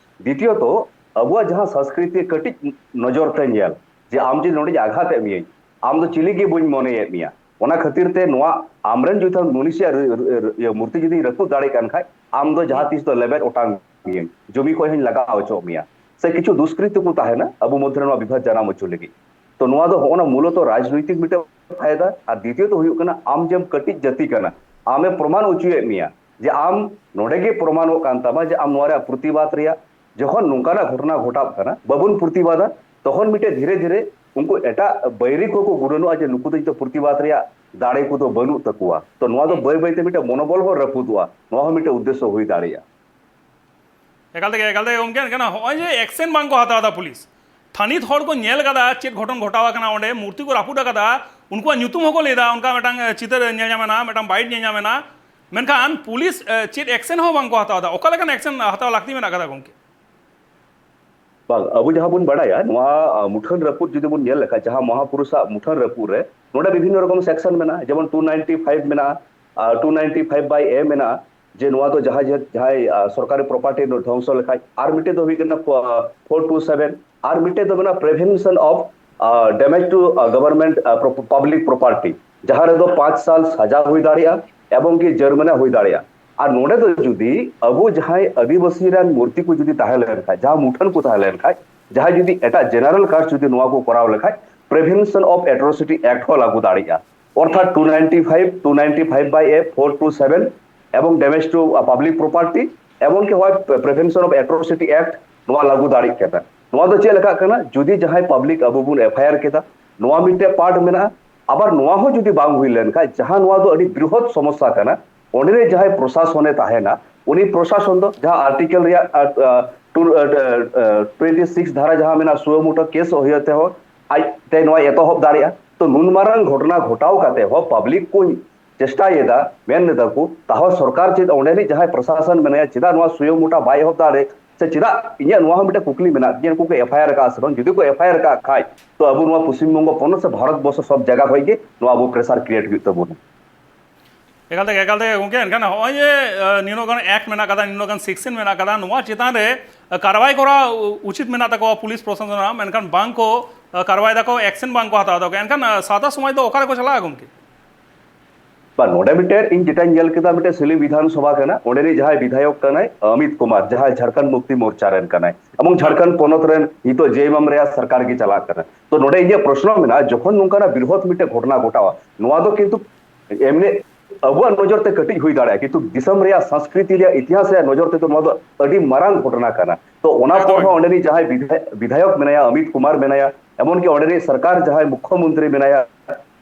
ᱫᱤᱛᱤᱭᱚᱛᱚ, ᱟᱵᱚᱣᱟᱜ ᱡᱟᱦᱟᱸ ᱥᱚᱝᱥᱠᱨᱤᱛᱤ ᱠᱟᱹᱴᱤᱡ ᱱᱚᱡᱚᱨ ᱛᱮ ᱧᱮᱞ, ᱡᱮ ᱟᱢ ᱡᱮ ᱱᱚᱰᱮᱧ ᱟᱜᱷᱟᱛ ᱮᱫ ᱢᱮᱭᱟᱹᱧ, ᱟᱢ ᱫᱚ ᱪᱤᱞᱤ ᱜᱮ ᱵᱟᱹᱧ ᱢᱚᱱᱮᱭᱮᱫ ᱢᱮᱭᱟ, ᱚᱱᱟ ᱠᱷᱟᱹᱛᱤᱨ ᱛᱮ ᱱᱚᱣᱟ ᱟᱢᱨᱮᱱ ᱡᱩᱫᱤ ᱢᱩᱱᱤᱥᱤᱭᱟᱜ ᱨᱩ- ᱨᱩ- ᱨᱩ- ᱤᱭᱟᱹ ᱢᱩᱨᱛᱤ ᱡᱩᱫᱤᱧ ᱨᱟᱹᱯᱩᱫ ᱫᱟᱲᱮᱭᱟᱜ ᱠᱟᱱ ᱠᱷᱟᱡ, ᱟᱢ ᱫᱚ ᱡᱟᱦᱟᱸ ᱛᱤᱥ ᱫᱚ ᱞᱮᱵᱮᱫ ᱚᱴᱟᱝ ᱢᱮᱭᱟᱹᱧ, ᱡᱚᱢᱤ ᱠᱷᱚᱡ ᱦᱚᱸᱧ ᱞᱟᱜᱟ ᱦᱚᱪᱚᱜ ᱢᱮᱭᱟ, ᱥᱮ ᱠᱤᱪᱷᱩ ᱫᱩᱥᱠᱨᱤᱛᱤ ᱠᱚ ᱛᱟᱦᱮᱱᱟ ᱟᱵᱚ ᱢᱚᱫᱽᱫᱷᱮ ᱨᱮ ᱱᱚᱣᱟ ᱵᱤᱵᱷᱟᱫ ᱡᱟᱱᱟᱢ ᱦᱚᱪᱚ ᱞᱟᱹᱜᱤᱫ᱾ ᱛᱚ ᱱᱚᱣᱟ ᱫᱚ ᱦᱚᱸᱜᱼᱚ ᱱᱟ ᱢᱩᱞᱚᱛᱚ ᱨᱟᱡᱽᱱᱳᱭᱛᱤᱠ ᱢᱤᱫᱴᱮᱱ ᱯᱷᱟᱭᱫᱟ, ᱟᱨ ᱫᱤᱛᱤᱭᱚᱛᱚ ᱦᱩᱭᱩᱜ ᱠᱟᱱᱟ ᱟᱢ ᱡᱮᱢ ᱠᱟᱹᱴᱤᱡ ᱡᱟᱹᱛᱤ ᱠᱟᱱᱟ, ᱟᱢᱮ ᱯᱨᱚᱢᱟᱱ ᱦᱚᱪᱚᱭᱮᱫ ᱢᱮᱭᱟ ᱡᱮ ᱟᱢ ᱱᱚᱰᱮ ᱜᱮ ᱯᱨᱚᱢᱟᱱᱚᱜ ᱠᱟᱱ ᱛᱟᱢᱟ ᱡᱮ ᱟᱢ ᱱᱚᱣᱟ ᱨᱮᱭᱟᱜ ᱯᱨᱚᱛᱤᱵᱟᱫ ᱨᱮᱭᱟᱜ᱾ ᱡᱚᱠᱷᱚᱱ ᱱᱚᱝᱠᱟᱱᱟᱜ ᱜᱷᱚᱴᱚᱱᱟ ᱜᱷᱚᱴᱟᱜ ᱠᱟᱱᱟ, ᱵᱟᱵᱚᱱ ᱯᱨᱚᱛᱤᱵᱟᱫᱟ, ᱛᱚᱠᱷᱚᱱ ᱢᱤᱫᱴᱮᱡ ᱫᱷᱤᱨᱮ ᱫᱷᱤᱨᱮ ᱩᱱᱠᱩ ᱮᱴᱟᱜ ᱵᱟᱹᱭᱨᱤ ᱠᱚᱠᱚ ᱜᱩᱱᱟᱹᱱᱚᱜᱼᱟ ᱡᱮ ᱱᱩᱠᱩ ᱫᱚ ᱤᱧ ᱫᱚ ᱯᱨᱚᱛᱤᱵᱟᱫ ᱨᱮᱭᱟᱜ ᱫᱟᱲᱮ ᱠᱚᱫᱚ ᱵᱟᱹᱱᱩᱜ ᱛᱟᱠᱚᱣᱟ᱾ ᱛᱚ ᱱᱚᱣᱟ ᱫᱚ ᱵᱟᱹᱭ ᱵᱟᱹᱭᱛᱮ ᱢᱤᱫᱴᱮᱡ ᱢᱚᱱᱳᱵᱚᱞ ᱦᱚᱸ ᱨᱟᱹᱯᱩᱫᱚᱜᱼᱟ᱾ ᱱᱚᱣᱟ ᱦᱚᱸ ᱢᱤᱫᱴᱮᱡ ᱩᱫᱽᱫᱮᱥᱥᱚ ᱦᱩᱭ ᱫᱟᱲᱮᱭᱟᱜᱼᱟ᱾ ᱮᱠᱟᱞ ᱛᱮᱜᱮ, ᱮᱠᱟᱞ ᱛᱮᱜᱮ ᱜᱚᱢᱠᱮ, ᱮᱱᱠᱷᱟᱱ ᱦᱚᱸᱜᱼᱚᱭ ᱡᱮ ᱮᱠᱥᱮᱱ ᱵᱟᱝ ᱠᱚ ᱦᱟᱛᱟᱣ ᱮᱫᱟ ᱯᱩᱞᱤᱥ, ᱛᱷᱟᱹᱱᱤᱛ ᱦᱚᱲ ᱠᱚ ᱧᱮᱞ ᱠᱟᱫᱟ ᱪᱮᱫ ᱜᱷᱚᱴᱚᱱ ᱜᱷᱚᱴᱟᱣ ᱟᱠᱟᱱᱟ, ᱚᱸᱰᱮ ᱢᱩᱨᱛᱤ ᱠᱚ ᱨᱟᱹᱯᱩᱫ ᱟᱠᱟᱫᱟ, ᱩᱱᱠᱩᱣᱟᱜ ᱧᱩᱛᱩᱢ ᱦᱚᱸᱠᱚ ᱞᱟᱹᱭᱫᱟ, ᱚᱱᱠᱟ ᱢᱤᱫᱴᱟᱝ ᱪᱤᱛᱟᱹᱨ ᱧᱮᱞ ᱧᱟᱢ ᱮᱱᱟ, ᱢᱤᱫᱴᱟᱝ ᱵᱟᱭᱤᱴ ᱧᱮᱞ ᱧᱟᱢ ᱮᱱᱟ, ᱢᱮᱱᱠᱷᱟᱱ ᱯᱩᱞᱤᱥ ᱪᱮᱫ ᱮᱠᱥᱮᱱ ᱦᱚᱸ ᱵᱟᱝ ᱠᱚ ᱦᱟᱛᱟᱣ ᱮᱫᱟ᱾ ᱚᱠᱟ ᱞᱮᱠᱟᱱ ᱮᱠᱥᱮᱱ ᱦᱟᱛᱟᱣ ᱞᱟᱹᱠᱛᱤ ᱢᱮᱱᱟᱜ ᱟᱠᱟᱫᱟ ᱜᱚᱢᱠᱮ? ᱵᱟᱝ, ᱟᱵᱚ ᱡᱟᱦᱟᱸ ᱵᱚᱱ ᱵᱟᱲᱟᱭᱟ, ᱱᱚᱣᱟ ᱢᱩᱴᱷᱟᱹᱱ ᱨᱟᱹᱯᱩᱫ ᱡᱩᱫᱤ ᱵᱚᱱ ᱧᱮᱞ ᱞᱮᱠᱷᱟᱱ, ᱡᱟᱦᱟᱸ ᱢᱚᱦᱟᱯᱩᱨᱩᱥᱟᱜ ᱢᱩᱴᱷᱟᱹᱱ ᱨᱟᱹᱯᱩᱫ ᱨᱮ, ᱱᱚᱰᱮ ᱵᱤᱵᱷᱤᱱᱱᱚ ᱨᱚᱠᱚᱢ ᱥᱮᱠᱥᱚᱱ ᱢᱮᱱᱟᱜᱼᱟ, ᱡᱮᱢᱚᱱ ᱴᱩ ᱱᱟᱭᱤᱱᱴᱤ ᱯᱷᱟᱭᱤᱵᱷ ᱢᱮᱱᱟᱜᱼᱟ, ᱟᱨ ᱴᱩ ᱱᱟᱭᱤᱱᱴᱤ ᱯᱷᱟᱭᱤᱵᱷ ᱵᱟᱭ ᱮ ᱢᱮᱱᱟᱜᱼᱟ, ᱡᱮ ᱱᱚᱣᱟ ᱫᱚ ᱡᱟᱦᱟᱸᱭ ᱡᱮ ᱡᱟᱦᱟᱸᱭ ᱥᱚᱨᱠᱟᱨᱤ ᱯᱨᱚᱯᱟᱨᱴᱤ ᱫᱷᱚᱝᱥᱚ ᱞᱮᱠᱷᱟᱡ᱾ ᱟᱨ ᱢᱤᱫᱴᱮᱡ ᱫᱚ ᱦᱩᱭᱩᱜ ᱠᱟᱱᱟ ᱯᱷᱳᱨ ᱴᱩ ᱥᱮᱵᱷᱮᱱ, ᱟᱨ ᱢᱤᱫᱴᱮᱡ ᱫᱚ ᱢᱮᱱᱟᱜᱼᱟ prevention of damage to government public property, ᱡᱟᱦᱟᱸ ᱨᱮᱫᱚ ᱯᱟᱸᱪ ᱥᱟᱞ ᱥᱟᱡᱟ ᱦᱩᱭ ᱫᱟᱲᱮᱭᱟᱜᱼᱟ ᱮᱵᱚᱝ ᱠᱤ ᱡᱟᱹᱨᱢᱟᱱᱟ ᱦᱩᱭ ᱫᱟᱲᱮᱭᱟᱜᱼᱟ᱾ ᱟᱨ ᱱᱚᱰᱮ ᱫᱚ ᱡᱩᱫᱤ ᱟᱵᱚ ᱡᱟᱦᱟᱸᱭ ᱟᱹᱫᱤᱵᱟᱹᱥᱤ ᱨᱮᱱ ᱢᱩᱨᱛᱤ ᱠᱚ ᱡᱩᱫᱤ ᱛᱟᱦᱮᱸ ᱞᱮᱱᱠᱷᱟᱡ, ᱡᱟᱦᱟᱸ ᱢᱩᱴᱷᱟᱹᱱ ᱠᱚ ᱛᱟᱦᱮᱸ ᱞᱮᱱᱠᱷᱟᱡ, ᱡᱟᱦᱟᱸᱭ ᱡᱩᱫᱤ ᱮᱴᱟᱜ ᱡᱮᱱᱟᱨᱮᱞ ᱠᱟᱥᱴ ᱡᱩᱫᱤ ᱱᱚᱣᱟ ᱠᱚ ᱠᱚᱨᱟᱣ ᱞᱮᱠᱷᱟᱡ, ᱯᱨᱤᱵᱷᱮᱱᱥᱚᱱ ᱚᱯᱷ ᱮᱴᱨᱚᱥᱤᱴᱤ ᱮᱠᱴ ᱦᱚᱸ ᱞᱟᱹᱜᱩ ᱫᱟᱲᱮᱭᱟᱜᱼᱟ᱾ ᱚᱨᱛᱷᱟᱛ two ninety five, two ninety five by A, four two seven ᱮᱵᱚᱝ ᱰᱮᱢᱮᱡᱽ ᱴᱩ ᱯᱟᱵᱽᱞᱤᱠ ᱯᱨᱚᱯᱟᱨᱴᱤ, ᱮᱢᱚᱱᱠᱤ ᱦᱚᱸᱜᱼᱚᱭ ᱯᱨᱤᱵᱷᱮᱱᱥᱚᱱ ᱚᱯᱷ ᱮᱴᱨᱚᱥᱤᱴᱤ ᱮᱠᱴ ᱱᱚᱣᱟ ᱞᱟᱹᱜᱩ ᱫᱟᱲᱮᱜ ᱠᱟᱱᱟ᱾ ᱱᱚᱣᱟ ᱫᱚ ᱪᱮᱫ ᱞᱮᱠᱟᱜ ᱠᱟᱱᱟ? ᱡᱩᱫᱤ ᱡᱟᱦᱟᱸᱭ ᱯᱟᱵᱽᱞᱤᱠ ᱟᱵᱚ ᱵᱚᱱ ᱮᱯᱷ ᱟᱭ ᱟᱨ ᱠᱮᱫᱟ, ᱱᱚᱣᱟ ᱢᱤᱫᱴᱮᱡ ᱯᱟᱨᱴ ᱢᱮᱱᱟᱜᱼᱟ᱾ ᱟᱵᱟᱨ ᱱᱚᱣᱟ ᱦᱚᱸ ᱡᱩᱫᱤ ᱵᱟᱝ ᱦᱩᱭ ᱞᱮᱱᱠᱷᱟᱱ, ᱡᱟᱦᱟᱸ ᱱᱚᱣᱟ ᱫᱚ ᱟᱹᱰᱤ ᱵᱨᱤᱦᱚᱛ ᱥᱚᱢᱚᱥᱥᱟ ᱠᱟᱱᱟ, ᱚᱸᱰᱮ ᱨᱮ ᱡᱟᱦᱟᱸᱭ ᱯᱨᱚᱥᱟᱥᱚᱱᱮ ᱛᱟᱦᱮᱱᱟ, ᱩᱱᱤ ᱯᱨᱚᱥᱟᱥᱚᱱ ᱫᱚ ᱡᱟᱦᱟᱸ ᱟᱨᱴᱤᱠᱮᱞ ᱨᱮᱭᱟᱜ ᱴᱩ ᱴᱩᱭᱮᱱᱴᱤ ᱥᱤᱠᱥ ᱫᱷᱟᱨᱟ ᱡᱟᱦᱟᱸ ᱢᱮᱱᱟᱜᱼᱟ, ᱥᱩᱭᱳ ᱢᱳᱴᱳ ᱠᱮᱥ ᱦᱩᱭ ᱛᱮᱦᱚᱸ ᱟᱡ ᱛᱮ ᱱᱚᱣᱟ ᱮᱛᱚᱦᱚᱵ ᱫᱟᱲᱮᱭᱟᱜᱼᱟ᱾ ᱛᱚ ᱱᱩᱱ ᱢᱟᱨᱟᱝ ᱜᱷᱚᱴᱚᱱᱟ ᱜᱷᱚᱴᱟᱣ ᱠᱟᱛᱮ ᱦᱚᱸ ᱯᱟᱵᱽᱞᱤᱠ ᱠᱚ ᱪᱮᱥᱴᱟᱭᱮᱫᱟ, ᱢᱮᱱ ᱮᱫᱟ ᱠᱚ, ᱛᱟᱦᱚ ᱥᱚᱨᱠᱟᱨ ᱪᱮᱫ ᱚᱸᱰᱮᱱᱤᱡ ᱡᱟᱦᱟᱸᱭ ᱯᱨᱚᱥᱟᱥᱚᱱ ᱢᱮᱱᱟᱭᱟ, ᱪᱮᱫᱟᱜ ᱱᱚᱣᱟ ᱥᱩᱭᱚᱢ ᱢᱚᱴᱟ ᱵᱟᱭ ᱮᱦᱚᱵ ᱫᱟᱲᱮ? ᱥᱮ ᱪᱮᱫᱟᱜ, ᱤᱧᱟᱹᱜ ᱱᱚᱣᱟ ᱦᱚᱸ ᱢᱤᱫᱴᱮᱱ ᱠᱩᱠᱞᱤ ᱢᱮᱱᱟᱜ ᱛᱤᱧᱟᱹ, ᱩᱱᱠᱩ ᱠᱚ ᱮᱯᱷ ᱟᱭ ᱟᱨ ᱟᱠᱟᱫ ᱥᱮ ᱵᱟᱝ? ᱡᱩᱫᱤ ᱠᱚ ᱮᱯᱷ ᱟᱭ ᱟᱨ ᱟᱠᱟᱫ ᱠᱷᱟᱡ, ᱛᱚ ᱟᱵᱚ ᱱᱚᱣᱟ ᱯᱚᱥᱪᱤᱢ ᱵᱚᱝᱜᱚ ᱯᱚᱱᱚᱛ ᱥᱮ ᱵᱷᱟᱨᱚᱛ ᱵᱚᱨᱥᱚ ᱥᱚᱵ ᱡᱟᱭᱜᱟ ᱠᱷᱚᱡ ᱜᱮ ᱱᱚᱣᱟ ᱟᱵᱚ ᱯᱨᱮᱥᱟᱨ ᱠᱨᱤᱭᱮᱴ ᱦᱩᱭᱩᱜ ᱛᱟᱵᱚᱱᱟ᱾ ᱮᱠᱟᱞ ᱛᱮ, ᱮᱠᱟᱞ ᱛᱮ ᱜᱚᱢᱠᱮ, ᱮᱱᱠᱷᱟᱱ ᱱᱚᱜᱼᱚᱭ ᱡᱮ ᱟᱸ, ᱱᱤᱱᱟᱹᱜ ᱜᱟᱱ ᱮᱠᱴ ᱢᱮᱱᱟᱜ ᱠᱟᱫᱟ, ᱱᱤᱱᱟᱹᱜ ᱜᱟᱱ ᱥᱮᱠᱥᱚᱱ ᱢᱮᱱᱟᱜ ᱠᱟᱫᱟ, ᱱᱚᱣᱟ ᱪᱮᱛᱟᱱ ᱨᱮ ᱟᱸ, ᱠᱟᱨᱣᱟᱭ ᱠᱚᱨᱟᱣ ᱩᱪᱤᱛ ᱢᱮᱱᱟᱜ ᱛᱟᱠᱚᱣᱟ ᱯᱩᱞᱤᱥ ᱯᱨᱚᱥᱟᱥᱚᱱ ᱨᱮᱱᱟᱜ, ᱢᱮᱱᱠᱷᱟᱱ ᱵᱟᱝ ᱠᱚ ᱟᱸ, ᱠᱟᱨᱣᱟᱭ ᱫᱟᱠᱚ, ᱮᱠᱥᱮᱱ ᱵᱟᱝ ᱠᱚ ᱦᱟᱛᱟᱣ ᱫᱟᱠᱚ᱾ ᱮᱱᱠᱷᱟᱱ ᱟᱸ, ᱥᱟᱶᱛᱟ ᱥᱚᱢᱟᱡᱽ ᱫᱚ ᱚᱠᱟ ᱨᱮᱠᱚ ᱪᱟᱞᱟᱜᱼᱟ ᱜᱚᱢᱠᱮ? ᱵᱟ, ᱱᱚᱰᱮ ᱢᱤᱫᱴᱮᱱ ᱤᱧ ᱡᱮᱴᱟᱧ ᱧᱮᱞ ᱠᱮᱫᱟ, ᱢᱤᱫᱴᱮᱱ ᱥᱤᱞᱤ ᱵᱤᱫᱷᱟᱱ ᱥᱚᱵᱷᱟ ᱠᱟᱱᱟ, ᱚᱸᱰᱮᱱᱤᱡ ᱡᱟᱦᱟᱸᱭ ᱵᱤᱫᱷᱟᱭᱚᱠ ᱠᱟᱱᱟᱭ ᱚᱢᱤᱛ ᱠᱩᱢᱟᱨ, ᱡᱟᱦᱟᱸᱭ ᱡᱷᱟᱲᱠᱷᱚᱸᱰ ᱢᱩᱠᱛᱤ ᱢᱳᱨᱪᱟ ᱨᱮᱱ ᱠᱟᱱᱟᱭ, ᱮᱵᱚᱝ ᱡᱷᱟᱲᱠᱷᱚᱸᱰ ᱯᱚᱱᱚᱛ ᱨᱮᱱ ᱱᱤᱛᱚᱜ ᱡᱮ ᱮᱢ ᱮᱢ ᱨᱮᱭᱟᱜ ᱥᱚᱨᱠᱟᱨ ᱜᱮ ᱪᱟᱞᱟᱜ ᱠᱟᱱᱟ᱾ ᱛᱚ ᱱᱚᱰᱮ ᱤᱧᱟᱹᱜ ᱯᱨᱚᱥᱱᱚ ᱢᱮᱱᱟᱜᱼᱟ, ᱡᱚᱠᱷᱚᱱ ᱱᱚᱝᱠᱟᱱᱟᱜ ᱵᱨᱤᱦᱚᱛ ᱢᱤᱫᱴᱮᱱ ᱜᱷᱚᱴᱚᱱᱟ ᱜᱷᱚᱴᱟᱣᱟ, ᱱᱚᱣᱟ ᱫᱚ ᱠᱤᱱᱛᱩ ᱮᱢᱱᱤ ᱟᱵᱚᱣᱟᱜ ᱱᱚᱡᱚᱨ ᱛᱮ ᱠᱟᱹᱴᱤᱡ ᱦᱩᱭ ᱫᱟᱲᱮᱭᱟᱜᱼᱟ, ᱠᱤᱱᱛᱩ ᱫᱤᱥᱚᱢ ᱨᱮᱭᱟᱜ ᱥᱚᱝᱥᱠᱨᱤᱛᱤ ᱨᱮᱭᱟᱜ ᱤᱛᱤᱦᱟᱥ ᱨᱮᱭᱟᱜ ᱱᱚᱡᱚᱨ ᱛᱮᱫᱚ ᱱᱚᱣᱟ ᱫᱚ ᱟᱹᱰᱤ ᱢᱟᱨᱟᱝ ᱜᱷᱚᱴᱚᱱᱟ ᱠᱟᱱᱟ᱾ ᱛᱚ ᱚᱱᱟ ᱯᱚᱨ ᱦᱚᱸ ᱚᱸᱰᱮᱱᱤᱡ ᱡᱟᱦᱟᱸᱭ ᱵᱤᱫᱷᱟᱭ-, ᱵᱤᱫᱷᱟᱭᱚᱠ ᱢᱮᱱᱟᱭᱟ, ᱚᱢᱤᱛ ᱠᱩᱢᱟᱨ ᱢᱮᱱᱟᱭᱟ, ᱮᱢᱚᱱᱠᱤ ᱚᱸᱰᱮᱱᱤᱡ ᱥᱚᱨᱠᱟᱨ ᱡᱟᱦᱟᱸᱭ ᱢᱩᱠᱷᱭᱚᱢᱚᱱᱛᱨᱤ ᱢᱮᱱᱟᱭᱟ,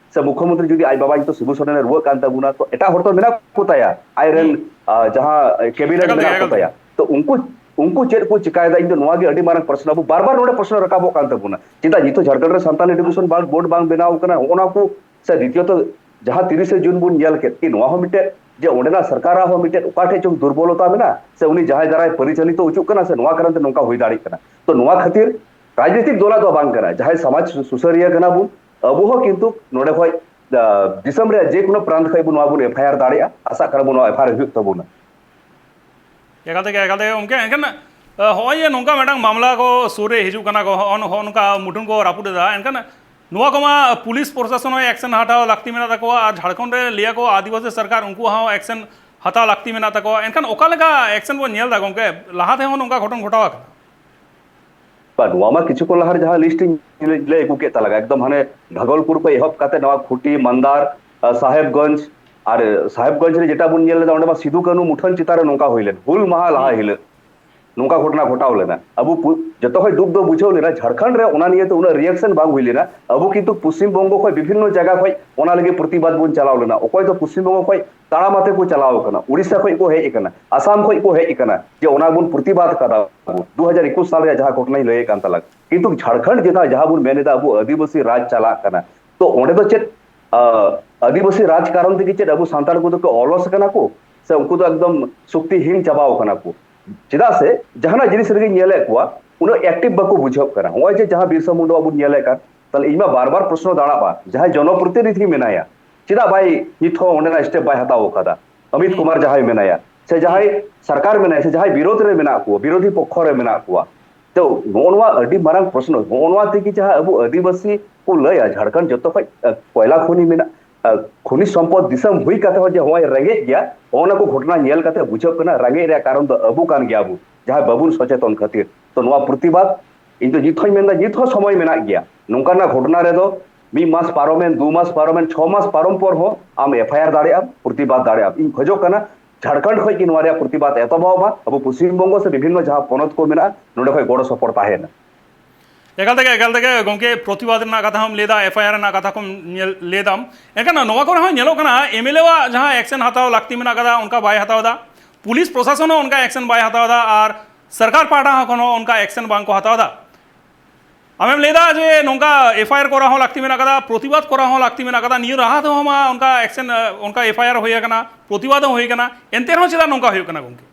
ᱥᱮ ᱢᱩᱠᱷᱭᱚᱢᱚᱱᱛᱨᱤ ᱡᱩᱫᱤ ᱟᱡ ᱵᱟᱵᱟ ᱱᱤᱛᱚᱜ ᱥᱤᱵᱩ ᱥᱚᱨᱮᱱᱮ ᱨᱩᱣᱟᱹᱜ ᱠᱟᱱ ᱛᱟᱵᱚᱱᱟ, ᱛᱚ ᱮᱴᱟᱜ ᱦᱚᱲ ᱛᱚ ᱢᱮᱱᱟᱜ ᱠᱚ ᱛᱟᱭᱟ, ᱟᱡᱨᱮᱱ, ᱦᱩᱸ᱾ ᱟᱸ, ᱡᱟᱦᱟᱸ ᱠᱮᱵᱤᱱᱮᱴ ᱮᱠᱟᱞ ᱛᱮᱜᱮ, ᱢᱮᱱᱟᱜ ᱠᱚ ᱮᱠᱟᱞ ᱛᱟᱭᱟ, ᱛᱮᱜᱮ᱾ ᱛᱚ ᱩᱱᱠᱩ, ᱩᱱᱠᱩ ᱪᱮᱫ ᱠᱚ ᱪᱤᱠᱟᱭᱮᱫᱟ? ᱤᱧ ᱫᱚ ᱱᱚᱣᱟ ᱜᱮ ᱟᱹᱰᱤ ᱢᱟᱨᱟᱝ ᱯᱨᱚᱥᱱᱚ ᱟᱵᱚ ᱵᱟᱨ ᱵᱟᱨ ᱱᱚᱰᱮ ᱯᱨᱚᱥᱱᱚ ᱨᱟᱠᱟᱵᱚᱜ ᱠᱟᱱ ᱛᱟᱵᱚᱱᱟ᱾ ᱪᱮᱫᱟᱜ ᱱᱤᱛᱚᱜ ᱡᱷᱟᱲᱠᱷᱚᱸᱰ ᱨᱮ ᱥᱟᱱᱛᱟᱞᱤ ᱮᱰᱩᱠᱮᱥᱚᱱ ᱵᱳᱨᱰ ᱵᱟᱝ ᱵᱮᱱᱟᱣ ᱠᱟᱱᱟ? ᱦᱚᱸᱜᱼᱚ ᱱᱚᱣᱟ ᱠᱚ, ᱥᱮ ᱫᱤᱛᱤᱭᱚᱛᱚ ᱡᱟᱦᱟᱸ ᱛᱤᱨᱤᱥᱮ ᱡᱩᱱ ᱵᱚᱱ ᱧᱮᱞ ᱠᱮᱫ, ᱠᱤ ᱱᱚᱣᱟ ᱦᱚᱸ ᱢᱤᱫᱴᱮᱡ, ᱡᱮ ᱚᱸᱰᱮᱱᱟᱜ ᱥᱚᱨᱠᱟᱨᱟᱜ ᱦᱚᱸ ᱢᱤᱫᱴᱮᱡ ᱚᱠᱟ ᱴᱷᱮᱡ ᱪᱚᱝ ᱫᱩᱨᱵᱚᱞᱚᱛᱟ ᱢᱮᱱᱟᱜᱼᱟ, ᱥᱮ ᱩᱱᱤ ᱡᱟᱦᱟᱸᱭ ᱫᱟᱨᱟᱭ ᱯᱚᱨᱤᱪᱟᱞᱤᱛᱚ ᱦᱚᱪᱚᱜ ᱠᱟᱱᱟ, ᱥᱮ ᱱᱚᱣᱟ ᱠᱟᱨᱚᱱ ᱛᱮ ᱱᱚᱝᱠᱟ ᱦᱩᱭ ᱫᱟᱲᱮᱭᱟᱜ ᱠᱟᱱᱟ? ᱛᱚ ᱱᱚᱣᱟ ᱠᱷᱟᱹᱛᱤᱨ ᱨᱟᱡᱽᱱᱤᱛᱤᱠ ᱫᱚᱞᱟ ᱫᱚ ᱵᱟᱝ ᱠᱟᱱᱟ, ᱡᱟᱦᱟᱸᱭ ᱥᱚᱢᱟᱡᱽ ᱥᱩ-, ᱥᱩᱥᱟᱹᱨᱤᱭᱟᱹ ᱠᱟᱱᱟ ᱵᱚᱱ, ᱟᱵᱚ ᱦᱚᱸ ᱠᱤᱱᱛᱩ ᱱᱚᱰᱮ ᱠᱷᱚᱡ, ᱟᱸ, ᱫᱤᱥᱚᱢ ᱨᱮᱭᱟᱜ ᱡᱮ ᱠᱳᱱᱳ ᱯᱨᱟᱱᱛ ᱠᱷᱚᱡ ᱵᱚᱱ ᱱᱚᱣᱟ ᱵᱚᱱ ᱮᱯᱷ ᱟᱭ ᱟᱨ ᱫᱟᱲᱮᱭᱟᱜᱼᱟ᱾ ᱟᱥᱟᱜ ᱠᱟᱱᱟ ᱵᱚᱱ ᱱᱚᱣᱟ ᱮᱯᱷ ᱟᱭ ᱟᱨ ᱦᱩᱭᱩᱜ ᱛᱟᱵᱚᱱᱟ᱾ ᱮᱠᱟᱞ ᱛᱮᱜᱮ, ᱮᱠᱟᱞ ᱛᱮᱜᱮ ᱜᱚᱢᱠᱮ, ᱮᱱᱠᱷᱟᱱ, ᱟᱸ, ᱦᱚᱸᱜᱼᱚᱭ ᱡᱮ ᱱᱚᱝᱠᱟ ᱢᱤᱫᱴᱟᱝ ᱢᱟᱢᱞᱟ ᱠᱚ ᱥᱩᱨ ᱨᱮ ᱦᱤᱡᱩᱜ ᱠᱟᱱᱟ ᱠᱚ, ᱦᱚᱸᱜᱼᱚ ᱱᱚ-, ᱦᱚᱸᱜᱼᱚ ᱱᱚᱝᱠᱟ ᱢᱩᱴᱷᱟᱹᱱ ᱠᱚ ᱨᱟᱹᱯᱩᱫ ᱮᱫᱟ, ᱮᱱᱠᱷᱟᱱ ᱱᱚᱣᱟ ᱠᱚᱢᱟ ᱯᱩᱞᱤᱥ ᱯᱨᱚᱥᱟᱥᱚᱱ ᱦᱚᱸ ᱮᱠᱥᱮᱱ ᱦᱟᱛᱟᱣ ᱞᱟᱹᱠᱛᱤ ᱢᱮᱱᱟᱜ ᱛᱟᱠᱚᱣᱟ, ᱟᱨ ᱡᱷᱟᱲᱠᱷᱚᱸᱰ ᱨᱮ ᱞᱟᱹᱭᱟ ᱠᱚ ᱟᱹᱫᱤᱵᱟᱹᱥᱤ ᱥᱚᱨᱠᱟᱨ, ᱩᱱᱠᱩ ᱦᱚᱸ ᱮᱠᱥᱮᱱ ᱦᱟᱛᱟᱣ ᱞᱟᱹᱠᱛᱤ ᱢᱮᱱᱟᱜ ᱛᱟᱠᱚᱣᱟ᱾ ᱮᱱᱠᱷᱟᱱ ᱚᱠᱟ ᱞᱮᱠᱟ ᱮᱠᱥᱮᱱ ᱵᱚᱱ ᱧᱮᱞ ᱮᱫᱟ ᱜᱚᱢᱠᱮ? ᱞᱟᱦᱟ ᱛᱮᱦᱚᱸ ᱱᱚᱝᱠᱟ ᱜᱷᱚᱴᱚᱱ ᱜᱷᱚᱴᱟᱣ ᱟᱠᱟᱱᱟ᱾ ᱵᱟ, ᱱᱚᱣᱟ ᱢᱟ ᱠᱤᱪᱷᱩ ᱠᱷᱚᱱ ᱞᱟᱦᱟ ᱨᱮ ᱡᱟᱦᱟᱸ ᱞᱤᱥᱴ ᱤᱧ ᱞᱟᱹᱭ ᱟᱹᱜᱩ ᱠᱮᱫ ᱛᱟᱞᱟᱝᱟ, ᱮᱠᱫᱚᱢ ᱦᱟᱱᱮ ᱵᱷᱟᱜᱚᱞᱯᱩᱨ ᱠᱷᱚᱱ ᱮᱦᱚᱵ ᱠᱟᱛᱮ ᱱᱚᱣᱟ ᱠᱷᱩᱴᱤ, ᱢᱟᱱᱫᱟᱨ, ᱟᱨ ᱥᱟᱦᱮᱵᱽᱜᱚᱸᱡᱽ, ᱟᱨ ᱥᱟᱦᱮᱵᱽᱜᱚᱸᱡᱽ ᱨᱮ ᱡᱮᱴᱟ ᱵᱚᱱ ᱧᱮᱞ ᱞᱮᱫᱟ, ᱚᱸᱰᱮ ᱢᱟ ᱥᱤᱫᱩ ᱠᱟᱹᱱᱦᱩ ᱢᱩᱴᱷᱟᱹᱱ ᱪᱮᱛᱟᱱ ᱨᱮ ᱱᱚᱝᱠᱟ ᱦᱩᱭ ᱞᱮᱱ, ᱦᱩᱞ ᱢᱟᱦᱟ ᱞᱟᱦᱟ ᱦᱤᱞᱳᱜ ᱱᱚᱝᱠᱟ ᱜᱷᱚᱴᱚᱱᱟ ᱜᱷᱚᱴᱟᱣ ᱞᱮᱱᱟ᱾ ᱟᱵᱚ ᱯᱩ-, ᱡᱚᱛᱚ ᱠᱷᱚᱱ ᱫᱩᱠ ᱫᱚ ᱵᱩᱡᱷᱟᱹᱣ ᱞᱮᱱᱟ, ᱡᱷᱟᱲᱠᱷᱚᱸᱰ ᱨᱮ ᱚᱱᱟ ᱱᱤᱭᱮ ᱛᱮ ᱩᱱᱟᱹᱜ ᱨᱤᱭᱮᱠᱥᱚᱱ ᱵᱟᱝ ᱦᱩᱭ ᱞᱮᱱᱟ᱾ ᱟᱵᱚ ᱠᱤᱱᱛᱩ ᱯᱚᱥᱪᱤᱢ ᱵᱚᱝᱜᱚ ᱠᱷᱚᱱ ᱵᱤᱵᱷᱤᱱᱱᱚ ᱡᱟᱭᱜᱟ ᱠᱷᱚᱱ ᱚᱱᱟ ᱞᱟᱹᱜᱤᱫ ᱯᱨᱚᱛᱤᱵᱟᱫ ᱵᱚᱱ ᱪᱟᱞᱟᱣ ᱞᱮᱱᱟ᱾ ᱚᱠᱚᱭ ᱫᱚ ᱯᱚᱥᱪᱤᱢ ᱵᱚᱝᱜᱚ ᱠᱷᱚᱱ ᱛᱟᱲᱟᱢ ᱟᱛᱮ ᱠᱚ ᱪᱟᱞᱟᱣ ᱟᱠᱟᱱᱟ, ᱩᱲᱤᱥᱥᱟ ᱠᱷᱚᱱ ᱠᱚ ᱦᱮᱡ ᱟᱠᱟᱱᱟ, ᱟᱥᱟᱢ ᱠᱷᱚᱱ ᱠᱚ ᱦᱮᱡ ᱟᱠᱟᱱᱟ, ᱡᱮ ᱚᱱᱟ ᱵᱚᱱ ᱯᱨᱚᱛᱤᱵᱟᱫ ᱠᱟᱫᱟ᱾ ᱫᱩ ᱦᱟᱡᱟᱨ ᱮᱠᱩᱥ ᱥᱟᱞ ᱨᱮᱭᱟᱜ ᱡᱟᱦᱟᱸ ᱜᱷᱚᱴᱚᱱᱟᱧ ᱞᱟᱹᱭᱮᱫ ᱠᱟᱱ ᱛᱟᱞᱟᱝ, ᱠᱤᱱᱛᱩ ᱡᱷᱟᱲᱠᱷᱚᱸᱰ ᱡᱮᱴᱟ ᱡᱟᱦᱟᱸ ᱵᱚᱱ ᱢᱮᱱ ᱮᱫᱟ ᱟᱵᱚ ᱟᱹᱫᱤᱵᱟᱹᱥᱤ ᱨᱟᱡᱽ ᱪᱟᱞᱟᱜ ᱠᱟᱱᱟ, ᱛᱚ ᱚᱸᱰᱮ ᱫᱚ ᱪᱮᱫ ᱟᱹᱫᱤᱵᱟᱹᱥᱤ ᱨᱟᱡᱽ ᱠᱟᱨᱚᱱ ᱛᱮᱜᱮ ᱪᱮᱫ ᱟᱵᱚ ᱥᱟᱱᱛᱟᱲ ᱠᱚᱫᱚ ᱠᱚ ᱚᱞᱚᱥ ᱠᱟᱱᱟ ᱠᱚ, ᱥᱮ ᱩᱱᱠᱩ ᱫᱚ ᱮᱠᱫᱚᱢ ᱥᱚᱠᱛᱤᱦᱤᱱ ᱪᱟᱵᱟᱣ ᱠᱟᱱᱟ ᱠᱚ? ᱪᱮᱫᱟᱜ ᱥᱮ ᱡᱟᱦᱟᱱᱟᱜ ᱡᱤᱱᱤᱥ ᱨᱮᱜᱮᱧ ᱧᱮᱞᱮᱫ ᱠᱚᱣᱟ, ᱩᱱᱟᱹᱜ ᱮᱠᱴᱤᱵᱷ ᱵᱟᱠᱚ ᱵᱩᱡᱷᱟᱹᱜ ᱠᱟᱱᱟ᱾ ᱱᱚᱜᱼᱚᱭ ᱡᱮ ᱡᱟᱦᱟᱸ ᱵᱤᱨᱥᱟ ᱢᱩᱱᱰᱟ ᱵᱚᱱ ᱧᱮᱞᱮᱫ ᱠᱟᱱ, ᱛᱟᱦᱞᱮ ᱤᱧ ᱢᱟ ᱵᱟᱨ ᱵᱟᱨ ᱯᱨᱚᱥᱱᱚ ᱫᱟᱲᱟᱜᱼᱟ, ᱡᱟᱦᱟᱸᱭ ᱡᱚᱱᱚᱯᱨᱚᱛᱤᱱᱤᱫᱷᱤ ᱢᱮᱱᱟᱭᱟ, ᱪᱮᱫᱟᱜ ᱵᱟᱭ, ᱱᱤᱛ ᱦᱚᱸ ᱚᱸᱰᱮᱱᱟᱜ ᱥᱴᱮᱯ ᱵᱟᱭ ᱦᱟᱛᱟᱣ ᱟᱠᱟᱫᱟ? ᱚᱢᱤᱛ ᱠᱩᱢᱟᱨ ᱡᱟᱦᱟᱸᱭ ᱢᱮᱱᱟᱭᱟ, ᱥᱮ ᱡᱟᱦᱟᱸᱭ ᱥᱚᱨᱠᱟᱨ ᱢᱮᱱᱟᱭᱟ, ᱥᱮ ᱡᱟᱦᱟᱸᱭ ᱵᱤᱨᱳᱫᱷ ᱨᱮ ᱢᱮᱱᱟᱜ ᱠᱚᱣᱟ, ᱵᱤᱨᱳᱫᱷᱤ ᱯᱚᱠᱠᱷᱚ ᱨᱮ ᱢᱮᱱᱟᱜ ᱠᱚᱣᱟ, ᱛᱚ ᱱᱚᱜᱼᱚ ᱱᱚᱣᱟ ᱟᱹᱰᱤ ᱢᱟᱨᱟᱝ ᱯᱨᱚᱥᱱᱚ᱾ ᱱᱚᱜᱼᱚ ᱱᱚᱣᱟ ᱛᱮᱜᱮ ᱡᱟᱦᱟᱸ ᱟᱵᱚ ᱟᱹᱫᱤᱵᱟᱹᱥᱤ ᱠᱚ ᱞᱟᱹᱭᱟ, ᱡᱷᱟᱲᱠᱷᱚᱸᱰ ᱡᱚᱛᱚ ᱠᱷᱚᱡ, ᱟ, ᱠᱚᱭᱞᱟ ᱠᱷᱚᱱᱤ ᱢᱮᱱᱟᱜ, ᱟ, ᱠᱷᱚᱱᱤᱡᱽ ᱥᱚᱢᱯᱚᱫ ᱫᱤᱥᱚᱢ ᱦᱩᱭ ᱠᱟᱛᱮ ᱦᱚᱸ ᱡᱮ ᱦᱚᱸᱜᱼᱚᱭ ᱨᱮᱸᱜᱮᱡ ᱜᱮᱭᱟ, ᱦᱚᱸᱜᱼᱚ ᱱᱟ ᱠᱚ ᱜᱷᱚᱴᱚᱱᱟ ᱧᱮᱞ ᱠᱟᱛᱮ ᱵᱩᱡᱷᱟᱹᱜ ᱠᱟᱱᱟ ᱨᱮᱸᱜᱮᱡ ᱨᱮᱭᱟᱜ ᱠᱟᱨᱚᱱ ᱫᱚ ᱟᱵᱚ ᱠᱟᱱ ᱜᱮᱭᱟ ᱵᱚ, ᱡᱟᱦᱟᱸᱭ ᱵᱟᱵᱚᱱ ᱥᱚᱪᱮᱛᱚᱱ ᱠᱷᱟᱹᱛᱤᱨ᱾ ᱛᱚ ᱱᱚᱣᱟ ᱯᱨᱚᱛᱤᱵᱟᱫ ᱤᱧ ᱫᱚ ᱱᱤᱛ ᱦᱚᱸᱧ ᱢᱮᱱᱫᱟ, ᱱᱤᱛ ᱦᱚᱸ ᱥᱚᱢᱚᱭ ᱢᱮᱱᱟᱜ ᱜᱮᱭᱟ᱾ ᱱᱚᱝᱠᱟᱱᱟᱜ ᱜᱷᱚᱴᱚᱱᱟ ᱨᱮᱫᱚ ᱢᱤᱫ ᱢᱟᱥ ᱯᱟᱨᱚᱢᱮᱱ, ᱫᱩ ᱢᱟᱥ ᱯᱟᱨᱚᱢᱮᱱ, ᱪᱷᱚ ᱢᱟᱥ ᱯᱟᱨᱚᱢ ᱯᱚᱨ ᱦᱚᱸ ᱟᱢ ᱮᱯᱷ ᱟᱭ ᱟᱨ ᱫᱟᱲᱮᱭᱟᱜ ᱟᱢ, ᱯᱨᱚᱛᱤᱵᱟᱫ ᱫᱟᱲᱮᱭᱟᱜ ᱟᱢ᱾ ᱤᱧ ᱠᱷᱚᱡᱚᱜ ᱠᱟᱱᱟ ᱡᱷᱟᱲᱠᱷᱚᱸᱰ ᱠᱷᱚᱡ ᱜᱮ ᱱᱚᱣᱟ ᱨᱮᱭᱟᱜ ᱯᱨᱚᱛᱤᱵᱟᱫ ᱮᱛᱚᱦᱚᱵᱚᱜ ᱢᱟ, ᱟᱵᱚ ᱯᱚᱥᱪᱤᱢ ᱵᱚᱝᱜᱚ ᱥᱮ ᱵᱤᱵᱷᱤᱱᱱᱚ ᱡᱟᱦᱟᱸ ᱯᱚᱱᱚᱛ ᱠᱚ ᱢᱮᱱᱟᱜᱼᱟ, ᱱᱚᱰᱮ ᱠᱷᱚᱡ ᱜᱚᱲᱚ ᱥᱚᱯᱚᱦᱚᱫ ᱛᱟᱦᱮᱱᱟ᱾ ᱮᱠᱟᱞ ᱛᱮᱜᱮ, ᱮᱠᱟᱞ ᱛᱮᱜᱮ ᱜᱚᱢᱠᱮ, ᱯᱨᱚᱛᱤᱵᱟᱫ ᱨᱮᱱᱟᱜ ᱠᱟᱛᱷᱟ ᱦᱚᱸᱢ ᱞᱟᱹᱭ ᱮᱫᱟ, ᱮᱯᱷ ᱟᱭ ᱟᱨ ᱨᱮᱱᱟᱜ ᱠᱟᱛᱷᱟ ᱠᱚᱢ ᱧᱮᱞ, ᱞᱟᱹᱭ ᱮᱫᱟᱢ᱾ ᱮᱱᱠᱷᱟᱱ ᱱᱚᱣᱟ ᱠᱚᱨᱮ ᱦᱚᱸ ᱧᱮᱞᱚᱜ ᱠᱟᱱᱟ, ᱮᱢ ᱮᱞ ᱮ ᱣᱟᱜ ᱡᱟᱦᱟᱸ ᱮᱠᱥᱮᱱ ᱦᱟᱛᱟᱣ ᱞᱟᱹᱠᱛᱤ ᱢᱮᱱᱟᱜ ᱠᱟᱫᱟ, ᱚᱱᱠᱟ ᱵᱟᱭ ᱦᱟᱛᱟᱣ ᱮᱫᱟ᱾ ᱯᱩᱞᱤᱥ ᱯᱨᱚᱥᱟᱥᱚᱱ ᱦᱚᱸ ᱚᱱᱠᱟ ᱮᱠᱥᱮᱱ ᱵᱟᱭ ᱦᱟᱛᱟᱣ ᱮᱫᱟ, ᱟᱨ ᱥᱚᱨᱠᱟᱨ ᱯᱟᱦᱴᱟ ᱦᱚᱸ ᱠᱷᱚᱱ ᱦᱚᱸ ᱚᱱᱠᱟ ᱮᱠᱥᱮᱱ ᱵᱟᱝ ᱠᱚ ᱦᱟᱛᱟᱣ ᱮᱫᱟ᱾ ᱟᱢᱮᱢ ᱞᱟᱹᱭ ᱮᱫᱟ ᱡᱮ ᱱᱚᱝᱠᱟ ᱮᱯᱷ ᱟᱭ ᱟᱨ ᱠᱚᱨᱟᱣ ᱦᱚᱸ ᱞᱟᱹᱠᱛᱤ ᱢᱮᱱᱟᱜ ᱠᱟᱫᱟ, ᱯᱨᱚᱛᱤᱵᱟᱫ ᱠᱚᱨᱟᱣ ᱦᱚᱸ ᱞᱟᱹᱠᱛᱤ ᱢᱮᱱᱟᱜ ᱠᱟᱫᱟ᱾ ᱱᱤᱭᱟᱹ ᱞᱟᱦᱟ ᱛᱮᱦᱚᱸ ᱢᱟ ᱚᱱᱠᱟ ᱮᱠᱥᱮᱱ, ᱚᱱᱠᱟ ᱮᱯᱷ ᱟᱭ ᱟᱨ ᱦᱩᱭ ᱟᱠᱟᱱᱟ, ᱯᱨᱚᱛᱤᱵᱟᱫ ᱦᱚᱸ ᱦᱩᱭ ᱟᱠᱟᱱᱟ, ᱮᱱᱛᱮ ᱨᱮᱦᱚᱸ ᱪᱮᱫᱟᱜ ᱱᱚᱝᱠᱟ ᱦᱩᱭᱩᱜ ᱠᱟᱱᱟ ᱜᱚᱢᱠᱮ?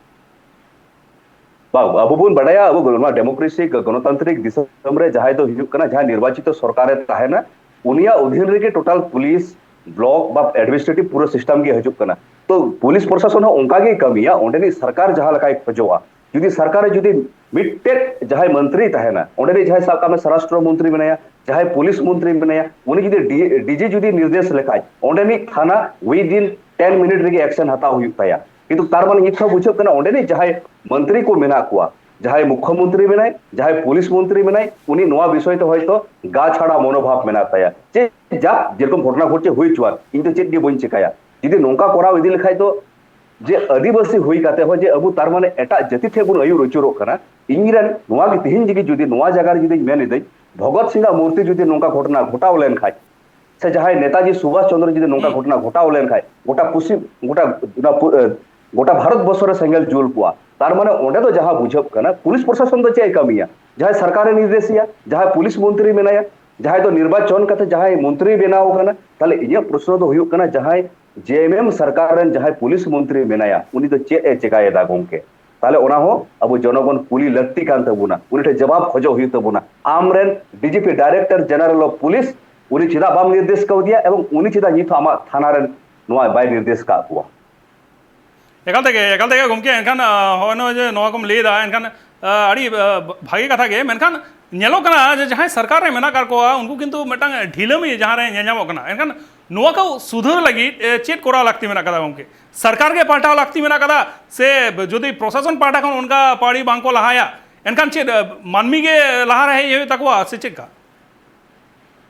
ᱵᱟᱝ, ᱟᱵᱚ ᱵᱚᱱ ᱵᱟᱰᱟᱭᱟ, ᱟᱵᱚ ᱱᱚᱣᱟ ᱰᱮᱢᱳᱠᱨᱮᱥᱤ ᱜᱚᱱᱚᱛᱟᱱᱛᱨᱤᱠ ᱫᱤᱥᱚᱢ ᱨᱮ ᱡᱟᱦᱟᱸᱭ ᱫᱚ ᱦᱩᱭᱩᱜ ᱠᱟᱱᱟ, ᱡᱟᱦᱟᱸᱭ ᱱᱤᱨᱵᱟᱪᱤᱛᱚ ᱥᱚᱨᱠᱟᱨᱮ ᱛᱟᱦᱮᱱᱟ, ᱩᱱᱤᱭᱟᱜ ᱚᱫᱷᱤᱱ ᱨᱮᱜᱮ ᱴᱳᱴᱟᱞ ᱯᱩᱞᱤᱥ, ᱵᱞᱚᱠ ᱵᱟ ᱮᱰᱢᱤᱱᱤᱥᱴᱨᱮᱴᱤᱵᱷ ᱯᱩᱨᱟᱹ ᱥᱤᱥᱴᱮᱢ ᱜᱮ ᱦᱤᱡᱩᱜ ᱠᱟᱱᱟ᱾ ᱛᱚ ᱯᱩᱞᱤᱥ ᱯᱨᱚᱥᱟᱥᱚᱱ ᱦᱚᱸ ᱚᱱᱠᱟ ᱜᱮᱭ ᱠᱟᱹᱢᱤᱭᱟ, ᱚᱸᱰᱮᱱᱤᱡ ᱥᱚᱨᱠᱟᱨ ᱡᱟᱦᱟᱸ ᱞᱮᱠᱟᱭ ᱠᱷᱚᱡᱚᱜᱼᱟ᱾ ᱡᱩᱫᱤ ᱥᱚᱨᱠᱟᱨ ᱨᱮ ᱡᱩᱫᱤ ᱢᱤᱫᱴᱮᱡ ᱡᱟᱦᱟᱸᱭ ᱢᱚᱱᱛᱨᱤ ᱛᱟᱦᱮᱱᱟ, ᱚᱸᱰᱮᱱᱤᱡ ᱡᱟᱦᱟᱸᱭ ᱥᱟᱵ ᱠᱟᱜ ᱢᱮ ᱥᱚᱨᱟᱥᱴᱨᱚ ᱢᱚᱱᱛᱨᱤ ᱢᱮᱱᱟᱭᱟ, ᱡᱟᱦᱟᱸᱭ ᱯᱩᱞᱤᱥ ᱢᱚᱱᱛᱨᱤ ᱢᱮᱱᱟᱭᱟ, ᱩᱱᱤ ᱡᱩᱫᱤ ᱰᱤ-, ᱰᱤ ᱡᱤ ᱡᱩᱫᱤ ᱱᱤᱨᱫᱮᱥ ᱞᱮᱠᱷᱟᱡ, ᱚᱸᱰᱮᱱᱤᱡ ᱛᱷᱟᱱᱟ within ten minute ᱨᱮᱜᱮ ᱮᱠᱥᱮᱱ ᱦᱟᱛᱟᱣ ᱦᱩᱭᱩᱜ ᱛᱟᱭᱟ᱾ ᱠᱤᱱᱛᱩ ᱛᱟᱨ ᱢᱟᱱᱮ ᱱᱤᱛ ᱦᱚᱸ ᱵᱩᱡᱷᱟᱹᱜ ᱠᱟᱱᱟ, ᱚᱸᱰᱮᱱᱤᱡ ᱡᱟᱦᱟᱸᱭ ᱢᱚᱱᱛᱨᱤ ᱠᱚ ᱢᱮᱱᱟᱜ ᱠᱚᱣᱟ, ᱡᱟᱦᱟᱸᱭ ᱢᱩᱠᱷᱭᱚᱢᱚᱱᱛᱨᱤ ᱢᱮᱱᱟᱭ, ᱡᱟᱦᱟᱸᱭ ᱯᱩᱞᱤᱥ ᱢᱚᱱᱛᱨᱤ ᱢᱮᱱᱟᱭ, ᱩᱱᱤ ᱱᱚᱣᱟ ᱵᱤᱥᱚᱭ ᱛᱮ ᱦᱚᱭᱛᱚ ᱜᱟ ᱪᱷᱟᱲᱟ ᱢᱚᱱᱳᱵᱷᱟᱵ ᱢᱮᱱᱟᱜ ᱛᱟᱭᱟ᱾ ᱪᱮᱫ ᱡᱟᱠ ᱡᱮᱨᱚᱠᱚᱢ ᱜᱷᱚᱴᱚᱱᱟ ᱜᱷᱚᱴᱪᱮ ᱦᱩᱭ ᱦᱚᱪᱚᱣᱟᱱ, ᱤᱧ ᱫᱚ ᱪᱮᱫ ᱜᱮ ᱵᱟᱹᱧ ᱪᱤᱠᱟᱭᱟ᱾ ᱡᱩᱫᱤ ᱱᱚᱝᱠᱟ ᱠᱚᱨᱟᱣ ᱤᱫᱤ ᱞᱮᱠᱷᱟᱡ ᱫᱚ, ᱡᱮ ᱟᱹᱫᱤᱵᱟᱹᱥᱤ ᱦᱩᱭ ᱠᱟᱛᱮ ᱦᱚᱸ ᱡᱮ ᱟᱵᱚ ᱛᱟᱨ ᱢᱟᱱᱮ ᱮᱴᱟᱜ ᱡᱟᱹᱛᱤ ᱴᱷᱮᱱ ᱵᱚᱱ ᱟᱹᱭᱩᱨ ᱟᱹᱪᱩᱨᱚᱜ ᱠᱟᱱᱟ᱾ ᱤᱧ ᱨᱮᱱ ᱱᱚᱣᱟ ᱜᱮ ᱛᱤᱦᱤᱧ ᱡᱩᱫᱤ, ᱡᱩᱫᱤ ᱱᱚᱣᱟ ᱡᱟᱭᱜᱟ ᱨᱮ ᱡᱩᱫᱤᱧ ᱢᱮᱱ ᱮᱫᱟᱹᱧ, ᱵᱷᱚᱜᱚᱛ ᱥᱤᱝ ᱟᱜ ᱢᱩᱨᱛᱤ ᱡᱩᱫᱤ ᱱᱚᱝᱠᱟ ᱜᱷᱚᱴᱚᱱᱟ ᱜᱷᱚᱴᱟᱣ ᱞᱮᱱᱠᱷᱟᱡ, ᱥᱮ ᱡᱟᱦᱟᱸᱭ ᱱᱮᱛᱟᱡᱤ ᱥᱩᱵᱷᱟᱥ ᱪᱚᱸᱫᱽᱨᱚ ᱡᱩᱫᱤ ᱱᱚᱝᱠᱟ ᱜᱷᱚᱴᱚᱱᱟ ᱜᱷᱚᱴᱟᱣ ᱞᱮᱱᱠᱷᱟᱡ, ᱜᱚᱴᱟ ᱯᱚᱥᱪᱤᱢ, ᱜᱚᱴᱟ, ᱚᱱᱟ ᱯᱩ-, ᱮ, ᱜᱚᱴᱟ ᱵᱷᱟᱨᱚᱛ ᱵᱚᱨᱥᱚ ᱨᱮ ᱥᱮᱸᱜᱮᱞ ᱡᱩᱞ ᱠᱚᱜᱼᱟ᱾ ᱛᱟᱨ ᱢᱟᱱᱮ ᱚᱸᱰᱮ ᱫᱚ ᱡᱟᱦᱟᱸ ᱵᱩᱡᱷᱟᱹᱜ ᱠᱟᱱᱟ, ᱯᱩᱞᱤᱥ ᱯᱨᱚᱥᱟᱥᱚᱱ ᱫᱚ ᱪᱮᱫ ᱮ ᱠᱟᱹᱢᱤᱭᱟ? ᱡᱟᱦᱟᱸᱭ ᱥᱚᱨᱠᱟᱨᱮ ᱱᱤᱨᱫᱮᱥᱮᱭᱟ, ᱡᱟᱦᱟᱸᱭ ᱯᱩᱞᱤᱥ ᱢᱚᱱᱛᱨᱤ ᱢᱮᱱᱟᱭᱟ, ᱡᱟᱦᱟᱸᱭ ᱫᱚ ᱱᱤᱨᱵᱟᱪᱚᱱ ᱠᱟᱛᱮ ᱡᱟᱦᱟᱸᱭ ᱢᱚᱱᱛᱨᱤ ᱵᱮᱱᱟᱣ ᱠᱟᱱᱟ, ᱛᱟᱦᱞᱮ ᱤᱧᱟᱹᱜ ᱯᱨᱚᱥᱱᱚ ᱫᱚ ᱦᱩᱭᱩᱜ ᱠᱟᱱᱟ, ᱡᱟᱦᱟᱸᱭ ᱡᱮ ᱮᱢ ᱮᱢ ᱥᱚᱨᱠᱟᱨ ᱨᱮᱱ ᱡᱟᱦᱟᱸᱭ ᱯᱩᱞᱤᱥ ᱢᱚᱱᱛᱨᱤ ᱢᱮᱱᱟᱭᱟ, ᱩᱱᱤ ᱫᱚ ᱪᱮᱫ ᱮ ᱪᱮᱠᱟᱭᱮᱫᱟ ᱜᱚᱢᱠᱮ? ᱛᱟᱦᱞᱮ ᱚᱱᱟ ᱦᱚᱸ ᱟᱵᱚ ᱡᱚᱱᱚᱜᱚᱱ ᱠᱩᱞᱤ ᱞᱟᱹᱠᱛᱤ ᱠᱟᱱ ᱛᱟᱵᱚᱱᱟ, ᱩᱱᱤ ᱴᱷᱮᱱ ᱡᱚᱵᱟᱵ ᱠᱷᱚᱡᱚᱜ ᱦᱩᱭᱩᱜ ᱛᱟᱵᱚᱱᱟ᱾ ᱟᱢ ᱨᱮᱱ ᱰᱤᱡᱤᱯᱤ, ᱰᱟᱭᱨᱮᱠᱴᱚᱨ ᱡᱮᱱᱟᱨᱮᱞ ᱚᱯᱷ ᱯᱩᱞᱤᱥ, ᱩᱱᱤ ᱪᱮᱫᱟᱜ ᱵᱟᱢ ᱱᱤᱨᱫᱮᱥ ᱠᱟᱣᱫᱮᱭᱟ ᱮᱵᱚᱝ ᱩᱱᱤ ᱪᱮᱫᱟᱜ ᱱᱤᱛ ᱦᱚᱸ ᱟᱢᱟᱜ ᱛᱷᱟᱱᱟ ᱨᱮᱱ ᱱᱚᱣᱟ ᱵᱟᱭ ᱱᱤᱨᱫᱮᱥ ᱠᱟᱜ ᱠᱚᱣᱟ? ᱮᱠᱟᱞ ᱛᱮᱜᱮ, ᱮᱠᱟᱞ ᱛᱮᱜᱮ ᱜᱚᱢᱠᱮ᱾ ᱮᱱᱠᱷᱟᱱ, ᱟ, ᱦᱚᱸᱜᱼᱚᱭ ᱱᱚᱜᱼᱚᱭ ᱡᱮ ᱱᱚᱣᱟ ᱠᱚᱢ ᱞᱟᱹᱭ ᱮᱫᱟ, ᱮᱱᱠᱷᱟᱱ, ᱟ, ᱟᱹᱰᱤ, ᱟ, ᱵᱷᱟᱹᱜᱤ ᱠᱟᱛᱷᱟ ᱜᱮ᱾ ᱢᱮᱱᱠᱷᱟᱱ ᱧᱮᱞᱚᱜ ᱠᱟᱱᱟ ᱡᱮ ᱡᱟᱦᱟᱸᱭ ᱥᱚᱨᱠᱟᱨ ᱨᱮ ᱢᱮᱱᱟᱜ ᱟᱠᱟᱫ ᱠᱚᱣᱟ, ᱩᱱᱠᱩ ᱠᱤᱱᱛᱩ ᱢᱤᱫᱴᱟᱝ ᱰᱷᱤᱞᱟᱹᱢᱤ ᱡᱟᱦᱟᱸ ᱨᱮ ᱧᱮᱞ ᱧᱟᱢᱚᱜ ᱠᱟᱱᱟ᱾ ᱮᱱᱠᱷᱟᱱ ᱱᱚᱣᱟ ᱠᱚ ᱥᱩᱫᱷᱟᱹᱨ ᱞᱟᱹᱜᱤᱫ, ᱮ, ᱪᱮᱫ ᱠᱚᱨᱟᱣ ᱞᱟᱹᱠᱛᱤ ᱢᱮᱱᱟᱜ ᱟᱠᱟᱫᱟ ᱜᱚᱢᱠᱮ? ᱥᱚᱨᱠᱟᱨ ᱜᱮ ᱯᱟᱞᱴᱟᱣ ᱞᱟᱹᱠᱛᱤ ᱢᱮᱱᱟᱜ ᱟᱠᱟᱫᱟ, ᱥᱮ ᱡᱩᱫᱤ ᱯᱨᱚᱥᱟᱥᱚᱱ ᱯᱟᱦᱴᱟ ᱠᱷᱚᱱ ᱚᱱᱠᱟ ᱯᱟᱹᱲᱤ ᱵᱟᱝ ᱠᱚ ᱞᱟᱦᱟᱭᱟ, ᱮᱱᱠᱷᱟᱱ ᱪᱮᱫ, ᱮ, ᱢᱟᱹᱱᱢᱤ ᱜᱮ ᱞᱟᱦᱟ ᱨᱮ ᱦᱮᱡ ᱦᱩᱭᱩᱜ ᱛᱟᱠᱚᱣᱟ ᱥᱮ ᱪᱮᱫ ᱞᱮᱠᱟ?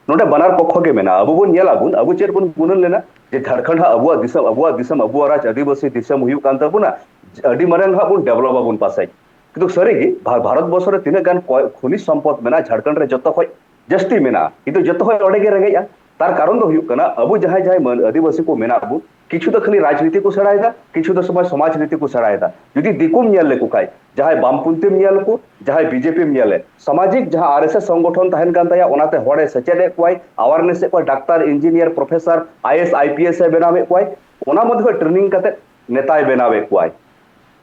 ᱱᱚᱰᱮ ᱵᱟᱱᱟᱨ ᱯᱚᱠᱷᱚ ᱜᱮ ᱢᱮᱱᱟᱜᱼᱟ᱾ ᱟᱵᱚ ᱵᱚᱱ ᱧᱮᱞ ᱟᱵᱚᱱ, ᱟᱵᱚ ᱪᱮᱫ ᱵᱚᱱ ᱜᱩᱱᱟᱹᱱ ᱞᱮᱱᱟ ᱡᱮ ᱡᱷᱟᱲᱠᱷᱚᱸᱰ ᱦᱟᱸᱜ ᱟᱵᱚᱣᱟᱜ ᱫᱤᱥᱚᱢ, ᱟᱵᱚᱣᱟᱜ ᱫᱤᱥᱚᱢ, ᱟᱵᱚᱣᱟᱜ ᱨᱟᱡᱽ, ᱟᱹᱫᱤᱵᱟᱹᱥᱤ ᱫᱤᱥᱚᱢ ᱦᱩᱭᱩᱜ ᱠᱟᱱ ᱛᱟᱵᱚᱱᱟ, ᱟᱹᱰᱤ ᱢᱟᱨᱟᱝ ᱦᱟᱸᱜ ᱵᱚᱱ ᱰᱮᱵᱷᱞᱚᱯ ᱟᱵᱚᱱ ᱯᱟᱥᱮᱡ᱾ ᱠᱤᱱᱛᱩ ᱥᱟᱹᱨᱤᱜᱮ ᱵᱷᱟ-, ᱵᱷᱟᱨᱚᱛ ᱵᱚᱨᱥᱚ ᱨᱮ ᱛᱤᱱᱟᱹᱜ ᱜᱟᱱ ᱠᱚ-, ᱠᱷᱚᱱᱤᱡᱽ ᱥᱚᱢᱯᱚᱫ ᱢᱮᱱᱟᱜᱼᱟ, ᱡᱷᱟᱲᱠᱷᱚᱸᱰ ᱨᱮ ᱡᱚᱛᱚ ᱠᱷᱚᱡ ᱡᱟᱹᱥᱛᱤ ᱢᱮᱱᱟᱜᱼᱟ, ᱠᱤᱱᱛᱩ ᱡᱚᱛᱚ ᱠᱷᱚᱡ ᱚᱸᱰᱮ ᱜᱮ ᱨᱮᱸᱜᱮᱡᱼᱟ᱾ ᱛᱟᱨ ᱠᱟᱨᱚᱱ ᱫᱚ ᱦᱩᱭᱩᱜ ᱠᱟᱱᱟ, ᱟᱵᱚ ᱡᱟᱦᱟᱸᱭ ᱡᱟᱦᱟᱸᱭ ᱢᱟᱹᱱ-, ᱟᱹᱫᱤᱵᱟᱹᱥᱤ ᱠᱚ ᱢᱮᱱᱟᱜ ᱵᱚᱱ, ᱠᱤᱪᱷᱩ ᱫᱚ ᱠᱷᱟᱹᱞᱤ ᱨᱟᱡᱽᱱᱤᱛᱤ ᱠᱚ ᱥᱮᱬᱟᱭᱮᱫᱟ, ᱠᱤᱪᱷᱩ ᱫᱚ ᱥᱚᱢᱟᱡᱽ, ᱥᱚᱢᱟᱡᱽ ᱱᱤᱛᱤ ᱠᱚ ᱥᱮᱬᱟᱭᱮᱫᱟ᱾ ᱡᱩᱫᱤ ᱫᱤᱠᱩᱢ ᱧᱮᱞ ᱞᱮᱠᱚ ᱠᱷᱟᱡ, ᱡᱟᱦᱟᱸᱭ ᱵᱟᱢᱯᱚᱱᱛᱷᱤᱢ ᱧᱮᱞ ᱠᱚ, ᱡᱟᱦᱟᱸᱭ ᱵᱤᱡᱮᱯᱤᱢ ᱧᱮᱞᱮ, ᱥᱟᱢᱟᱡᱤᱠ ᱡᱟᱦᱟᱸ ᱟᱨ ᱮᱥ ᱮᱥ ᱥᱚᱝᱜᱚᱴᱷᱚᱱ ᱛᱟᱦᱮᱱ ᱠᱟᱱ ᱛᱟᱭᱟ, ᱚᱱᱟᱛᱮ ᱦᱚᱲᱮ ᱥᱮᱪᱮᱫ ᱮᱫ ᱠᱚᱣᱟᱭ, ᱟᱣᱟᱨᱱᱮᱥ ᱮᱫ ᱠᱚᱣᱟᱭ, doctor, engineer, professor, I A S, I P S ᱮ ᱵᱮᱱᱟᱣᱮᱫ ᱠᱚᱣᱟᱭ, ᱚᱱᱟ ᱢᱚᱫᱽᱫᱷᱮ ᱠᱷᱚᱱ ᱴᱨᱮᱱᱤᱝ ᱠᱟᱛᱮ ᱱᱮᱛᱟᱭ ᱵᱮᱱᱟᱣᱮᱫ ᱠᱚᱣᱟᱭ᱾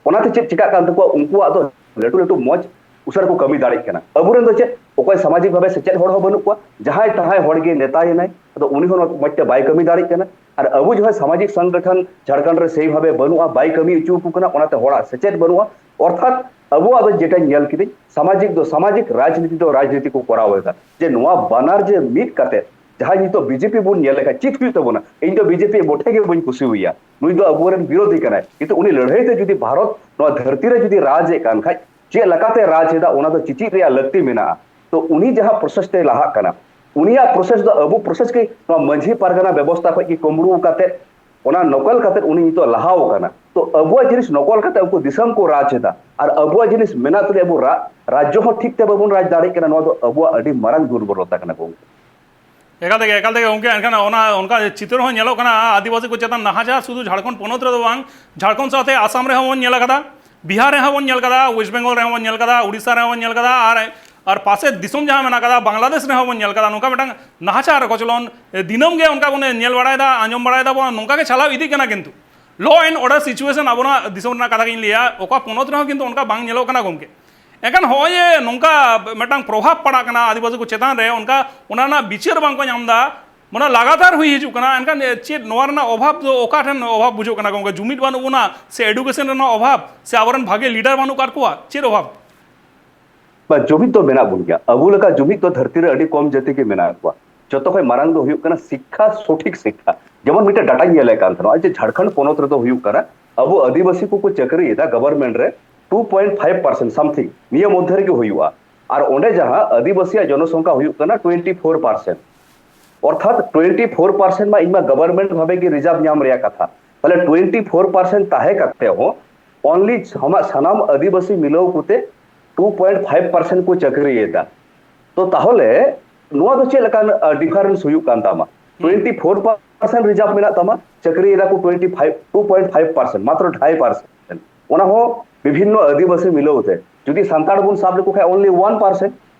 ᱚᱱᱟᱛᱮ ᱪᱮᱫ ᱪᱤᱠᱟᱜ ᱠᱟᱱ ᱛᱟᱠᱚᱣᱟ? ᱩᱱᱠᱩᱣᱟᱜ ᱫᱚ ᱞᱟᱹᱴᱩ ᱞᱟᱹᱴᱩ ᱢᱚᱡᱽ ᱩᱥᱟᱹᱨᱟ ᱠᱚ ᱠᱟᱹᱢᱤ ᱫᱟᱲᱮᱭᱟᱜ ᱠᱟᱱᱟ᱾ ᱟᱵᱚᱨᱮᱱ ᱫᱚ ᱪᱮᱫ, ᱚᱠᱚᱭ ᱥᱟᱢᱟᱡᱤᱠ ᱵᱷᱟᱵᱮ ᱥᱮᱪᱮᱫ ᱦᱚᱲ ᱦᱚᱸ ᱵᱟᱹᱱᱩᱜ ᱠᱚᱣᱟ, ᱡᱟᱦᱟᱸᱭ ᱛᱟᱦᱟᱸᱭ ᱦᱚᱲ ᱜᱮ ᱱᱮᱛᱟᱭᱮᱱᱟᱭ, ᱟᱫᱚ ᱩᱱᱤ ᱦᱚᱸ ᱢᱚᱡᱽ ᱛᱮ ᱵᱟᱭ ᱠᱟᱹᱢᱤ ᱫᱟᱲᱮᱭᱟᱜ ᱠᱟᱱᱟ᱾ ᱟᱨ ᱟᱵᱚ ᱡᱟᱦᱟᱸᱭ ᱥᱟᱢᱟᱡᱤᱠ ᱥᱚᱝᱜᱚᱴᱷᱚᱱ ᱡᱷᱟᱲᱠᱷᱚᱸᱰ ᱨᱮ ᱥᱮᱭ ᱵᱷᱟᱵᱮ ᱵᱟᱹᱱᱩᱜᱼᱟ, ᱵᱟᱭ ᱠᱟᱹᱢᱤ ᱦᱚᱪᱚ ᱟᱠᱚ ᱠᱟᱱᱟ, ᱚᱱᱟᱛᱮ ᱦᱚᱲᱟᱜ ᱥᱮᱪᱮᱫ ᱵᱟᱹᱱᱩᱜᱼᱟ᱾ ᱚᱨᱛᱷᱟᱛ ᱟᱵᱚᱣᱟᱜ ᱫᱚ ᱡᱮᱴᱟᱧ ᱧᱮᱞ ᱠᱤᱫᱟᱹᱧ, ᱥᱟᱢᱟᱡᱤᱠ ᱫᱚ ᱥᱟᱢᱟᱡᱤᱠ, ᱨᱟᱡᱽᱱᱤᱛᱤ ᱫᱚ ᱨᱟᱡᱽᱱᱤᱛᱤ ᱠᱚ ᱠᱚᱨᱟᱣ ᱮᱫᱟ᱾ ᱡᱮ ᱱᱚᱣᱟ ᱵᱟᱱᱟᱨ ᱡᱮ ᱢᱤᱫ ᱠᱟᱛᱮ ᱡᱟᱦᱟᱸᱭ ᱱᱤᱛᱚᱜ ᱵᱤᱡᱮᱯᱤ ᱵᱚᱱ ᱧᱮᱞ ᱞᱮᱠᱷᱟᱱ ᱪᱮᱫ ᱦᱩᱭᱩᱜ ᱛᱟᱵᱚᱱᱟ? ᱤᱧ ᱫᱚ ᱵᱤᱡᱮᱯᱤ ᱢᱚᱴᱷᱮ ᱜᱮ ᱵᱟᱹᱧ ᱠᱩᱥᱤᱣᱟᱭᱟ᱾ ᱱᱩᱭ ᱫᱚ ᱟᱵᱚᱨᱮᱱ ᱵᱤᱨᱳᱫᱷᱤ ᱠᱟᱱᱟᱭ, ᱠᱤᱱᱛᱩ ᱩᱱᱤ ᱞᱟᱹᱲᱦᱟᱹᱭ ᱛᱮ ᱡᱩᱫᱤ ᱵᱷᱟᱨᱚᱛ ᱱᱚᱣᱟ ᱫᱷᱟᱹᱨᱛᱤ ᱨᱮ ᱡᱩᱫᱤ ᱨᱟᱡᱽ ᱮᱫ ᱠᱟᱱ ᱠᱷᱟᱡ, ᱪᱮᱫ ᱞᱮᱠᱟᱛᱮ ᱨᱟᱡᱽ ᱮᱫᱟ, ᱚᱱᱟ ᱫᱚ ᱪᱮᱪᱮᱫ ᱨᱮᱭᱟᱜ ᱞᱟᱹᱠᱛᱤ ᱢᱮᱱᱟᱜᱼᱟ᱾ ᱛᱚ ᱩᱱᱤ ᱡᱟᱦᱟᱸ ᱯᱨᱚᱥᱮᱥ ᱛᱮᱭ ᱞᱟᱦᱟᱜ ᱠᱟᱱᱟ, ᱩᱱᱤᱭᱟᱜ ᱯᱨᱚᱥᱮᱥ ᱫᱚ ᱟᱵᱚ ᱯᱨᱚᱥᱮᱥ ᱜᱮ ᱱᱚᱣᱟ ᱢᱟᱹᱡᱷᱤ ᱯᱟᱨᱜᱟᱱᱟ ᱵᱮᱵᱚᱥᱛᱷᱟ ᱠᱷᱚᱱ ᱜᱮ ᱠᱩᱢᱵᱽᱲᱩ ᱠᱟᱛᱮ, ᱚᱱᱟ ᱱᱚᱠᱚᱞ ᱠᱟᱛᱮ ᱩᱱᱤ ᱱᱤᱛᱚᱜ ᱞᱟᱦᱟᱣ ᱠᱟᱱᱟ᱾ ᱛᱚ ᱟᱵᱚᱣᱟᱜ ᱡᱤᱱᱤᱥ ᱱᱚᱠᱚᱞ ᱠᱟᱛᱮ ᱩᱱᱠᱩ ᱫᱤᱥᱚᱢ ᱠᱚ ᱨᱟᱡᱽ ᱮᱫᱟ, ᱟᱨ ᱟᱵᱚᱣᱟᱜ ᱡᱤᱱᱤᱥ ᱢᱮᱱᱟᱜ ᱛᱩᱞᱩᱡ ᱟᱵᱚ ᱨᱟ-, ᱨᱟᱡᱽᱡᱚ ᱦᱚᱸ ᱴᱷᱤᱠ ᱛᱮ ᱵᱟᱵᱚᱱ ᱨᱟᱡᱽ ᱫᱟᱲᱮᱭᱟᱜ ᱠᱟᱱᱟ᱾ ᱱᱚᱣᱟ ᱫᱚ ᱟᱵᱚᱣᱟᱜ ᱟᱹᱰᱤ ᱢᱟᱨᱟᱝ ᱫᱩᱨᱵᱚᱞᱚᱛᱟ ᱠᱟᱱᱟ ᱜᱚᱢᱠᱮ᱾ ᱮᱠᱟᱞ ᱛᱮᱜᱮ, ᱮᱠᱟᱞ ᱛᱮᱜᱮ ᱜᱚᱢᱠᱮ᱾ ᱮᱱᱠᱷᱟᱱ ᱚᱱᱟ ᱚᱱᱠᱟ ᱪᱤᱛᱟᱹᱨ ᱦᱚᱸ ᱧᱮᱞᱚᱜ ᱠᱟᱱᱟ, ᱟᱹᱫᱤᱵᱟᱹᱥᱤ ᱠᱚ ᱪᱮᱛᱟᱱ ᱱᱟᱦᱟᱪᱟᱨ ᱥᱩᱫᱷᱩ ᱡᱷᱟᱲᱠᱷᱚᱸᱰ ᱯᱚᱱᱚᱛ ᱨᱮᱫᱚ ᱵᱟᱝ, ᱡᱷᱟᱲᱠᱷᱚᱸᱰ ᱥᱟᱶᱛᱮ ᱟᱥᱟᱢ ᱨᱮᱦᱚᱸ ᱵᱚᱱ ᱧᱮᱞ ᱟᱠᱟᱫᱟ, ᱵᱤᱦᱟᱨ ᱨᱮᱦᱚᱸ ᱵᱚᱱ ᱧᱮᱞ ᱟᱠᱟᱫᱟ, ᱳᱭᱮᱥᱴ ᱵᱮᱝᱜᱚᱞ ᱨᱮᱦᱚᱸ ᱵᱚᱱ ᱧᱮᱞ ᱟᱠᱟᱫᱟ, ᱩᱲᱤᱥᱥᱟ ᱨᱮᱦᱚᱸ ᱵᱚᱱ ᱧᱮᱞ ᱟᱠᱟᱫᱟ, ᱟᱨ ᱟᱨ ᱯᱟᱥᱮ ᱫᱤᱥᱚᱢ ᱡᱟᱦᱟᱸ ᱢᱮᱱᱟᱜ ᱠᱟᱫᱟ, ᱵᱟᱝᱞᱟᱫᱮᱥ ᱨᱮᱦᱚᱸ ᱵᱚᱱ ᱧᱮᱞ ᱠᱟᱫᱟ ᱱᱚᱝᱠᱟ ᱢᱤᱫᱴᱟᱝ ᱱᱟᱦᱟᱪᱟᱨ ᱠᱚᱪᱞᱚᱱ, ᱮ, ᱫᱤᱱᱟᱹᱢ ᱜᱮ ᱚᱱᱠᱟ ᱵᱚᱱ ᱧᱮᱞ ᱵᱟᱲᱟᱭᱮᱫᱟ, ᱟᱸᱡᱚᱢ ᱵᱟᱲᱟᱭᱮᱫᱟ ᱵᱚᱱ, ᱱᱚᱝᱠᱟ ᱜᱮ ᱪᱟᱞᱟᱣ ᱤᱫᱤᱜ ᱠᱟᱱᱟ᱾ ᱠᱤᱱᱛᱩ law and order situation ᱟᱵᱚᱱᱟᱜ ᱫᱤᱥᱚᱢ ᱨᱮᱱᱟᱜ ᱠᱟᱛᱷᱟ ᱜᱤᱧ ᱞᱟᱹᱭᱟ, ᱚᱠᱟ ᱯᱚᱱᱚᱛ ᱨᱮᱦᱚᱸ ᱠᱤᱱᱛᱩ ᱚᱱᱠᱟ ᱵᱟᱝ ᱧᱮᱞᱚᱜ ᱠᱟᱱᱟ ᱜᱚᱢᱠᱮ᱾ ᱮᱱᱠᱷᱟᱱ ᱦᱚᱸᱜᱼᱚᱭ ᱡᱮ ᱱᱚᱝᱠᱟ ᱢᱤᱫᱴᱟᱝ ᱯᱨᱚᱵᱷᱟᱵᱽ ᱯᱟᱲᱟᱜ ᱠᱟᱱᱟ ᱟᱹᱫᱤᱵᱟᱹᱥᱤ ᱠᱚ ᱪᱮᱛᱟᱱ ᱨᱮ, ᱚᱱᱠᱟ ᱚᱱᱟ ᱨᱮᱱᱟᱜ ᱵᱤᱪᱟᱹᱨ ᱵᱟᱝ ᱠᱚ ᱧᱟᱢ ᱮᱫᱟ, ᱢᱟᱱᱮ ᱞᱟᱜᱟᱛᱟᱨ ᱦᱩᱭ ᱦᱤᱡᱩᱜ ᱠᱟᱱᱟ᱾ ᱮᱱᱠᱷᱟᱱ ᱪᱮᱫ ᱱᱚᱣᱟ ᱨᱮᱱᱟᱜ ᱚᱵᱷᱟᱵᱽ ᱫᱚ ᱚᱠᱟ ᱴᱷᱮᱱ ᱚᱵᱷᱟᱵᱽ ᱵᱩᱡᱷᱟᱹᱜ ᱠᱟᱱᱟ ᱜᱚᱢᱠᱮ? ᱡᱩᱢᱤᱫ ᱵᱟᱹᱱᱩᱜ ᱵᱚᱱᱟ ᱥᱮ ᱮᱰᱩᱠᱮᱥᱚᱱ ᱨᱮᱱᱟᱜ ᱚᱵᱷᱟᱵᱽ ᱥᱮ ᱟᱵᱚᱨᱮᱱ ᱵᱷᱟᱜᱮ ᱞᱤᱰᱟᱨ ᱵᱟᱹᱱᱩᱜ ᱟᱠᱟᱫ ᱠᱚᱣᱟ? ᱪᱮᱫ ᱚᱵᱷᱟᱵᱽ? ᱵᱟ, ᱡᱩᱢᱤᱫ ᱫᱚ ᱢᱮᱱᱟᱜ ᱵᱚᱱ ᱜᱮᱭᱟ᱾ ᱟᱵᱚ ᱞᱮᱠᱟ ᱡᱩᱢᱤᱫ ᱫᱚ ᱫᱷᱟᱹᱨᱛᱤ ᱨᱮ ᱟᱹᱰᱤ ᱠᱚᱢ ᱡᱟᱹᱛᱤ ᱜᱮ ᱢᱮᱱᱟᱜ ᱠᱚᱣᱟ᱾ ᱡᱚᱛᱚ ᱠᱷᱚᱱ ᱢᱟᱨᱟᱝ ᱫᱚ ᱦᱩᱭᱩᱜ ᱠᱟᱱᱟ ᱥᱤᱠᱠᱷᱟ, ᱥᱚᱴᱷᱤᱠ ᱥᱤᱠᱠᱷᱟ᱾ ᱡᱮᱢᱚᱱ ᱢᱤᱫᱴᱮᱱ ᱰᱟᱴᱟᱧ ᱧᱮᱞᱮᱫ ᱠᱟᱱ ᱛᱟᱦᱮᱱᱟ, ᱱᱚᱜᱼᱚᱭ ᱡᱮ ᱡᱷᱟᱲᱠᱷᱚᱸᱰ ᱯᱚᱱᱚᱛ ᱨᱮᱫᱚ ᱦᱩᱭᱩᱜ ᱠᱟᱱᱟ, ᱟᱵᱚ ᱟᱹᱫᱤᱵᱟᱹᱥᱤ ᱠᱚᱠᱚ ᱪᱟᱹᱠᱨᱤᱭᱮᱫᱟ ᱜᱚᱵᱷᱚᱨᱱᱢᱮᱱᱴ ᱨᱮ two point five percent something ᱱᱤᱭᱟᱹ ᱢᱚᱫᱽᱫᱷᱮ ᱨᱮᱜᱮ ᱦᱩᱭᱩᱜᱼᱟ᱾ ᱟᱨ ᱚᱸᱰᱮ ᱡᱟᱦᱟᱸ ᱟᱹᱫᱤᱵᱟᱹᱥᱤᱭᱟᱜ ᱡᱚᱱᱚᱥᱚᱝᱠᱷᱟ ᱦᱩᱭᱩᱜ ᱠᱟᱱᱟ ᱴᱩᱭᱮᱱᱴᱤ ᱯᱷᱳᱨ ᱯᱟᱨᱥᱮᱱᱴ, ᱚᱨᱛᱷᱟᱛ ᱴᱩᱭᱮᱱᱴᱤ ᱯᱷᱳᱨ ᱯᱟᱨᱥᱮᱱᱴ ᱢᱟ ᱤᱧ ᱢᱟ ᱜᱚᱵᱷᱚᱨᱱᱢᱮᱱᱴ ᱵᱷᱟᱵᱮ ᱜᱮ ᱨᱤᱡᱟᱨᱵᱷ ᱧᱟᱢ ᱨᱮᱭᱟᱜ ᱠᱟᱛᱷᱟ᱾ ᱛᱟᱦᱞᱮ ᱴᱩᱭᱮᱱᱴᱤ ᱯᱷᱳᱨ ᱯᱟᱨᱥᱮᱱᱴ ᱛᱟᱦᱮᱸ ᱠᱟᱛᱮ ᱦᱚᱸ ᱚᱱᱞᱤ ᱥᱟᱱᱟᱢ ᱟᱹᱫᱤᱵᱟᱹᱥᱤ ᱢᱤᱞᱟᱹᱣ ᱠᱚᱛᱮ ᱴᱩ ᱯᱚᱭᱮᱱᱴ ᱯᱷᱟᱭᱤᱵᱷ ᱯᱟᱨᱥᱮᱱᱴ ᱠᱚ ᱪᱟᱹᱠᱨᱤᱭᱮᱫᱟ᱾ ᱛᱚ ᱛᱟᱦᱚᱞᱮ ᱱᱚᱣᱟ ᱫᱚ ᱪᱮᱫ ᱞᱮᱠᱟᱱ ᱰᱤᱯᱷᱟᱨᱮᱱᱥ ᱦᱩᱭᱩᱜ ᱠᱟᱱ ᱛᱟᱢᱟ? ᱴᱩᱭᱮᱱᱴᱤ ᱯᱷᱳᱨ ᱯᱟᱨᱥᱮᱱᱴ ᱨᱤᱡᱟᱨᱵᱷ ᱢᱮᱱᱟᱜ ᱛᱟᱢᱟ, ᱪᱟᱹᱠᱨᱤᱭᱮᱫᱟ ᱠᱚ twenty five, two point five percent, ᱢᱟᱛᱨᱚ ᱰᱷᱟᱭ ᱯᱟᱨᱥᱮᱱᱴ᱾ ᱚᱱᱟ ᱦᱚᱸ ᱵᱤᱵᱷᱤᱱᱱᱚ ᱟᱹᱫᱤᱵᱟᱹᱥᱤ ᱢᱤᱞᱟᱹᱣ ᱛᱮ᱾ ᱡᱩᱫᱤ ᱥᱟᱱᱛᱟᱲ ᱵᱚᱱ ᱥᱟᱵ ᱞᱮᱠᱚ ᱠᱷᱟᱱ ᱚᱱᱞᱤ ᱳᱣᱟᱱ ᱯᱟᱨᱥᱮᱱᱴ᱾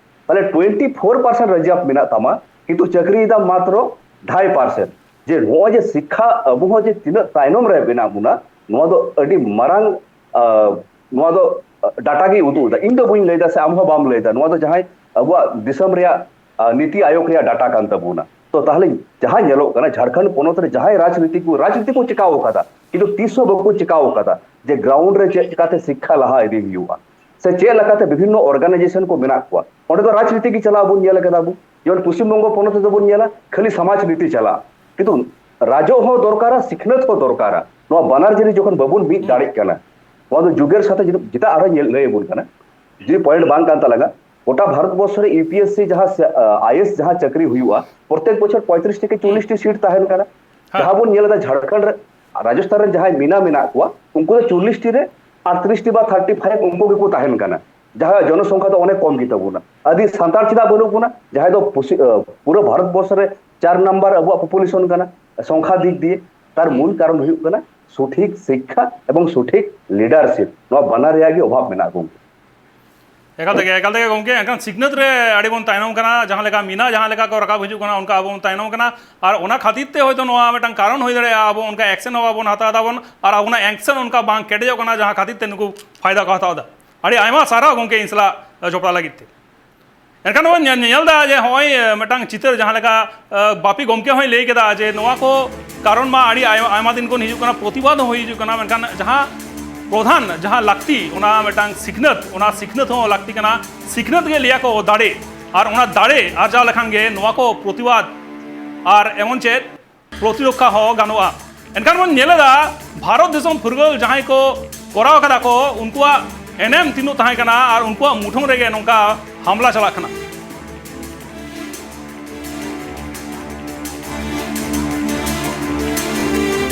ᱛᱟᱦᱞᱮ ᱴᱩᱭᱮᱱᱴᱤ ᱯᱷᱳᱨ ᱯᱟᱨᱥᱮᱱᱴ ᱨᱤᱡᱟᱨᱵᱷ ᱢᱮᱱᱟᱜ ᱛᱟᱢᱟ, ᱠᱤᱱᱛᱩ ᱪᱟᱹᱠᱨᱤᱭᱮᱫᱟᱢ ᱢᱟᱛᱨᱚ ᱰᱷᱟᱭ ᱯᱟᱨᱥᱮᱱᱴ᱾ ᱡᱮ ᱱᱚᱜᱼᱚᱭ ᱡᱮ ᱥᱤᱠᱠᱷᱟ ᱟᱵᱚ ᱦᱚᱸ ᱡᱮ ᱛᱤᱱᱟᱹᱜ ᱛᱟᱭᱱᱚᱢ ᱨᱮ ᱢᱮᱱᱟᱜ ᱵᱚᱱᱟ, ᱱᱚᱣᱟ ᱫᱚ ᱟᱹᱰᱤ ᱢᱟᱨᱟᱝ, ᱟᱦ, ᱱᱚᱣᱟ ᱫᱚ ᱰᱟᱴᱟ ᱜᱮᱭ ᱩᱫᱩᱜ ᱮᱫᱟ᱾ ᱤᱧ ᱫᱚ ᱵᱟᱹᱧ ᱞᱟᱹᱭᱫᱟ ᱥᱮ ᱟᱢ ᱦᱚᱸ ᱵᱟᱢ ᱞᱟᱹᱭᱫᱟ, ᱱᱚᱣᱟ ᱫᱚ ᱡᱟᱦᱟᱸᱭ ᱟᱵᱚᱣᱟᱜ ᱫᱤᱥᱚᱢ ᱨᱮᱭᱟᱜ, ᱟᱦ, ᱱᱤᱛᱤ ᱟᱭᱳᱜᱽ ᱨᱮᱭᱟᱜ ᱰᱟᱴᱟ ᱠᱟᱱ ᱛᱟᱵᱚᱱᱟ᱾ ᱛᱚ ᱛᱟᱦᱞᱮ ᱡᱟᱦᱟᱸ ᱧᱮᱞᱚᱜ ᱠᱟᱱᱟ, ᱡᱷᱟᱲᱠᱷᱚᱸᱰ ᱯᱚᱱᱚᱛ ᱨᱮ ᱡᱟᱦᱟᱸᱭ ᱨᱟᱡᱽᱱᱤᱛᱤ ᱠᱚ, ᱨᱟᱡᱽᱱᱤᱛᱤ ᱠᱚ ᱪᱤᱠᱟᱹᱣ ᱟᱠᱟᱫᱟ, ᱠᱤᱱᱛᱩ ᱛᱤᱥ ᱦᱚᱸ ᱵᱟᱠᱚ ᱪᱤᱠᱟᱹᱣ ᱟᱠᱟᱫᱟ ᱡᱮ ᱜᱨᱟᱣᱩᱱᱰ ᱨᱮ ᱪᱮᱫ ᱞᱮᱠᱟᱛᱮ ᱥᱤᱠᱠᱷᱟ ᱞᱟᱦᱟ ᱤᱫᱤ ᱦᱩᱭᱩᱜᱼᱟ, ᱥᱮ ᱪᱮᱫ ᱞᱮᱠᱟᱛᱮ ᱵᱤᱵᱷᱤᱱᱱᱚ ᱚᱨᱜᱟᱱᱟᱭᱡᱮᱥᱚᱱ ᱠᱚ ᱢᱮᱱᱟᱜ ᱠᱚᱣᱟ, ᱚᱸᱰᱮ ᱫᱚ ᱨᱟᱡᱽᱱᱤᱛᱤ ᱜᱮ ᱪᱟᱞᱟᱣ ᱵᱚᱱ ᱧᱮᱞ ᱟᱠᱟᱫᱟ ᱵᱚᱱ᱾ ᱡᱮᱢᱚᱱ ᱯᱚᱥᱪᱤᱢ ᱵᱚᱝᱜᱚ ᱯᱚᱱᱚᱛ ᱨᱮᱫᱚ ᱵᱚᱱ ᱧᱮᱞᱟ, ᱠᱷᱟᱹᱞᱤ ᱥᱚᱢᱟᱡᱽ ᱱᱤᱛᱤ ᱪᱟᱞᱟᱜᱼᱟ, ᱠᱤᱱᱛᱩ ᱨᱟᱡᱚᱜ ᱦᱚᱸ ᱫᱚᱨᱠᱟᱨᱟ, ᱥᱤᱠᱷᱱᱟᱹᱛ ᱦᱚᱸ ᱫᱚᱨᱠᱟᱨᱟ᱾ ᱱᱚᱣᱟ ᱵᱟᱱᱟᱨ ᱡᱤᱱᱤᱥ ᱡᱚᱠᱷᱚᱱ ᱵᱟᱵᱚᱱ ᱢᱤᱫ ᱫᱟᱲᱮᱜ ᱠᱟᱱᱟ, ᱱᱚᱣᱟ ᱫᱚ ᱡᱩᱜᱽᱮᱨ ᱥᱟᱛᱷᱮ ᱡᱩᱫᱤ, ᱡᱮᱴᱟ ᱟᱨᱦᱚᱸ ᱧᱮᱞ, ᱞᱟᱹᱭ ᱟᱵᱚᱱ ᱠᱟᱱᱟ, ᱡᱩᱫᱤ ᱯᱚᱭᱮᱱᱴ ᱵᱟᱝ ᱠᱟᱱ ᱛᱟᱞᱟᱝᱟ, ᱜᱚᱴᱟ ᱵᱷᱟᱨᱚᱛ ᱵᱚᱨᱥᱚ ᱨᱮ ᱤᱭᱩ ᱯᱤ ᱮᱥ ᱥᱤ ᱡᱟᱦᱟᱸ ᱥᱮ, ᱟᱭ ᱮ ᱮᱥ ᱡᱟᱦᱟᱸ ᱪᱟᱹᱠᱨᱤ ᱦᱩᱭᱩᱜᱼᱟ, ᱯᱨᱚᱛᱮᱠ ᱵᱚᱪᱷᱚᱨ ᱯᱚᱸᱭᱛᱨᱤᱥ ᱴᱤ ᱠᱤ ᱪᱚᱞᱞᱤᱥ ᱴᱤ ᱥᱤᱴ ᱛᱟᱦᱮᱱ ᱠᱟᱱᱟ᱾ ᱡᱟᱦᱟᱸ ᱵᱚᱱ ᱧᱮᱞ ᱮᱫᱟ ᱡᱷᱟᱲᱠᱷᱚᱸᱰ ᱨᱮ, ᱨᱟᱡᱚᱥᱛᱷᱟᱱ ᱨᱮᱱ ᱡᱟᱦᱟᱸᱭ ᱢᱤᱱᱟ ᱢᱮᱱᱟᱜ ᱠᱚᱣᱟ, ᱩᱱᱠᱩ ᱫᱚ ᱪᱚᱞᱞᱤᱥ ᱴᱤ ᱨᱮ ᱟᱴᱛᱨᱤᱥ ᱴᱤ ᱵᱟ ᱛᱷᱟᱨᱴᱤ ᱯᱷᱟᱭᱤᱵᱷ ᱩᱱᱠᱩ ᱜᱮᱠᱚ ᱛᱟᱦᱮᱱ ᱠᱟᱱᱟ, ᱡᱟᱦᱟᱸᱭᱟᱜ ᱡᱚᱱᱚᱥᱚᱝᱠᱷᱟ ᱫᱚ ᱚᱱᱮ ᱠᱚᱢ ᱜᱮᱛᱟ ᱵᱚᱱᱟ᱾ ᱟᱹᱫᱤ ᱥᱟᱱᱛᱟᱲ ᱪᱮᱫᱟᱜ ᱵᱟᱹᱱᱩᱜ ᱵᱚᱱᱟ, ᱡᱟᱦᱟᱸᱭ ᱫᱚ ᱯᱩᱥᱤ-, ᱟᱹ, ᱯᱩᱨᱟᱹ ᱵᱷᱟᱨᱚᱛ ᱵᱚᱨᱥᱚ ᱨᱮ ᱪᱟᱨ ᱱᱟᱢᱵᱟᱨ ᱟᱵᱚᱣᱟᱜ ᱯᱚᱯᱩᱞᱮᱥᱚᱱ ᱠᱟᱱᱟ ᱥᱚᱝᱠᱷᱟ ᱫᱤᱠ ᱫᱤᱭᱮ? ᱛᱟᱨ ᱢᱩᱞ ᱠᱟᱨᱚᱱ ᱦᱩᱭᱩᱜ ᱠᱟᱱᱟ ᱥᱚᱴᱷᱤᱠ ᱥᱤᱠᱠᱷᱟ ᱮᱵᱚᱝ ᱥᱚᱴᱷᱤᱠ ᱞᱤᱰᱟᱨᱥᱤᱯ, ᱱᱚᱣᱟ ᱵᱟᱱᱟᱨ ᱨᱮᱭᱟᱜ ᱜᱮ ᱚᱵᱷᱟᱵ ᱢᱮᱱᱟᱜᱼᱟ ᱜᱚᱢᱠᱮ᱾ ᱮᱠᱟᱞ ᱛᱮᱜᱮ, ᱮᱠᱟᱞ ᱛᱮᱜᱮ ᱜᱚᱢᱠᱮ, ᱮᱱᱠᱷᱟᱱ ᱥᱤᱠᱷᱱᱟᱹᱛ ᱨᱮ ᱟᱹᱰᱤ ᱵᱚᱱ ᱛᱟᱭᱱᱚᱢ ᱠᱟᱱᱟ᱾ ᱡᱟᱦᱟᱸ ᱞᱮᱠᱟ ᱢᱮᱱᱟᱜ, ᱡᱟᱦᱟᱸ ᱞᱮᱠᱟ ᱠᱚ ᱨᱟᱠᱟᱵ ᱦᱤᱡᱩᱜ ᱠᱟᱱᱟ, ᱚᱱᱠᱟ ᱟᱵᱚ ᱵᱚᱱ ᱛᱟᱭᱱᱚᱢ ᱠᱟᱱᱟ᱾ ᱟᱨ ᱚᱱᱟ ᱠᱷᱟᱹᱛᱤᱨ ᱛᱮ ᱦᱚᱭᱛᱳ ᱱᱚᱣᱟ ᱢᱤᱫᱴᱟᱝ ᱠᱟᱨᱚᱱ ᱦᱩᱭ ᱫᱟᱲᱮᱭᱟᱜᱼᱟ, ᱟᱵᱚ ᱚᱱᱠᱟ ᱮᱠᱥᱮᱱ ᱦᱚᱸ ᱵᱟᱵᱚᱱ ᱦᱟᱛᱟᱣ ᱫᱟᱵᱚᱱ, ᱟᱨ ᱟᱵᱚᱱᱟᱜ ᱮᱠᱥᱮᱱ ᱚᱱᱠᱟ ᱵᱟᱝ ᱠᱮᱴᱮᱡᱚᱜ ᱠᱟᱱᱟ, ᱡᱟᱦᱟᱸ ᱠᱷᱟᱹᱛᱤᱨ ᱛᱮ ᱱᱩᱠᱩ ᱯᱷᱟᱭᱫᱟ ᱠᱚ ᱦᱟᱛᱟᱣ ᱮᱫᱟ᱾ ᱟᱹᱰᱤ ᱟᱭᱢᱟ ᱥᱟᱨᱦᱟᱣ ᱜᱚᱢᱠᱮ ᱤᱧ ᱥᱟᱞᱟᱜ ᱡᱚᱯᱲᱟᱣ ᱞᱟᱹᱜᱤᱫ ᱛᱮ᱾ ᱮᱱᱠᱷᱟᱱ ᱱᱚᱜᱼᱚᱭ ᱧᱮᱞ, ᱧᱮᱞ ᱮᱫᱟ ᱡᱮ ᱱᱚᱜᱼᱚᱭ ᱢᱤᱫᱴᱟᱝ ᱪᱤᱛᱟᱹᱨ ᱡᱟᱦᱟᱸ ᱞᱮᱠᱟ, ᱟᱸ, ᱵᱟᱯᱤ ᱜᱚᱢᱠᱮ ᱦᱚᱸᱭ ᱞᱟᱹᱭ ᱠᱮᱫᱟ ᱡᱮ ᱱᱚᱣᱟ ᱠᱚ ᱠᱟᱨᱚᱱ ᱢᱟ ᱟᱹᱰᱤ ᱟᱭᱢᱟ, ᱟᱭᱢᱟ ᱫᱤᱱ ᱠᱷᱚᱱ ᱦᱤᱡᱩᱜ ᱠᱟᱱᱟ, ᱯᱨᱚᱛᱤᱵᱟᱫ ᱦᱚᱸ ᱦᱩᱭ ᱦᱤᱡᱩᱜ ᱠᱟᱱᱟ, ᱢᱮᱱᱠᱷᱟᱱ ᱡᱟᱦᱟᱸ ᱯᱨᱚᱫᱷᱟᱱ, ᱡᱟᱦᱟᱸ ᱞᱟᱹᱠᱛᱤ, ᱚᱱᱟ ᱢᱤᱫᱴᱟᱝ ᱥᱤᱠᱷᱱᱟᱹᱛ, ᱚᱱᱟ ᱥᱤᱠᱷᱱᱟᱹᱛ ᱦᱚᱸ ᱞᱟᱹᱠᱛᱤ ᱠᱟᱱᱟ᱾ ᱥᱤᱠᱷᱱᱟᱹᱛ ᱜᱮ ᱞᱟᱹᱭᱟ ᱠᱚ ᱫᱟᱲᱮ, ᱟᱨ ᱚᱱᱟ ᱫᱟᱲᱮ ᱟᱨᱡᱟᱣ ᱞᱮᱠᱷᱟᱱ ᱜᱮ ᱱᱚᱣᱟ ᱠᱚ ᱯᱨᱚᱛᱤᱵᱟᱫ ᱟᱨ ᱮᱢᱚᱱ ᱪᱮᱫ ᱯᱨᱚᱛᱤᱨᱚᱠᱠᱷᱟ ᱦᱚᱸ ᱜᱟᱱᱚᱜᱼᱟ᱾ ᱮᱱᱠᱷᱟᱱ ᱵᱚᱱ ᱧᱮᱞ ᱮᱫᱟ, ᱵᱷᱟᱨᱚᱛ ᱫᱤᱥᱚᱢ ᱯᱷᱩᱨᱜᱟᱹᱞ ᱡᱟᱦᱟᱸᱭ ᱠᱚ ᱠᱚᱨᱟᱣ ᱠᱟᱫᱟ ᱠᱚ, ᱩᱱᱠᱩᱣᱟᱜ ᱮᱱᱮᱢ ᱛᱤᱱᱟᱹᱜ ᱛᱟᱦᱮᱸ ᱠᱟᱱᱟ ᱟᱨ ᱩᱱᱠᱩᱣᱟᱜ ᱢᱩᱴᱷᱟᱹᱱ ᱨᱮᱜᱮ ᱱᱚᱝᱠᱟ ᱦᱟᱢᱞᱟ ᱪᱟᱞᱟᱜ ᱠᱟᱱᱟ᱾